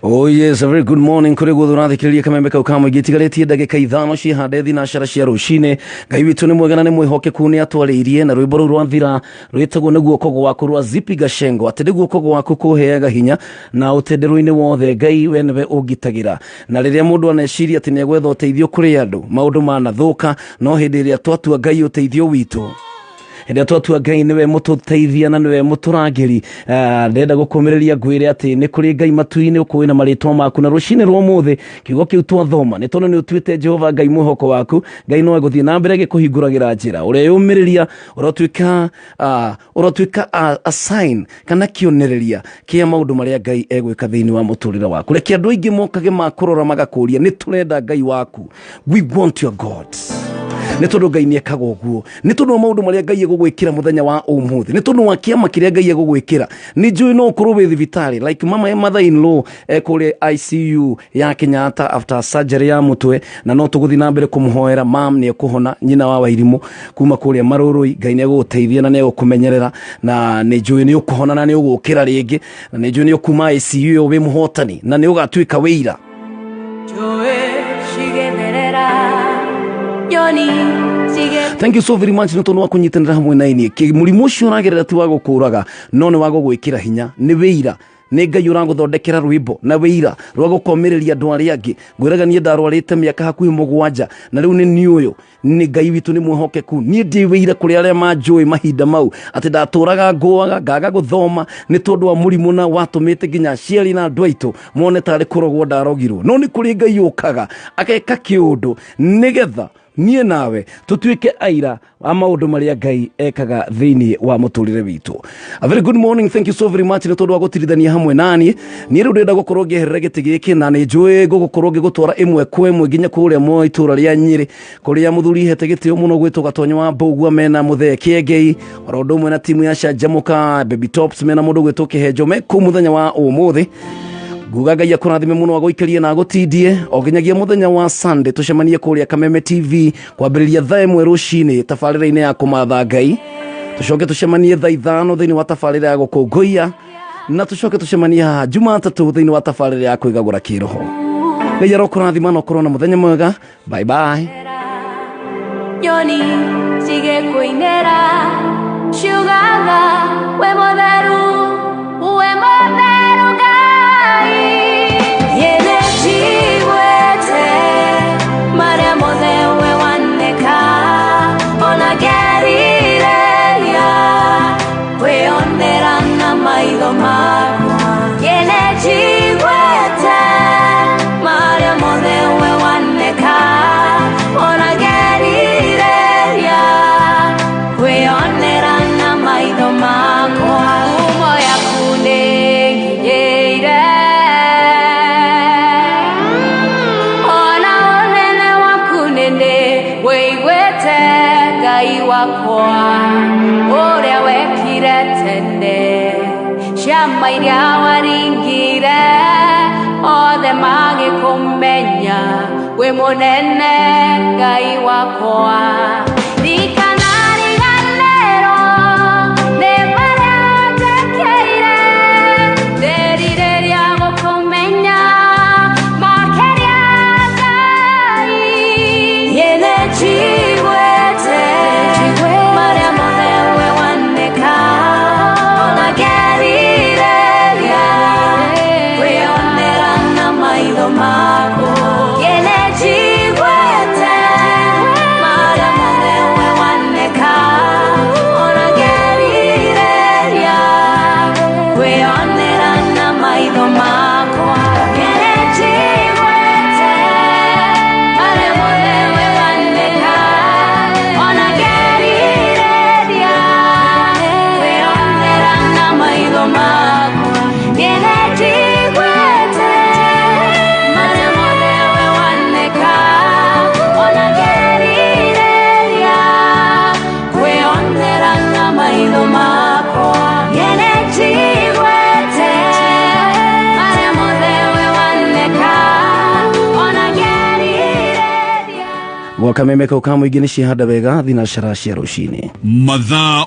Oh yes, a very good morning kũrĩ guothe ũrathikĩrĩria Kameme kau ka mũingĩ. Itigarĩtie ndagĩka 5 ciĩhande thinacara cia rũcinĩ. Ngai witũ nĩ mwega na nĩ mwĩhokeku, nĩ atwarĩirie na rwĩmbo rũu rwathira rwĩtagwo nĩ guoko gwaku rwa Zipi Gashengo, atĩ nĩ guoko gwaku kũheaga hinya na ũtenderũ-inĩ wothe. Ngai we nĩwe ũngitagĩra, na rĩrĩa mũndũ aneciria atĩ nĩ egwetha ũteithio kũrĩ andũ, maũndũ manathũka, no hĩndĩ ĩrĩa twatua Ngai ũteithio witũ, hĩndĩ ĩrĩa twatua Ngai nĩwe mũtũteithia na nĩwe mũtũrangĩri, ndĩrenda gũkũmĩrĩria ngwĩre atĩ nĩ kũrĩ Ngai matu-inĩ ũkũĩ na marĩtwa maku. Na rũcinĩ rwa ũmũthĩ kiugo kĩu twathoma nĩ tondũ nĩ ũtuĩte Jehova Ngai mwĩhoko waku, Ngai no egũthiĩ na mbere agĩkũhingũragĩra njĩra. Ũreyũmĩrĩria, ũrotuĩka ũrotuĩka a sign kana kĩonereria kĩa maũndũ marĩa Ngai egwĩka thĩinĩ wa mũtũrĩre waku. Reke andũ aingĩ mokage makũrora magakũria, nĩ tũrenda Ngai waku, we want your God, nĩ tondũ Ngai nĩ ekaga ũguo. Nĩ tondũ wa maũndũ marĩa Ngai egũgwĩkĩra mũthenya wa ũmũthĩ, nĩ tondũ wa kĩama kĩrĩa Ngai egũgwĩkĩra, nĩ njũĩ no ũkorwo wĩ thibitarĩ like mama mother in law ekũrĩa ICU ya Kenyatta after surgery ya mũtwe, na no tũgũthiĩ na mbere kũmũhoera. Mam nĩ ekũhona, nyina wa Wairimũ kuma kũrĩa Marũrũi. Ngai nĩ egũgũteithia na nĩ egũkũmenyerera, na nĩ njũĩ nĩ ũkũhona na nĩ ũgũkĩra rĩngĩ, na nĩ njũĩ nĩ ũkuma ICU ĩyo wĩ mũhotani na nĩ ũgatuĩka wĩira. Njũĩ cigĩtherera, nyoni cigĩ Thank you so very much nĩ tondũ wa kũnyitanĩra hamwe na inyuĩ. Mũrimũ ũcio ũragerera ti wa gũkũraga, no nĩ wa gũgwĩkĩra hinya, nĩ wĩira, nĩ Ngai ũragũthondekera rwĩmbo na wĩira rwa gũkomĩrĩria andũ arĩa angĩ. Ngwĩraga niĩ ndarwarĩte mĩaka hakuhĩ 7 na rĩu nĩ niĩ ũyũ. Nĩ Ngai witũ nĩ mwĩhokeku. Niĩ ndĩ wĩira kũrĩ arĩa manjũĩ mahinda mau atĩ ndatũraga ngũaga ngaga gũthoma nĩ tondũ wa mũrimũ na watũmĩte nginya aciari na andũ aitũ mone tarĩ kũrogwo ndarogirwo, no nĩ kũrĩ Ngai ũkaga ageka kĩũndũ nĩgetha niĩ nawe tũtuĩke aira a maũndũ marĩa Ngai ekaga thĩinĩ wa mũtũrĩre witũ. A very good morning, thank you so very much nĩ tondũ wa gũtirithania hamwe naniĩ. Niĩ rĩu ndĩrenda gũkorwo ngĩeherera gĩtĩ gĩkĩ, na nĩ njũĩ ngũgũkorwo ngĩgũtwara ĩmwe kwa ĩmwe nginya kũrĩa mwa itũra rĩa Nyĩrĩ, kũrĩa mũthuri hete gĩtĩo mũno gwĩtwo Gatonyo wa Mbũgua mena Mũthee Kĩengei, oro ũndũ ũmwe na timu ya Canjamũka Baby Tops mena mũndũ gwĩtwo Kĩhenjo me kũu mũthenya wa ũmũthĩ. Nguga Ngai akũrathime mũno, agũikarie na agũtindie o nginyagia mũthenya wa Sunday tũcemanie kũrĩa Kameme TV kwambĩrĩria thaa 1 rũcinĩ tabarĩra-inĩ ya kũmatha Ngai, tũcoke tũcemanie thaa 5 thĩinĩ wa tabarĩra ya gũkũngũiya, na tũcoke tũcemanie haha Jumatatũ thĩinĩ wa tabarĩra ya kwĩgagũra kĩroho. Ngai arokũrathima na ũkorwo na mũthenya mwega. Bye bye. Nyoni cigĩkũinĩra ciugaga we mũtheru, we mũtheru Ngai. Niĩ njiguĩte marĩa mothe we waneka, ona ngerirĩria kwĩonera na maitho makwa. Niĩ njiguĩte marĩa mothe we waneka, ona ngerirĩria kwĩonera na maitho makwa. Ngumo yaku nĩnginyĩire, ona ũnene waku nĩndĩ wĩiguĩte, Ngai wakwa, ũrĩa wekire tene, ciama iria waringire, othe magĩkũmenya wĩ mũnene, Ngai wakwa. Ndikanariganĩrwo nĩ marĩa njĩkĩire, ndĩrirĩria gũkũmenya makĩria, Ngai. Niĩ nĩnjiguĩte marĩa mothe we waneka, ona ngerirĩria kwĩonera na maitho makwa. Niĩ nĩnjiguĩte marĩa mothe Gwa kameme kau ka mũingĩ nĩ ciehanda wega thinacara cia rũcinĩ. Mathaa.